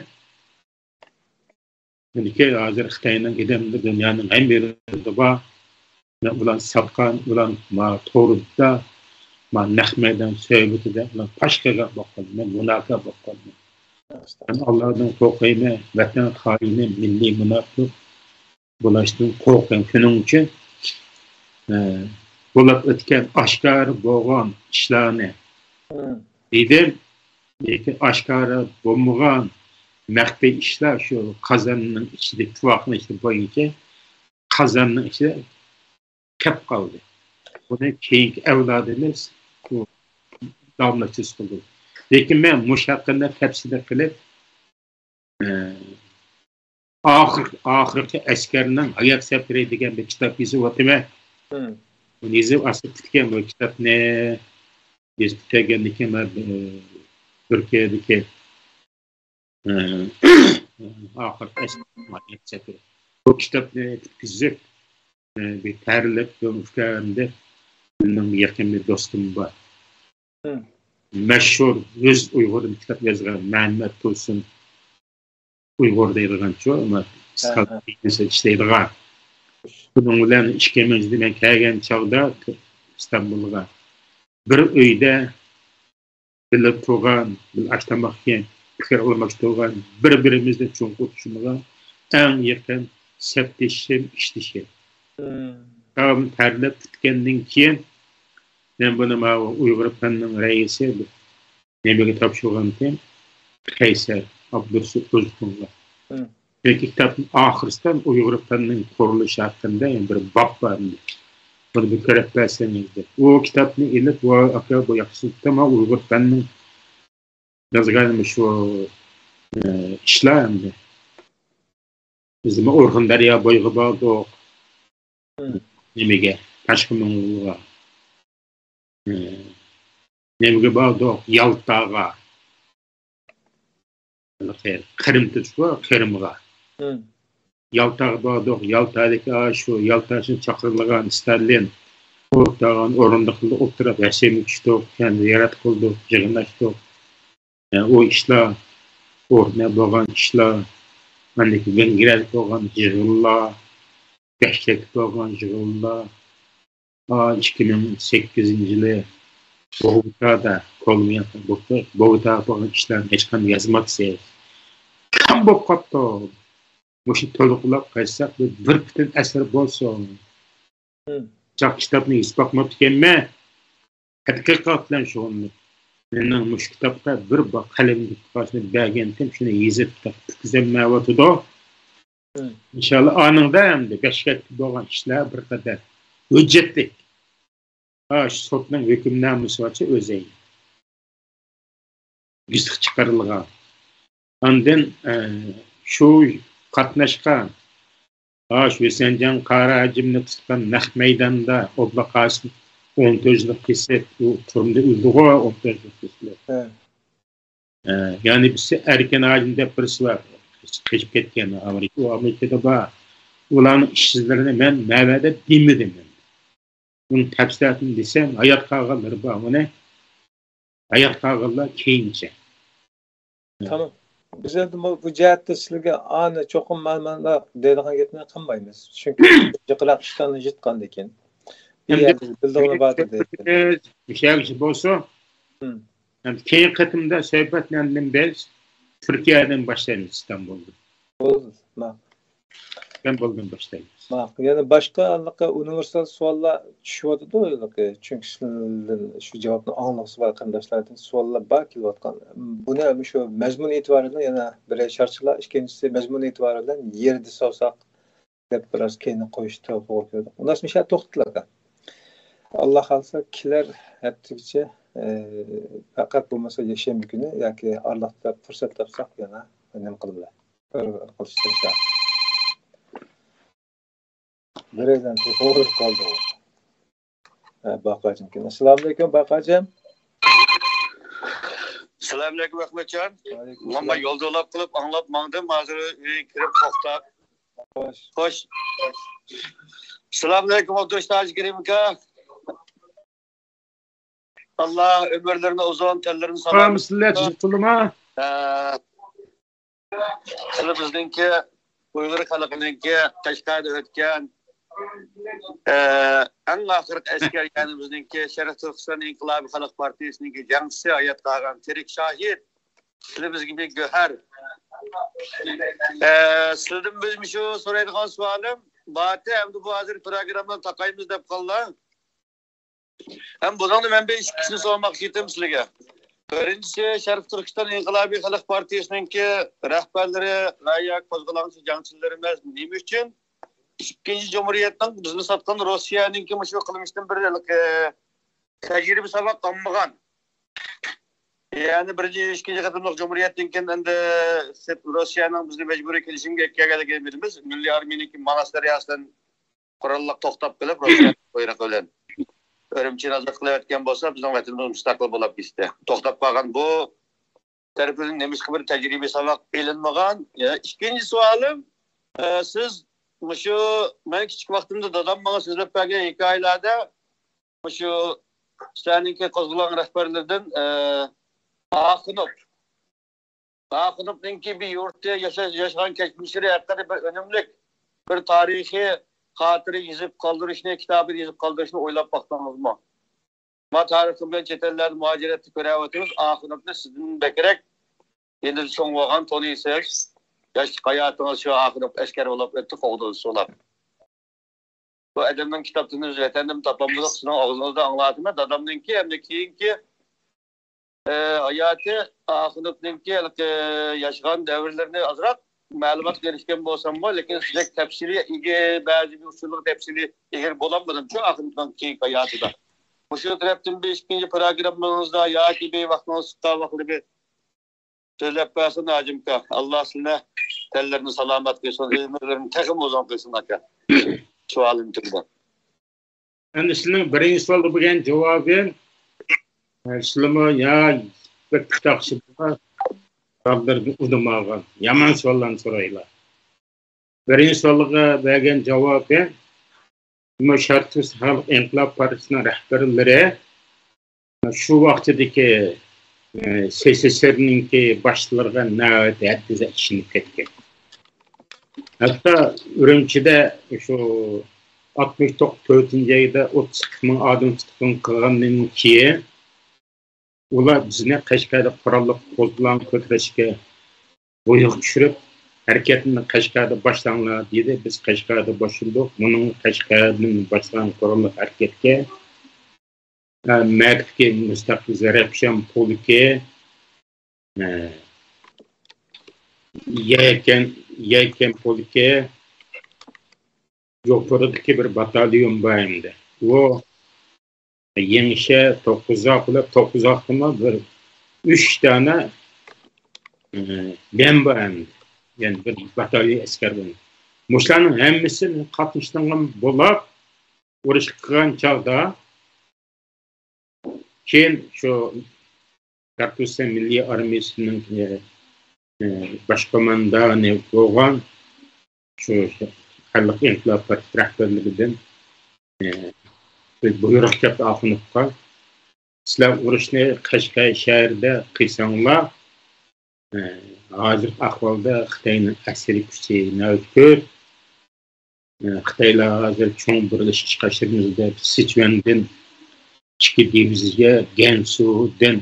چۈنكى ھازىر خىتاينىڭ ئادەملىرى دۇنيانىڭ ھەممە يېرىدە بار. مەن ئۇلارنى ساتقان، ئۇلار ما توردا، ما نەق مەيدان سۆھبىتىدە ئۇلار پاش قىلغان بولۇپ قالدى. مەن گۇناھكار بولۇپ قالدىم. مەن ئاللادىن قورقايمەن، ۋەتەن خائىنى، مىللىي مۇناپىق بولۇشتىن قورقايمەن. شۇنىڭ ئۈچۈن، ئە، بولۇپ ئۆتكەن ئاشكارا بولغان ئىشلارنى دېدىم. لېكىن ئاشكارا بولمىغان مەخپىي ئىشلار شۇ قازاننىڭ ئىچىدە، تۇۋاقنىڭ ئىچىدە بويىچە قازاننىڭ ئىچىدە كەپ قالدى. بۇنى كېيىنكى ئەۋلادىمىز بۇ داۋاملاشتۇرۇش قىلدى. لېكىن مەن مۇشۇ ھەققىدە تەپسىلىي قىلىپ، ئە، ئاخىر، ئاخىرقى ئەسكەرنىڭ ھايات سەپىرى دېگەن بىر كىتاب يېزىۋاتىمەن. مم. بۇنى يېزىپ ئاستا پۈتكەن بۇ كىتابنى. يېزىپ پۈتتۈرگەندىن كېيىن مەن، ئە، تۈركىيەدىكى، ئە، ئاخىرقى ئەسكەر ھايات سەپىرى. بۇ كىتابنى پۈتكۈزۈپ، ئە، بىر تەرلەپ بىر ئۇكام دەپ مېنىڭ يېقىن بىر دوستۇم بار. مم. مەشھۇر ئۆز ئۇيغۇرۇم كىتاب يازغان مەمەت تۇرسۇن. ئۇيغۇر دەيدىغانچۇ، ئەمما ئىسقال بىزنېستا ئىشلەيدىغان. بۇنىڭ بىلەن ئىككى مىڭىنچى يىلى مەن كەلگەن چاغدا ئىستانبۇلغا بىر ئۆيدە بىللە تۇرغان، بىللە ئاش تاماق يېگەن، پىكىر ئالماشتۇرغان، بىر-بىرىمىزنى چوڭقۇر چۈشىنىدىغان ئەڭ يېقىن سەپدىشىم، ئىشدىشىم. تامام تەرلەپ پۈتكەندىن كېيىن، مەن بۇنى ماۋۇ ئۇيغۇر پەننىڭ رەئىسى نېمىگە تاپشۇرغانتىم؟ قەيسەر ئابدۇرۇسۇپ روزىخۇنغا. چۈنكى كىتابنىڭ ئاخىرىسىدا ئۇيغۇر پەننىڭ قۇرۇلۇشى ھەققىدە يەنە بىر باب بار ئىدى. بۇنى بىر كۆرۈپ بەرسەڭىز دەپ. ئۇ كىتابنى ئېلىپ، ۋاي ئاكا، بۇ ياخشى كىتاب، ئۇيغۇر پەننىڭ يازغان مۇشۇ، ئە، ئىشلار ئەمدى. بىز نېمە ئورخۇن دەريا بويىغا باردۇق. نېمىگە؟ تاشقى موڭغۇلغا. ئە، نېمىگە باردۇق؟ يالتاغا. قىرىم تۇتۇشقۇ، قىرىمغا. يالتاغا باردۇق. يالتادىكى، ئا، شۇ يالتا شۇ چاقىرىلغان ستالىن ئولتۇرغان ئورۇندۇقتا ئولتۇرۇپ ھەشەمگە چۈشتۇق، كەندە زىيارەت قىلدۇق، يىغىن ئاچتۇق. ئۇ ئىشلار، ئورنە بولغان ئىشلار، ئاندىن كېيىن ۋېنگرىيەدە بولغان يىغىنلار، بەشكەكتە بولغان يىغىنلار، ئا، ئىككى مىڭ سەككىزىنچى يىلى بوگوتادا، كولومبىيادا بوگوتادا بولغان ئىشلارنى ھېچقانداق يازماپسىز. كەم بولۇپ قاپتۇ. مۇشۇ تولۇقلاپ قايتساق، بىر، بىر پۈتۈن ئەسىر بولسۇن. جاق كىتابنى يېزىپ باقماپتىكەنمەن. تەتقىقات بىلەن شۇغۇللىنىپ، مېنىڭ مۇشۇ كىتابقا بىر با-، قەلەم قاغىنى بەرگەنتىم، شۇنى يېزىپ پۈتكۈزەلمەيۋاتىدۇ. ئىنشاللا، ئانىڭدا ئەمدى بەشكەكتە بولغان ئىشلار بىر قەدەر ھۆججەتلىك. ھا، شۇ سوتنىڭ ھۆكۈمنامىسى بارچە ئۆزى يۈزلۈك چىقىرىلغان. ئاندىن، ئە، شۇ قاتناشقان، ھا، شۇ ھۈسەنجان قارا ھاجىمنى تۇتقان نەق مەيداندا ئابلا قاسىم ئون تۆت يىللىق كېسىپ، ئۇ تۈرمىدە ئۆلدىغۇ، ئون تۆت يىللىق كېسىپ. ئە، يەنى بىرسى ئەركىن ھاجىم دەپ بىرسى بار. قېچىپ كەتكەن ئامېرىكا. ئۇ ئامېرىكىدا بار. ئۇلارنىڭ ئىش-ئىزلىرىنى مەن نەۋەدە دېمىدىم. ئۇنىڭ تەپسىلاتىنى دېسەم، ھايات قالغانلىرى بار. ئۇنى ھايات قالغانلار كېيىنچە. تامام. بىز ئەمدى بۇ، بۇ جەھەتتە سىلەرگە ئانى چوقۇم مانا، مانا دەيدىغان گەپنى قىلمايمىز. چۈنكى جىقراق ئىشلارنى يىتقاندىكىن. بىلدىغىنى بار دېدى. مۇشۇ بولسا، كېيىنكى قېتىمدا سۆھبەتنى ئاندىن بىز تۈركىيەدىن باشلايمىز، ئىستانبۇلدىن. بولدى، ماقۇل. ئىستانبۇلدىن باشلايمىز. ماقۇل. يەنە باشقا ئۇنىۋېرسال سوئاللار چۈشۈۋاتىدۇ، چۈنكى سىلەردىن شۇ جاۋابنى ئاڭلىغۇسى بار قېرىنداشلاردىن سوئاللار بار كېلىۋاتقان. بۇنى شۇ مەزمۇن ئېتىبارى بىلەن يەنە بىرەر شەرتچىلار، ئىككىنچىسى مەزمۇن ئېتىبارى بىلەن يېرىدە سالساق دەپ بىراز كەينىگە قويۇشنى توغرا كۆردۇق. ئۇنداق مۇشۇ يەردە توختىتىلىدۇ. ئاللا خالىسا كېلەر ھەپتىگىچە، ئە، پەقەت بولمىسا يەكشەنبە كۈنى ياكى ئارىلىقتا پۇرسەت تاپساق يەنە نېمە قىلىمىز. بىر، بىر قىلىش تىرىشار. بىرەيلەن تېلېفون ئۇرۇپ قالدى. ھە، باقاجىمكەن. ئەسسالامۇئەلەيكۇم، باقاجىم. ئەسسالامۇئەلەيكۇم، ئەخمەتجان. ۋەئەلەيكۇم مانا ئەسسالام. يولدا ئۇلاپ قىلىپ ئاڭلاپ ماڭدىم. ھازىر ئۆيگە كىرىپ توختاپ. خوش. خوش. ئەسسالامۇئەلەيكۇم، ئابدۇرېشىت ھاجى كېرىم ئاكا. ئاللا ئۆمۈرلىرىنى ئۇزۇن، تەنلىرىنى سالامەت. سىلەر، ھە. سىلەر بىزنىڭكى ئۇيغۇر خەلقىنىڭكى قەشقەردە ئۆتكەن، ئە، ئەڭ ئاخىرقى ئەسكەر، يەنى بىزنىڭكى شەرقىي تۈركىستان ئىنقىلابىي خەلق پارتىيىسىنىڭكى جەڭچىسى، ھايات قالغان تىرىك شاھىت. سىلەر بىزگە بىر گۆھەر. ئە، سىلەردىن بىر مۇشۇ سورايدىغان سوئالىم بارتى، ئەمدى بۇ ھازىر پروگراممىنى تاقايمىز دەپ قالدى. ھەم بۇنىڭدا مەن بىر ئىككىسىنى سورىماقچى ئىدىم سىلەرگە. بىرىنچىسى، شەرقىي تۈركىستان ئىنقىلابىي خەلق پارتىيىسىنىڭكى رەھبەرلىرى ۋە يا قوزغىلاڭچى جەڭچىلىرىمىز نېمە ئۈچۈن ئىككىنچى جۇمھۇرىيەتنىڭ بىزنى ساتقان روسىيەنىڭكى مۇشۇ قىلمىشتىن بىر، ئە، تەجرىبە ساۋاق ئالمىغان؟ يەنى بىرىنچى، ئىككىنچى قېتىملىق جۇمھۇرىيەتتىن كېيىن ئەمدى روسىيەنىڭ بىزنى مەجبۇرىي كېلىشىمگە ئەكەلگەنلىكىنى بىلىمىز. مىللىي ئارمىيەنىڭكى ماناس دەرياسىدىن قوراللىق توختاپ قېلىپ، روسىيە بۇيرۇقى بىلەن ئۈرۈمچىنى ئازاد قىلىۋەتكەن بولسا، بىزنىڭ ۋەتىنىمىز مۇستەقىل بولاپ كېتىتتى. توختاپ قالغان بۇ تەرىپىدىن نېمىشقا بىر تەجرىبە ساۋاق ئېلىنمىغان؟ يەنە ئىككىنچى سوئالىم، ئە، سىز مۇشۇ، مەن كىچىك ۋاقتىمدا دادام ماڭا سۆزلەپ بەرگەن ھېكايىلەردە مۇشۇ سىلەرنىڭكى قوزغىلاڭ رەھبەرلىرىدىن، ئە، ئاخۇنوف ئاخۇنۇمنىڭكى بىر يۇرتى، ياشاش، ياشىغان كەچمىشلىرى ھەققىدە بىر ئۈنۈملۈك بىر تارىخىي خاتىرە يېزىپ قالدۇرۇشنى، كىتابى يېزىپ قالدۇرۇشنى ئويلاپ باقتىڭىزمۇ؟ ما تارىخىمىزدا چەت ئەللەردە مۇھاجىرەتتە كۆرۈۋاتىمىز، ئاخۇنۇمنى سىزدىن بەكرەك يېنىدا چوڭ بولغان تونۇيسىز. ياشلىق ھاياتىڭىز شۇ ئاخۇنۇم ئەسكەر بولۇپ ئۆتتى، قوغدىلىسى بولاپ. بۇ ئادەمنىڭ كىتابتىن ئۆزى ۋەتەندىن تاپالمىدۇق، سىزنىڭ ئاغزىڭىزدا ئاڭلاتىمەن، دادامنىڭكى ھەمدە كېيىنكى، ئە، ھاياتى، ئاخۇنۇمنىڭكى، ھېلىقى ياشىغان دەۋرلىرىنى ئازراق مەلۇماتقا ئېرىشكەن بولساممۇ، لېكىن سىزدەك تەپسىلىي ئىگە، بەزى بىر ئۇچۇرلارغا تەپسىلىي ئىگە بولالمىدىمچۇ ئاخۇنۇمنىڭ كېيىنكى ھاياتىدا. مۇشۇ تەرەپتىن بىر ئىككىنچى پروگراممىڭىزدا ياكى بىر ۋاقتىڭىز چىققان ۋاقتىدا بىر سۆزلەپ بەرسۇن، ھاجىم ئاكا. ئاللا سىلىنى تەنلىرىنى سالامەت قىلسۇن، ئۆمۈرلىرىنى تېخىمۇ ئۇزۇن قىلسۇن، ئاكا. سوئالىم تۈگىدى. ئەمدى سىلىنىڭ بىرىنچى سوئالغا بەرگەن جاۋابىم، ئە، سىلىمۇ يا بەك كۈتاقچى بولغان، سوئاللىرىنى ئۇنىمىغان، يامان سوئاللارنى سورايلا. بىرىنچى سوئالغا بەرگەن جاۋابىم، مۇشۇ شەرقىي تۈركىستان خەلق ئىنقىلاب پارتىيىسىنىڭ رەھبەرلىرى شۇ ۋاقتىدىكى، ئە، سسسرنىڭكى باشلىرىغا ناھايىتى ھەددىزە ئىشىنىپ كەتكەن. ھەتتا ئۈرۈمچىدە شۇ ئاتمىش تۆتىنچى يىلدا ئوتتۇز ئىككى مىڭ ئادەم تۇتقۇن قىلغاندىن كېيىن، ئۇلار بىزنى قەشقەردە قوراللىق قوزغىلاڭ كۆتۈرۈشكە بۇيرۇق چۈشۈرۈپ، ھەرىكەتنى قەشقەردە باشلاڭلار دېدى. بىز قەشقەردە باشلىدۇق. بۇنىڭ قەشقەردىن باشلىغان قوراللىق ھەرىكەتكە، ئە، مەكىتكى مۇستەقىل زەرەپشان پولكى، ئە، يەكەن، يەكەن پولكى، يوپۇرىدىكى بىر باتاليون بار ئەمدى. ئۇ يېڭىشە، توققۇزاق بىلەن توققۇزاقتىمۇ بىر ئۈچ دانە، ئە، لەم بار ئەمدى. يەنى بىر باتاليون ئەسكەر بار. مۇشۇلارنىڭ ھەممىسى قاتنىشىدىغان بولاپ، ئۇرۇش قىلغان چاغدا، كېيىن شۇ شەرقىي تۈركىستان مىللىي ئارمىيىسىنىڭ، ئە، ئە، باش قوماندانى بولغان شۇ خەلق ئىنقىلاب پارتىيىسى رەھبەرلىكىدىن، ئە، بىر بۇيرۇق كەپتۇ ئاخۇنوفقا. سىلەر ئۇرۇشنى قەشقەر شەھىرىدە قىلساڭلار، ئە، ھازىرقى ئەھۋالدا خىتاينىڭ ئەسكىرىي كۈچى ناھايىتى كۆپ. ئە، خىتايلار ھازىر چوڭ بىرلىشىش چىقىرىمىز دەپ سىچۈەندىن ئىككى دىۋىزىيە، گەنسۇدىن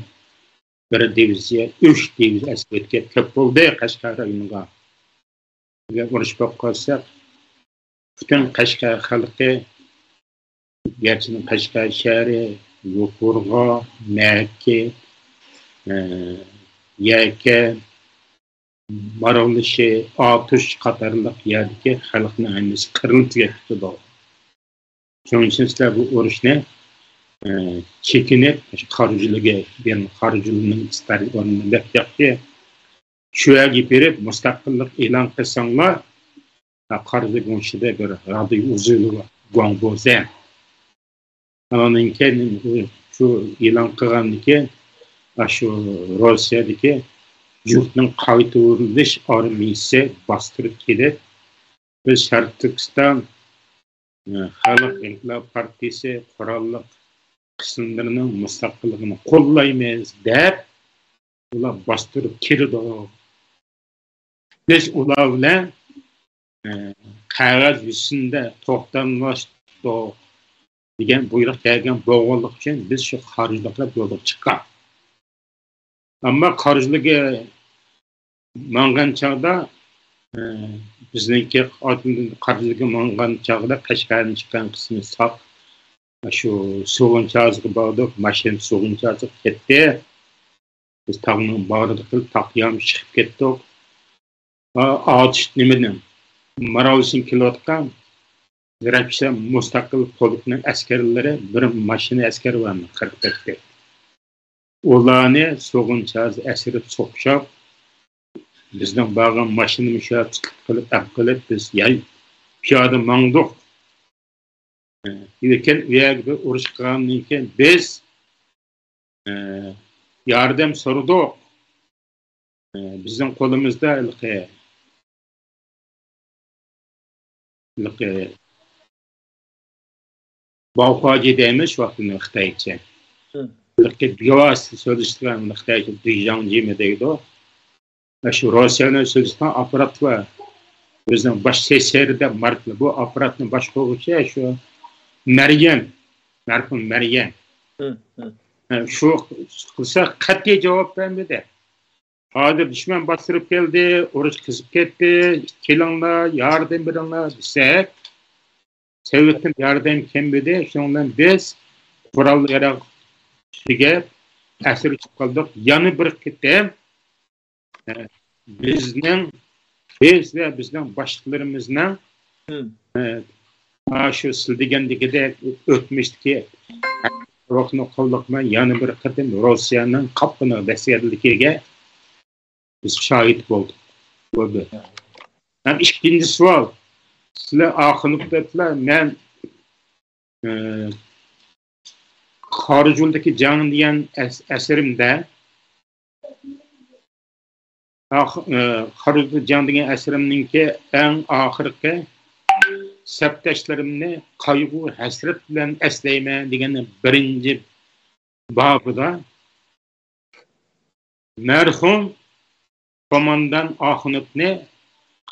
بىر دىۋىزىيە، ئۈچ دىۋىزىيە ئەسكەر ئەكەپ كەپ بولدى قەشقەر رايونىغا. ئەگەر ئۇرۇش بولۇپ قالسا، پۈتۈن قەشقەر خەلقى، گەرچىدىن قەشقەر شەھىرى، يوپۇرغا، مەكىت، ئە، يەكەن، مارالبېشى، ئاتۇش قاتارلىق يەردىكى خەلقنىڭ ھەممىسى قىرىلىپ تۈگەپ كېتىدۇ. شۇنىڭ ئۈچۈن سىلەر بۇ ئۇرۇشنى، ئە، چېكىنىپ، مۇشۇ قارىجۈلىگە بېرىڭ، قارىجۈلىنىڭ ئىستارى ئورنىنى بەك ياخشى. شۇ يەرگە بېرىپ مۇستەقىللىق ئېلان قىلساڭلار، قارىجۈلى گۇڭشىدە بىر رادىيو ئۇزۇلى بار، گۇاڭبوزەن. ئانىڭدىن كېيىن ئۇ شۇ ئېلان قىلغاندىن كېيىن، ئاشۇ روسىيەدىكى يۇرتنىڭ قايتۇرۇۋېلىش ئارمىيىسى باستۇرۇپ كېلىپ، بىز شەرقىي تۈركىستان، ئە، خەلق ئىنقىلاب پارتىيىسى قوراللىق قىسىملىرىنىڭ مۇستەقىللىقىنى قوللايمىز دەپ، ئۇلار باستۇرۇپ كىرىدۇ. بىز ئۇلار بىلەن، ئە، قەغەز يۈزىسىندە توختاملاشتۇق دېگەن بۇيرۇق كەلگەن بولغانلىقى ئۈچۈن بىز شۇ خارىجلىقلار يولغا چىققان. ئەمما قارىجۈلىگە ماڭغان چاغدا، ئە، بىزنىڭكى قارىجۈلىگە ماڭغان چاغدا قەشقەردىن چىققان قىسمى ساق، شۇ سوغۇنچازغا باردۇق، ماشىنا سوغۇنچازغا كەتتى. بىز تاغنىڭ باغرىدا قىلىپ، تاغقا يامىشىپ چىقىپ كەتتۇق. ئا-، ئاتۇش نېمىنىڭ، مارالبېشىدىن كېلىۋاتقان زەرەپشان مۇستەقىل پولكىنىڭ ئەسكەرلىرى، بىر ماشىنا ئەسكەر بارمۇ، قىرىق تۆتتە. ئۇلارنى سوغۇنچاز ئەسىرىپ سوقۇشاپ، بىزنىڭ بارغان ماشىنىمۇ شۇ يەردە تۇتۇپ قىلىپ، ئەپ قىلىپ، بىز ياي پىيادە ماڭدۇق. لېكىن ئۇ يەرگە بىر ئۇرۇش قىلغاندىن كېيىن بىز، ئە، ياردەم سورىدۇق. ئە، بىزنىڭ قولىمىزدا ھېلىقى، ھېلىقى باۋخۇاجى دەيمىز شۇ ۋاقىتتا خىتايچە. ھېلىقى بىۋاسىتە سۆزلىشىدىغان خىتايچە دۇيجاڭجىمى دەيدۇ. شۇ روسىيەنىڭ سۆزلىسىدىغان ئاپپارات بار. ئۆزىنىڭ باش سېسېر دەپ ماركىلىق. بۇ ئاپپاراتنى باشقۇرغۇچى شۇ مەريەم، مەرھۇم مەريەم. شۇ قىلسا قەتئىي جاۋاب بەرمىدى. ھازىر دۈشمەن باستۇرۇپ كەلدى، ئۇرۇش قىزىپ كەتتى، كېلىڭلار، ياردەم بېرىڭلار دېسەك، سوۋېتتىن ياردەم كەلمىدى. شۇنىڭ بىلەن بىز قورال ياراغ تۈگەپ، ئەسىر چۈشۈپ قالدۇق. يەنە بىر قېتىم بىزنىڭ، بىز ۋە بىزنىڭ باشلىقلىرىمىزنىڭ، ئە، شۇ سىز دېگەندىكىدەك ئۆتمۈشتىكى ھەقىقەتنى قوللىماي يەنە بىر قېتىم روسىيەنىڭ قاپقىنىغا دەسسىگەنلىكىگە بىز شاھىت بولدۇق. بولدى. ھەم ئىككىنچى سوئال. سىلەر ئاخۇنۇپ دەپلا، مەن، ئە، قارا يولدىكى جەڭ دېگەن ئەس-، ئەسىرىمدە، ئاخ-، ئە، قارا يولدىكى جەڭ دېگەن ئەسىرىمنىڭكى ئەڭ ئاخىرقى سەپداشلىرىمنى قايغۇ، ھەسرەت بىلەن ئەسلەيمەن دېگەن بىرىنچى بابىدا مەرھۇم قوماندان ئاخۇنوفنى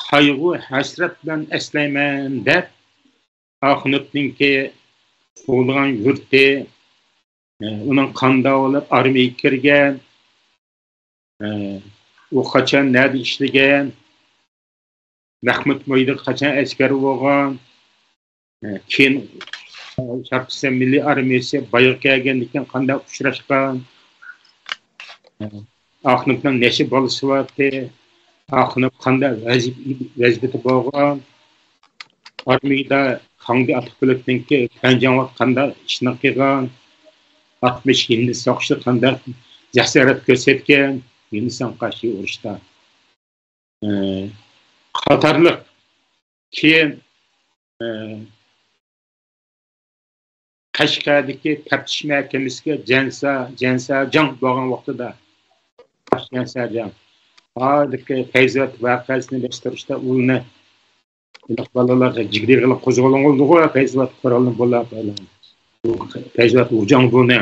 قايغۇ، ھەسرەت بىلەن ئەسلەيمەن دەپ، ئاخۇنوفنىڭكى تۇغۇلغان يۇرتى، ئۇنىڭ قانداق بولۇپ ئارمىيەگە كىرگەن، ئۇ قاچان نەدە ئىشلىگەن، مەخمۇت مويدا قاچان ئەسكەر بولغان، كېيىن شارقىستان مىللىي ئارمىيەسى بايغا كەلگەندىن كېيىن قانداق ئۇچراشقان، ئاخۇنوفنىڭ نەچچە بالىسى بارتى، ئاخۇنوف قانداق ۋەزىپ-، ۋەزىپىدە بولغان، ئارمىيەدە خاڭدى ئاتلىق بۆلەكنىڭكى تۈەنجاڭغا قانداق ئىشنى قىلغان، ئاتمىش ھىندى سوقۇشتا قانداق جاسارەت كۆرسەتكەن، ھىندىستانغا قارشى ئۇرۇشتا، ئى، قاتارلىق. كېيىن، ئى، قەشقەردىكى تەپتىش مەھكىمىسىگە جەنسا-، جەنساجاڭ بولغان ۋاقتىدا، باش جەنساجاڭ، ھازىرقى پەيزىۋات ۋەقەسىنى باشقۇرۇشتا ئۇلنى، بالىلارغا جىگدە قىلىپ قوزغىلىڭىزغۇ، پەيزىۋات قورالنى بۇلاپ، پەيزىۋات ۋۇجاڭ بۇنى.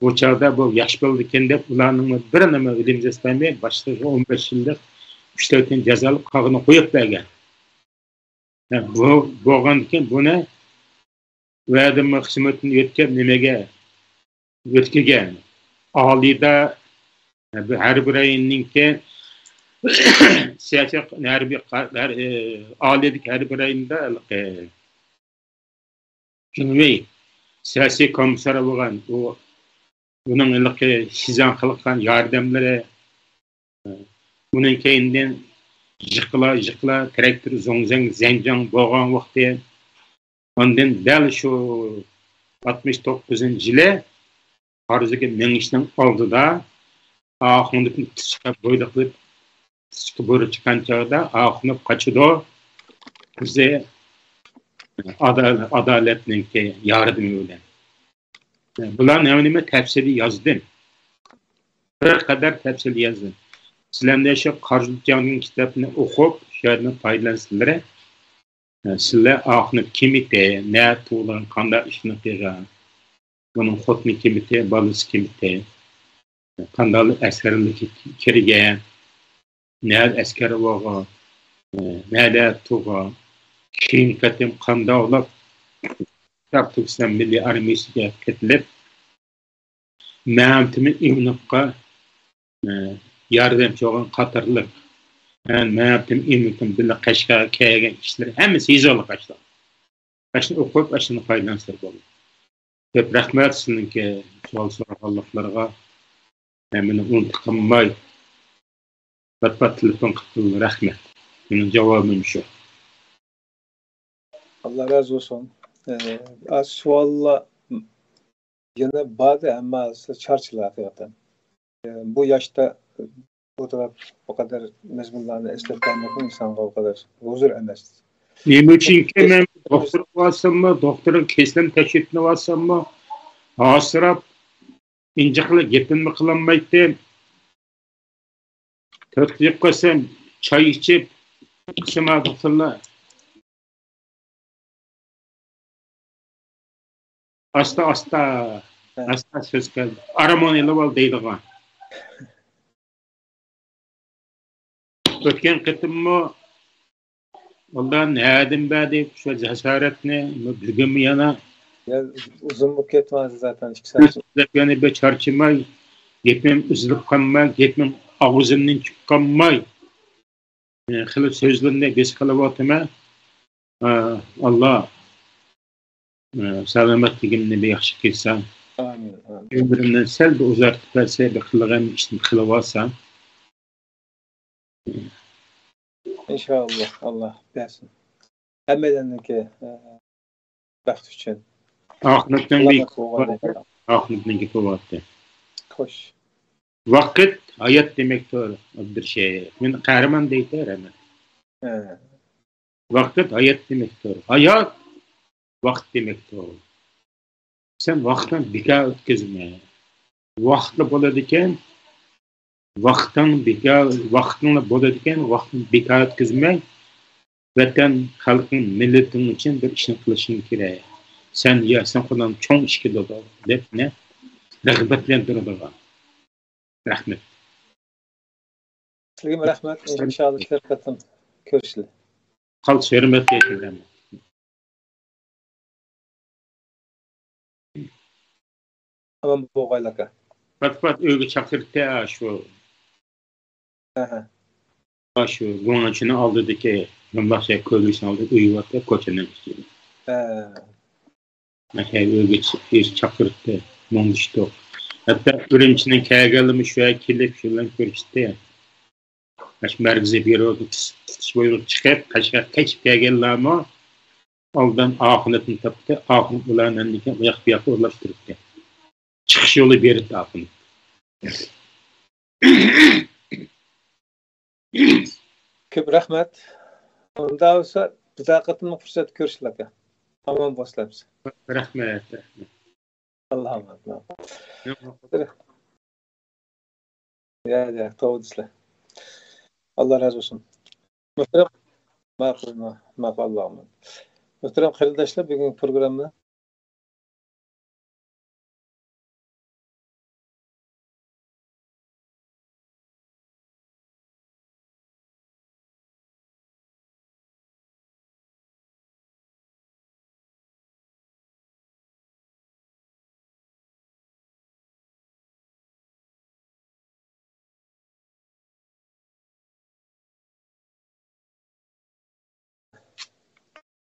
بۇ چاغدا بۇ ياخشى بولىدىكەن دەپ، ئۇلارنىڭ بىرىنىمۇ ئىلىم جەسپەيمەي، باشلىقىغا ئون بەش يىللىق ئۈچ تەرەپتىن جازالىق قاغىنى قويۇپ بەرگەن. ھە، بۇ بولغاندىكىن بۇنى ۋەدىمۇ خىزمىتىنى ئۆتكەپ، نېمىگە ئۆتكۈزگەن؟ ئالىيدا، ھەربىي رايوننىڭكى سىياسىي ھەربىي، ھەر-، ئالىيدىكى ھەربىي رايوندا ھېلىقى جۇڭۋېي سىياسىي كومىسسار بولغان، ئۇ، ئۇنىڭ ھېلىقى شىزاڭ قىلغان ياردەملىرى، ئۇنىڭ كەينىدىن يىقىلا، يىقىلا تىراكتور زۇڭزەڭ زەنجاڭ بولغان ۋاقتى. ئاندىن دەل شۇ ئاتمىش توققۇزىنچى يىلى خارزۇگە مېڭىشنىڭ ئالدىدا ئاخۇنۇفنى تۇتۇشقا بۇيرۇق قىلىپ، تۇتۇشقا بۇيرۇق چىققان چاغدا ئاخۇنۇف قاچىدۇ. ئۆزى ئادالەت-، ئادالەتنىڭكى ياردىمى بىلەن. بۇلارنى ھەممىنى مەن تەپسىلىي يازدىم. بىر قەدەر تەپسىلىي يازدىم. سىلەرنى شۇ قارا يولدىكى جەڭ دېگەن كىتابنى ئوقۇپ، شۇ يەردىن پايدىلانسىلىرى. سىلەر ئاخۇنۇف كىمىتى، نەدە تۇغۇلغان، قانداق ئىشنى قىلغان، بۇنىڭ خوتۇنى كىمىتى، بالىسى كىمىتى، قانداق ئەسكەرلىككە كىرگەن، نەدە ئەسكەر بولغان، نەدە تۇغقان، كېيىنكى قېتىم قانداق بولۇپ تۈركىستان مىللىي ئارمىيەسىگە قېتىلىپ، مەمتىمىن ئىمىنوفقا، ئە، ياردەمچى بولغان قاتارلىق، مەمتىمىن ئىمىنوفنىڭ بىللە قەشقەرگە كەلگەن ئىشلىرى ھەممىسى يېزىلغان ئاشۇ. ئاشۇنى ئوقۇپ، ئاشۇنى پايدىلانسىلەر بولدى. كۆپ رەھمەت، سىزنىڭكى سوئال سورىغانلىقلىرىغا ھەممىنى ئۇنتۇپ قالماي، پات-پات تېلېفون قىلىپ تۇرۇڭ. رەھمەت. مېنىڭ جاۋابىم شۇ. ئاللا رازى بولسۇن. ئە، ئاز سوئاللار يەنە باردى، ئەمما سىز چارچىدىلا ھەقىقەتەن. ئە، بۇ ياشتا ئولتۇرۇپ بۇ قەدەر مەزمۇنلارنى ئەسلەپ بەرمەكمۇ ئىنسانغا ئۇ قەدەر ھۇزۇر ئەمەس. نېمە ئۈچۈنكى مەن دوختۇرغا بارساممۇ، دوختۇرنىڭ كېسىلىنى تەكشۈرتۈۋالساممۇ، ھاسىراپ، ئىنجىقلا گېپىمنى قىلالمايتتىم. تۆت يەپ قالسام، چاي ئىچىپ، قىسما دوختۇرلار. ئاستا، ئاستا، ھە. ئاستا سۆز قىل. ئارام ئېلىۋال دەيدىغان. ئۆتكەن قېتىممۇ ئاللا نەدىن بەردى شۇ جاسارەتنى، بۈگۈنمۇ يەنە يا، ئۇزۇن بولۇپ كەتتى ھازىر زاتەن ئىككى سائەت. سۆزلەپ يەنە بىر چارچىماي، گېپىم ئۈزۈلۈپ قالماي، گېپىم ئاغزىمدىن چىقىپ قالماي، خېلى سۆزلىرىمنى بېسىپ قېلىۋاتىمەن. ئاللا سالامەتلىكىمنى بىر ياخشى قىلسا، ئامىن، ئامىن. ئۆمرۈمنى سەل بىر ئۇزارتىپ بەرسە، بىر قىلغان ئىشنى قىلىۋالسا. ئىنشائاللا، ئاللا بەرسۇن. ھەممەيلەننىڭكى، ئە، بەخت ئۈچۈن. ئاخىرەتنىڭ سالامەت بولغان. ئاخىرەتنىڭكى بولاتتى. خوش. ۋاقىت ھايات دېمەكتۇر، ئابدۇرشىد. مېنى قەھرىمان دەيتتى، رەھمەت. ھە. ۋاقىت ھايات دېمەكتۇر. ھايات ۋاقىت دېمەكتۇر. سەن ۋاقىتنى بىكار ئۆتكۈزمە. ۋاقىتلا بولىدىكەن، ۋاقتىڭ بىكار، ۋاقتىڭلا بولىدىكەن، ۋاقتىڭنى بىكار ئۆتكۈزمەي، ۋەتەن، خەلقىڭ، مىللىتىڭ ئۈچۈن بىر ئىشنى قىلىشىڭ كېرەك. سەن، يا، سەن قولۇڭ چوڭ ئىش كېلىدۇ، دەپ، نە، رىغبەتلەندۈرىدىغان. رەھمەت. سىلىگىمۇ رەھمەت. ئىنشائاللا، كېلەر قېتىم كۆرۈشىلى. قالسا ھۆرمەتلىك ئەكەلدىم. ئامان بولغايلا ئاكا. پات-پات ئۆيگە چاقىرتتى، ئاشۇ. ئەھە. ئاشۇ گۇڭئەنچۈنىڭ ئالدىدىكى، يۇملاق شەي كۆرگۈچىنىڭ ئالدىدا ئۆيى بارتى، كوچىنىڭ ئىچىدە. ھە. ئەھە، ئۆيگە چ-، چاقىرتتى، مۇڭدىشتۇق. ھەتتا ئۈرۈمچىنىڭ كەلگەنلىرىمۇ شۇ يەرگە كېلىپ، شۇ بىلەن كۆرۈشتى. مۇشۇ مەركىزىي بيۇرودىن تۇتۇش بويىچە چىقىپ، قەشقەرگە قېچىپ كەلگەنلەرمۇ ئالدىن ئاخۇنۇتنى تاپتى. ئاخۇنۇت ئۇلارنى ئاندىن كېيىن ئۇ ياق بۇ ياققا ئورۇنلاشتۇرۇپتۇ. چىقىش يولى بېرىپتۇ ئاخۇنۇت. كۆپ رەھمەت. ئۇنداق بولسا، بىر قېتىملىق پۇرسەتتە كۆرۈشەيلى ئاكا. ئامان بولسىلا. رەھمەت، رەھمەت. ئاللا ئامانەت. ياق. يا، يا، توۋا دېسىلە. ئاللا رازى بولسۇن. مۆھتەرەم، ماقۇل، ما-، ماقۇل، ئاللا ئامانەت. مۆھتەرەم قېرىنداشلار، بۈگۈنكى پروگرامما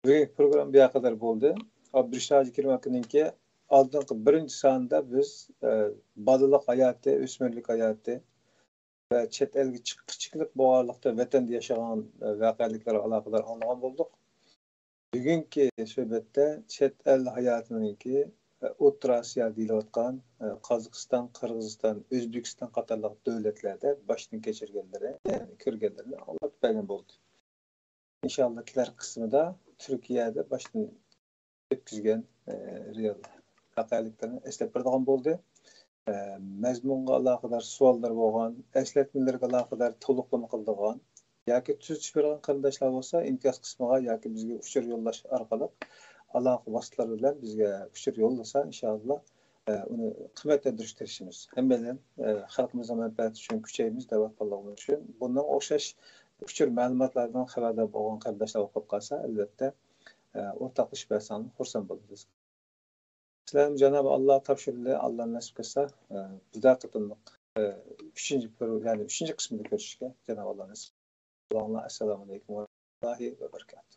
بۈگۈنكى پروگرامما بۇ يەرگە قەدەر بولدى. ئابدۇرېشىت ھاجى كېرىم ئاكىنىڭكى ئالدىنقى بىرىنچى سانىدا بىز، ئە، بالىلىق ھاياتى، ئۆسمۈرلۈك ھاياتى ۋە چەت ئەلگە چىققۇچىلىق بولغانلىقتا، ۋەتەندە ياشىغان، ئە، ۋەقەلىكلەرگە ئالاقىدار ئاڭلىغان بولدۇق. بۈگۈنكى سۆھبەتتە چەت ئەل ھاياتىنىڭكى، ئە، ئوتتۇرا ئاسىيا دېيىلىۋاتقان، ئە، قازاقىستان، قىرغىزىستان، ئۆزبېكىستان قاتارلىق دۆلەتلەردە باشتىن كەچۈرگەنلىرى، يەنى كۆرگەنلىرىنى ئاڭلىتىپ بەرگەن بولدى. ئىنشاللا كېلەر قىسمىدا تۈركىيەدە باشتىن ئۆتكۈزگەن، ئە، رېئال ۋەقەلىكلەرنى ئەسلەپ بېرىدىغان بولدى. ئە، مەزمۇنغا ئالاقىدار سوئاللار بولغان، ئەسلەتمىلەرگە ئالاقىدار تولۇقلىما قىلىدىغان ياكى تۈزىتىش بېرىدىغان قېرىنداشلار بولسا، ئىنكاس قىسمىغا ياكى بىزگە ئۇچۇر يوللاش ئارقىلىق ئالاقە ۋاسىتىلىرى بىلەن بىزگە ئۇچۇر يوللىسا، ئىنشاللا، ئە، ئۇنى قىممەتلەندۈرۈشكە تىرىشىمىز. ھەممەيلەن، ئە، خەلقىمىزنىڭ مەنپەئەتى ئۈچۈن كۈچەيمىز دەۋاتقانلىقىمىز ئۈچۈن، بۇنىڭغا ئوخشاش ئۇچۇر مەلۇماتلاردىن خەۋەردار بولغان قېرىنداشلار بولۇپ قالسا، ئەلۋەتتە، ئە، ئورتاقلىشىپ بەرسەڭلار خۇرسەن بولىمىز. سىلەرنى جانابى ئاللا تاپشۇردى، ئاللا نېسىپ قىلسا، ئە، بىر قېتىملىق، ئە، ئۈچىنچى پرو-، يەنى ئۈچىنچى قىسمىدا كۆرۈشۈشكە جانابى ئاللا نېسىپ. ئەسسالامۇ ئەلەيكۇم ۋە رەھمەتۇللاھى ۋە بەرىكاتۇھ.